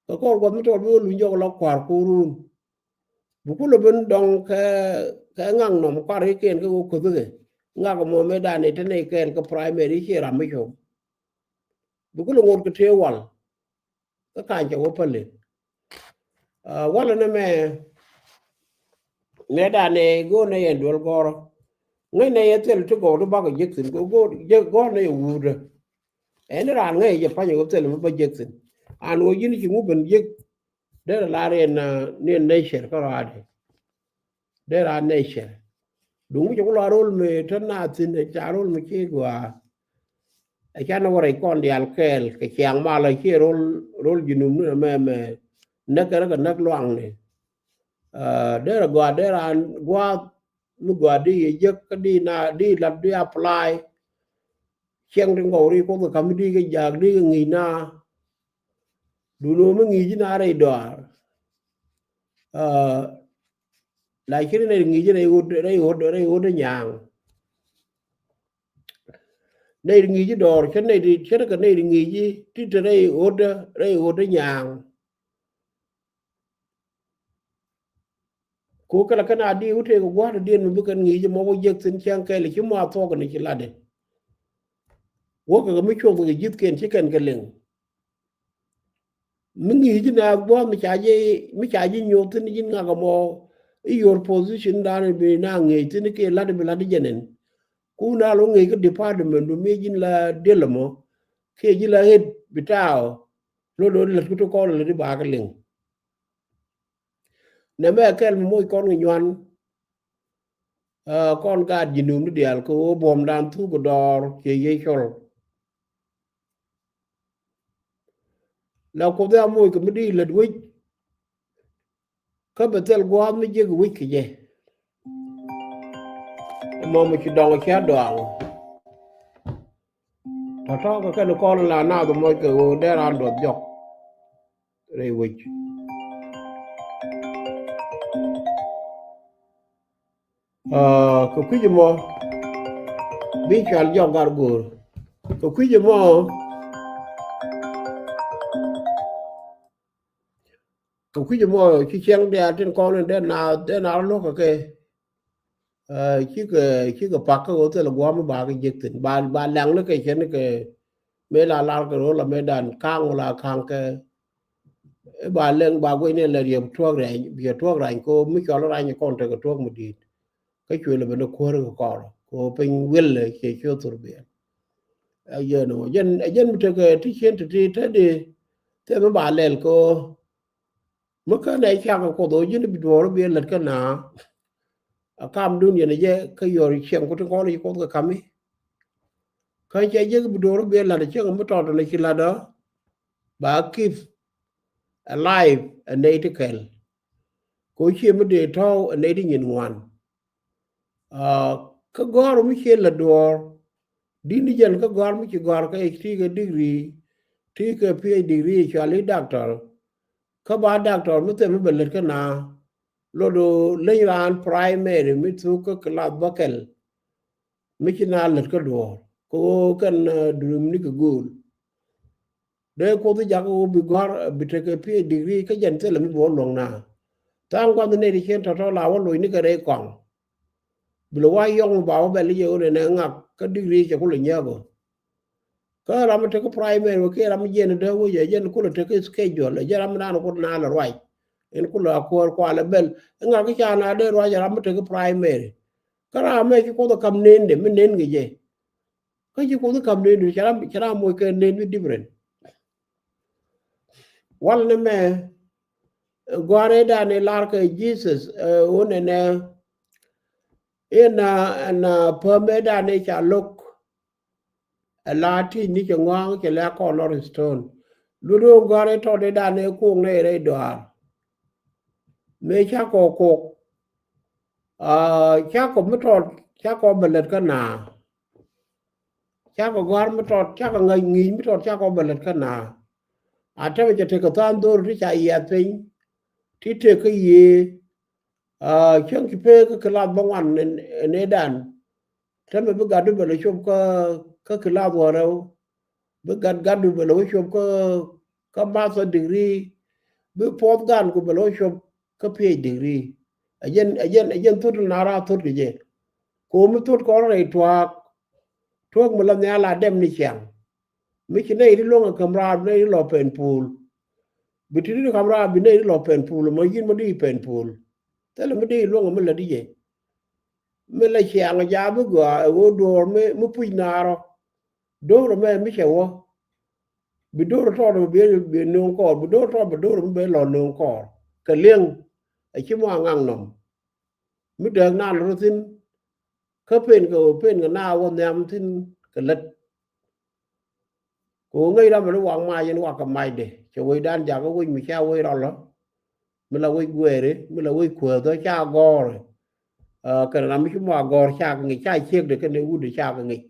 Kɛ kɔr guath mi tɔt bi wä luny jɔk la kua̱r kuurun. Bi kulɛ ben dɔŋ kɛ, kɛ ŋak nɔm kuar ikiɛn kɛ wä kuthikɛ. Ŋak mɔ mëë dan i̱ te nɛy kɛɛl kɛ primary i̱ ciɛ ram mi com. Bi kulɛ ŋot kɛ tëë wal. Kä ka̱ny cɛ wä päli. Walɛ ni mɛ, nɛ danɛ go̱o̱r nɛ yɛn duel gɔ̱rä. Ŋäc nɛ yɛ thil ti gɔw ti bakɛ jek thi̱n, go̱o̱r nɛ yɛ wuudä. Ɛn ni raan ŋäc jɛ pa̱ny wä thil mi ba jek thi̱n. An wä ji̱n ci ŋu ben jek. Derɛ lar yɛn ni nature kä rɔaadɛ. Dee raan nɛ cɛ duŋ mi cɛ ku lɔ rol mi te na thin, ca rol mi ci gua. Ɛ ca ni wä rɛy kɔn dial kɛɛl kɛ ciaŋ malɔ ci rol, rol ji̱ num ni mɛ mɛ näk kɛ rɛ kɛ näk luaŋ ni. Dee rɛ gua, dee raan gua mi gua di yɛ jek kä di na di lat di apply. Ciɛŋ ti ŋɔw ri kuoth kɛ kam di kɛ jak di kɛ ŋi̱i̱c na. Duno mi ŋi̱i̱c na rɛy dɔaar. Lakini nɛy ri ŋi̱i̱c rɛy ɣöt, rɛy ɣöt, rɛy ɣöt nyaaŋ. Nɛy ri ŋi̱i̱c dɔɔr cä nɛy ri, cä kɛ nɛy ri ŋi̱i̱c ti te rɛy ɣöt, rɛy ɣöt nyaaŋ. Ko kɛ la kɛn a di wä tëëk gua̱a̱r diɛn mi bi kɛn ŋi̱i̱c mɔ wä jiäk thi̱n cäŋ kɛl ci mɔ a thuɔk ni ci latdɛ. Wä kɛ mi cuɔth kɛ ji̱thkiɛn ci kɛn kɛ liŋ. Mi ŋi̱i̱c na gua̱a̱r mi ca ji̱, mi ca ji̱ nyoth thi̱n ji̱n ŋak mɔ i̱ your position dan bi na ŋi̱i̱c thi̱n kiɛ lat bi lat jɛn ɛn. Ku na lo ŋi̱i̱c kä department du mi ji̱n la diɛl mɔ kiɛ ji̱ la head bitaw. Lo lo lät ku ti kɔn lät i̱ ba kɛ liŋ. Nɛ mɛ kɛl mi moc kɔn kɛ nyuan. Kɔn gaat ji̱ num ni diaal kɛ ɣöö buɔ̱mdan thuk kɛ dɔɔr ciɛ yiec cɔl. La kuoth ya moc kɛ mi di lät wec. Kä bɛ thil gua̱a̱th mi jiäk wec kɛ jɛ. Ɛmɔ mi ci dɔŋ cia dɔaŋ. Tɔ̱tɔ̱ kɛ kɛn kɔn la naath moc kɛ ɣöö dee raan duɔth jɔk. Rɛy wec. Kɛ kui̱c mɔ bi cual jɔk gar go̱o̱r. Kɛ kui̱c mɔ, kɛ kui̱c mɔ ci cieŋ diaal tin kɔn in dee na, dee na lo̱k kɛ kɛ. Cikɛ, cikɛ pak kä ɣöö thilɛ gua̱a̱m mi ba kɛ jek thi̱n ba, ba lɛŋ ni kɛ cɛn ni kɛ mëë la lar kɛ ro̱l amëë dan ka̱ŋ wala ka̱ŋ kɛ. I̱ ba lɛŋ ba guic ni lɛ riɛp tuɔ̱k rɛny, biɛ tuɔ̱k rany ko mi cɔl rany kɔn tekɛ tuɔ̱k mi di̱i̱t. Kä cuël ben ni kuäär kɛ kɔr ko piny wiɛl lɛ ciɛ ciö thur biɛl. Ɛ jɛn wä jɛn, ɛ jɛn mi tekɛ ti cien ti ti te di thil mi ba lɛl ko. Mi kä nɛ cak kɛ kuoth ɣöö ji̱n bi duɔ̱ɔ̱r bi lät kä na. A kamdun yɛn jɛ kä yɔr cieŋ ku ti kɔn ci kuoth kɛ kami. Kä cɛ jek bi duɔ̱ɔ̱r bi lät cieŋ mi tɔt ni ci lät ɔ. Ba keep alive ɛ nɛy ti kɛl. Ko cie mi dee tɔ̱w ɛ nɛy ti nyin ŋuan. Kä gɔ̱r mi cie lät duɔ̱ɔ̱r. Di̱n ni jɛn kä gɔ̱r mi ci gɔ̱r kä ti kɛ degree, ti kɛ P H D degree cual i̱ doctor. Kä ba doctor mi thil mi bɛ lät kä na. Lot do leny raan primary mi thuk kä class bäkɛl. Mi ci na lät kä duɔ̱ɔ̱r kɛ ɣöö kɛn durum ni kɛ go̱o̱l. Dee kuoth jak ɣöö bi gɔ̱a̱r bi tekɛ P H D degree kä jɛn thilɛ mi bi wä luɔ̱ŋ na. Tha̱a̱ŋ gua̱th nɛy ti cien tɔ̱tɔ̱ la wä loc ni kɛ rɛy kɔaŋ. Bi lɛ wa yɔ̱ŋ ba wä bɛl i̱ jɛ ɣöö nɛnɛ ŋak kä degree cɛ kulɛ nyääk ɣöö. Kä ram mi tekɛ primary wä kiɛ ram mi jiɛn dee wä jɛ jɛn kulɛ tekɛ schedule jɛ ram mi naan kuoth naan lɛ ruac. Ɛn kulɛ a kuäär kualɛ bɛl i̱ ŋak kä ca na dee ruac ram mi tekɛ primary. Kä ram mɛ ci kuoth ɛ kam nendɛ mi nen kɛ jɛ. Kä ci kuoth i̱ kam nendɛ cɛ ram, cɛ ram moc kɛ nen mi different. Wal ni mɛ gua̱a̱r ëëdan ëë lar kɛ Jesus ɣöö nɛnɛ. Ina ɛn päm ëëdan ëë ca lo̱k. Ɛ la ti̱c ni cɛ ŋɔ̱a̱ŋ cɛ lɛ kɔn lɔr stone. Luth ɣöö gua̱a̱r ëë tɔt ëëdan ëë kuɔŋ nɛ rɛy dɔaar. Mëë ca kɔ kuɔk. Ca kɔ mi tɔt ca kɔ bɛ lät kä na. Ca kɔ gɔ̱a̱r mi tɔt ca kɔ ŋäc ŋi̱i̱c mi tɔt ca kɔ bɛ lät kä na. A tɛmɛ cɛ tekɛ tha̱a̱ŋ dho̱r ti ca yiath piny. Ti tek kä yiëë. Cäŋ ci pee kä kilath bä ŋuan ëëdan. Tɛmɛ bi gatdu bɛ lɛ cop kä, kä kilath wä rɛw. Bi gat gatdu bɛ lɛ wä cop kä, kä master degree. Bi puɔth gan ku bɛ lɛ wä cop kä P H D degree. Ɛ jɛn, ɛ jɛn, ɛ jɛn thot na ra thot kɛ jɛ. Ko mi thot kɔn rɛy tuaak. Tuɔk mi la nhial a dɛm ni ciaŋ. Mi ci nɛy ti luɔŋ ɛ käm raar bi nɛy ti lɔ pɛn puul. Bi ti ti käm raar bi nɛy ti lɔ pɛn puul, mɔ yin mɔ di pɛn puul. Thilɛ mi di luɔŋ mi la di jɛ. Mi la ciaŋ ja bi gɔaa ɛ ɣöö duɔɔr mi, mi puc naarɔ. Do̱r mɛ mi cɛ wä. Bi do̱r tɔɔr bi, bi no̱o̱ŋ kɔɔr, bi do̱r tɔɔr bi do̱r mi ben lɔ no̱o̱ŋ kɔɔr. Kɛ liŋ, a ci mɔ a ŋaŋ nɔm. Mi dääk na lɔ thi̱n, kä pen kɛ, pen kɛ na wä nhiam thi̱n kɛ lät. Kɛ ɣöö ŋäc ram mi wak mac in wak kɛ macdɛ. Cɛ wecdan jakä wec mi ca wec rɔlä. Mi la wec guɛɛri, mi la wec kuääthä ca gɔɔri. Aa, kɛn ram mi ci mɔ a gɔɔr ca kɛ ŋic, ca ciekdɛ kɛn ɛ wutdɛ ca kɛ ŋic.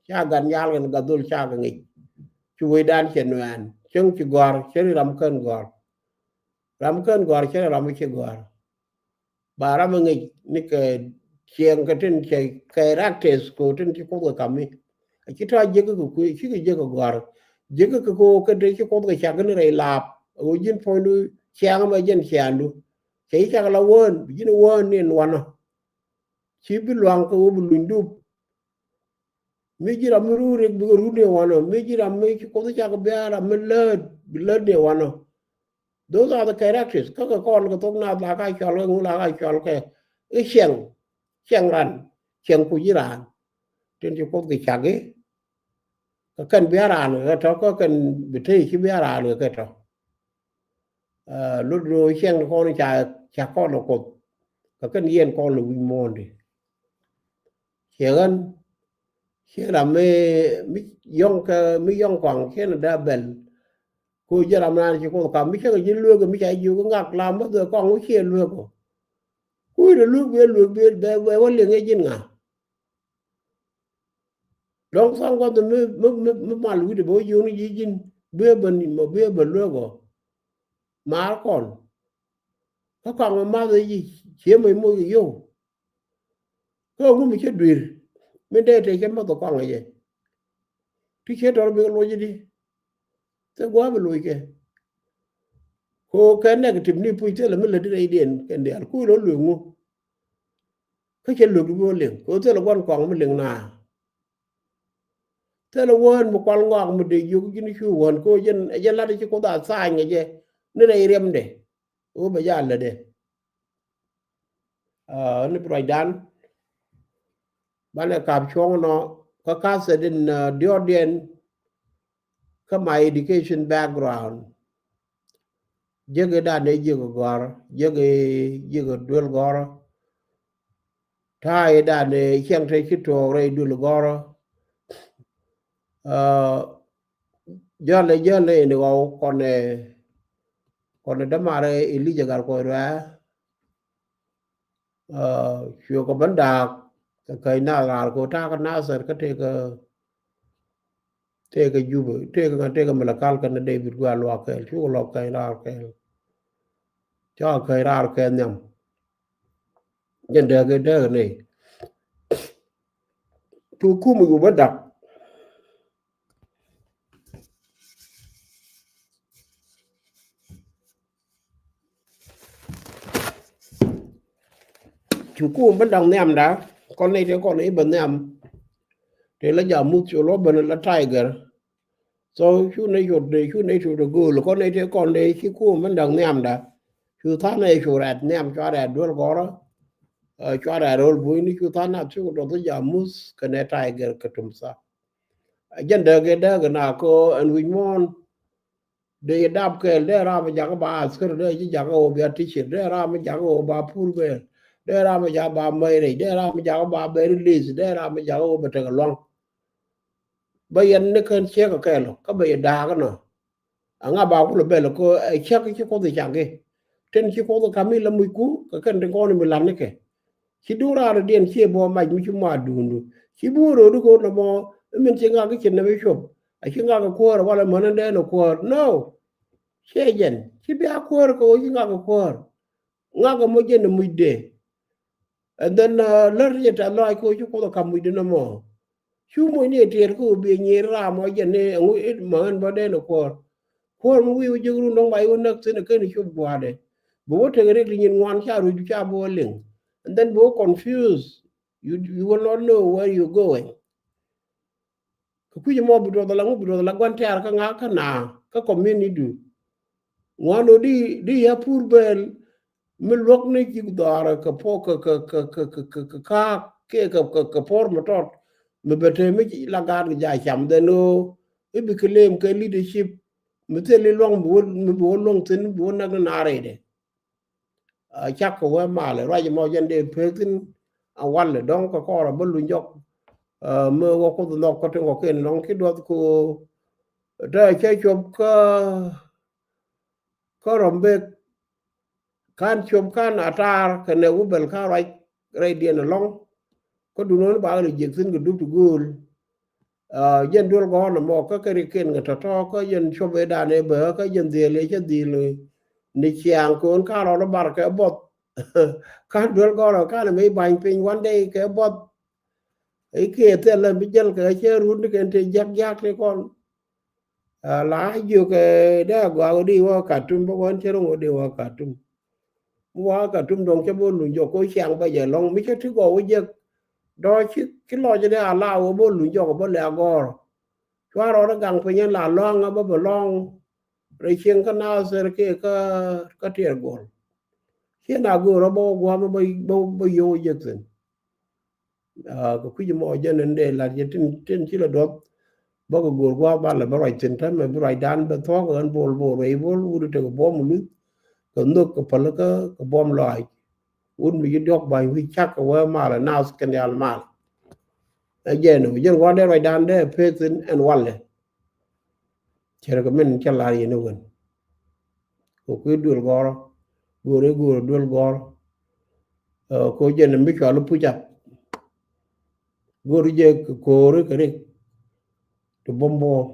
Ca gat nyal kɛn gat dhol ca kɛ ŋic. Ci wecdan cɛ nuɛɛn, cäŋ ci gɔ̱a̱r, cɛ ri ram kän gɔ̱a̱r. Ram kän gɔ̱a̱r, cɛ ri ram mi ci gɔ̱a̱r. Ba ram mi ŋic ni kɛ ciɛŋ kɛ tin cɛ kɛ raktes ko tin ci Kuoth kɛ kami. A ci tɔ̱ jiäk kɛ kui̱, ci kɛ jiäk kɛ gɔ̱a̱r. Jiäk kɛ ko kɛ te ci Kuoth kɛ cak ni rɛy laap. A ɣöö ji̱n puɔ̱nydu ciaŋ mɛ jɛn ciaŋdu. Cɛ ci cak la wään, bi ji̱n wään ni ɛn wanɔ. Ci bi luaŋ kɛ ɣöö bi luny dup. Mi ji̱ ram mi ruu rik bikɛ ruu ni wanɔ. Mi ji̱ ram mi ci Kuoth cak bia ram mi läät, bi läät ni wanɔ. Those are the characters. Kä kɛ kɔn kɛ thok nath la ka cɔl kɛ ŋu la ka cɔl kɛ. I̱ ciɛŋ, ciɛŋ ran, ciɛŋ ku ji̱ ran. Tin ci Kuoth kɛ cak i̱. Kä kɛn bia ran kɛ tɔ, kä kɛn bi te ci bia ran kɛ tɔ. Aa, lut ro ciɛŋ kɔn ca, ca kɔn kɛ Kuoth. Kä kɛn yɛn kɔn lɛ wi̱c muɔ̱ɔ̱ndi. Ciɛ ɣän, ciɛ ram mi, mi yɔŋ kɛ, mi yɔŋ kɔaŋ, ciɛ ni da bɛl. Ko jɛ ram nan ci Kuoth kam, mi cɛ kɛ ji̱ lueek, mi ca jiök ŋak lam bä dhɛ kɔaŋ wä ciɛ lueek kɔ. Ku wi̱n lueek bi lueek bi bɛ, bɛ wä liŋ ɛ ji̱n ŋa. Dɔ̱ŋ thɔŋ gua̱th mi, mi, mi, mi mal wi̱cdɛ bɛ wä jiök ni ji̱ ji̱n, bi ɛ bä ni mɔ, bi ɛ bä lueek kɔ. Maar kɔn. Kä kɔaŋ mɛ math ɛ ji̱, ciɛ mɛ moc kɛ yio̱w. Kä ŋu mi cä dui̱r, min dee te cä mäth ɛ kɔaŋ ɛ jɛ. Ti ciɛ tɔr bi kɛ luɔc di. Thil gua̱a̱ bi luɔc kɛ. Ko kɛ negative ni puc thilɛ mi lätdi rɛydiɛn kɛn diaal, ku ilɔ luëŋ ŋu. Kä cɛ lök bi wä liŋ, ko thilɛ gua̱n kɔaŋ mi liŋ na. Thilɛ wään mi kual ŋɔak mi dee jiök ji̱n cu wään, ko jɛn, jɛn lat ci Kuoth a tha̱a̱ny kɛ jɛ ni rɛy riɛmdɛ. Ɣöö bɛ jɛ a lätdɛ. Aa, ni bi ruacdan. Banɛ kap cuɔ̱ŋ nɔ, kä kathɛ din, aa, diɔ̱ɔ̱kdiɛn, kä my education background. Jiäk i̱ dan ëë jiäk i̱ gɔ̱a̱r, jiäk i̱, jiäk i̱ duel gɔ̱rä. Ta̱a̱ i̱ dan ëë ciɛŋ te ci tuɔɔk rɛy duel gɔ̱rä. Aa, jäl ɛ, jäl ɛ in ɣɔw kɔn ɛ, kɔn ɛ dämaar ɛ Elija Gatkuɔth Ruac. Aa, cuɛ kɔ ben da̱a̱k kɛ käc Nathɛr, kɛ ɣöö ta̱a̱ kä Nathɛr kä tëëkä, tëëkä Jubɛ, tëëkä ŋa, tëëkä Malakal kɛnɛ Debit gua̱a̱ luaak kɛɛl, cukɛ lɔ käc raar kɛɛl. Cakɛ käc raar kɛɛl nhiam. Jɛn dääk ɛ dääk ɛ nɛy. Cu kum i̱ cu ben da̱k. Cu kum ben da̱k nhiamda, kɔn nɛy tëë kɔn i̱ ben nhiam. Tëë la jamuth cu lɔ ben la tiger. So cu nɛy cu dee, cu nɛy cu dee gööl, kɔn nɛy tëë kɔn dee ci kum ben da̱k nhiamda. Cu tha̱a̱ŋ nɛy cu rɛ̈t nhiam, cua rɛ̈t duel gɔ̱rä. Ɛ, cua rɛ̈t ro̱l buɔ̱nyni, cu tha̱a̱ŋ nath cukɛ dɔth jamuth kɛnɛ tiger kɛ tumtha. Ɛ jɛn dääk ɛ dääk ɛ na kɛ ɛn wi̱c muɔ̱ɔ̱n. Dee yɛ dap kɛɛl, dee ram mi jakä ba askär, dee ci jakä ɣöö bia teacher, dee ram mi jakä ɣöö ba pur bɛɛl, dee ram mi jakä ba mɛy rɛc, dee ram mi jakä ba bɛ release, dee ram mi jakä ɣöö bɛ tekɛ luaŋ. Bä yɛn ni kän ciek kɛ kɛɛl ɔ, kä bɛ yɛ da̱a̱k ɛnɔ. Aŋa ba kulɛ bɛl ɔ, kɛ ɛ ciek ci Kuoth ɛ cak i̱. Tin ci Kuoth ɛ ka̱m i̱ la mucku, kɛ kɛn tin kɔn mi la̱t nikɛ. Ci duŋ raar diɛn ciɛ bɔ mac mi ci mɔ a duundu. Ci bi wä ro̱o̱du ko̱r nɔmɔ, i̱ min ci ŋak i̱ ci nɛmɛ cuɔp. A ci ŋak i̱ kuäär, walɛ män in dee ni kuäär. No. Ciɛ jɛn. Ci bia kuäär kɛ ɣöö ci ŋak i̱ kuäär. Ŋak i̱ mɔ jɛn i̱ mucdɛ. And then, uh, lär yɛ tɛth lɔaac kɛ ɣöö ci Kuoth ɛ ka̱m mucdɛ nɔmɔ. Cu moc ni ɛ tiɛɛl kä ɣöö bi ɛ nyier ram ɔ jɛn ni ɛŋu i̱ män in bä dee ni kuäär. Kuäär mi wi̱i̱ wä jiök run dɔ̱ŋ ba i̱ wä näk thi̱n ɛ ken i̱ cop gua̱a̱dɛ. Bi wä tek rik ti nyin ŋuan ca ruc ca bi wä liŋ. And then bi wä confused. You, you will not know where you're going. Kɛ kui̱c mɔ bi duɔth ala ŋu, bi duɔth ala gua̱n tɛ̈r kä ŋa kä na kä community du. Ŋuan ɔ di, di ya pur bɛl mi luɔk ni ci dhɔaarɛ kɛ pɔ kɛ, kɛ, kɛ, kɛ, kɛ, kɛ, kɛ kaak kɛ, kɛ, kɛ, kɛ pɔr mi tɔt mi bɛ te mi ci la gaat kɛ ja cam dhɛn ɣöö i̱ bi kɛ lem kɛ leadership mi thil i̱ luɔŋ bi wä, mi bi wä luɔŋ thin bi wä näk ni naar rɛydɛ. Cak kɛ wee malɛ ruac mɔ jɛn dee pek thin a walɛ dɔŋ kɛ kɔrɛ bä luny jɔk. Mi wä kuth nhɔk kä tin kɔ ken nɔŋ ki duɔth ko tɛ cɛ cuɔp kä kä rɔm bek kan cuɔp kan a taar kɛ nɛ wubɛl kan ruac rɛydiɛn alɔŋ. Kä dun wän bakɛ lɛ jiɛk thin kɛ dup ti gööl. Jɛn duel gɔ̱r nɔmɔ kä kɛ ri ken kɛ tɔ̱tɔ̱ kä jɛn cuɔp ëë dan ëë bä kä jɛn dhiël ëë cä dhiël ni ciaŋ kɛ ɣän ka̱n rɔɔdä bar kɛ buɔth. Ka̱n duel gɔ̱r ɔ ka̱n ɛ mi ba̱ny piny one day kɛ buɔth. I̱ kiɛ thilɛ mi jäl kɛ cɛ run ni kɛn te jiak jiak ti kɔn. La jiök ɛ dee agɔak ɔ di wä Katum bä wän cɛ ro̱ŋ ɔ di wä Katum. Mi wä Katum dɔ̱ŋ cä bä luny jɔk ko ciaŋ bä jɛ lɔ̱ŋ mi cä ti gɔw wä jek. Dɔ̱ ci, ci lɔc dee a la wä bä luny jɔk bä lɛ agɔr. Cua rɔɔdä gaŋ piny la lɔ̱aŋ a bä bä lɔ̱ŋ. Rɛ cieŋ kä Nasir kiɛ kä, kä tiɛɛr gol. Ciɛ na gor a bä wä gua̱a̱m bä, bä, bä yio̱w wä jek thin. Kɛ kui̱c mɔ jɛn in dee lat jɛ tin, tin ci lɛ duɔth. Bä kɛ go̱o̱r gua̱a̱th ba lɛ bä ruac thin täämɛ bi ruacdan bɛ thuɔ̱k ɣän bol bol rɛy bol wut tekɛ buɔ̱m luth. Kɛ nhök kɛ päl kä kɛ buɔ̱m lɔaac. Wut mi ci diɔ̱k ba̱ny wi̱c cak kɛ wee malɛ nath kɛn diaal malɛ. Ɛ jɛn ɔ jɛn gua̱a̱th dee ruacdan dee pek thin ɛn walɛ. Cɛ rɛ kɛ min cä lar yɛn i̱ wen. Kɛ kui̱ duel gɔrɔ go̱o̱r i̱ go̱o̱r duel gɔrɔ. Ko jɛn mi cual i̱ puc ap. Go̱o̱r jɛ ko̱o̱r i̱ kɛ rik ti buɔ̱m buɔ̱m.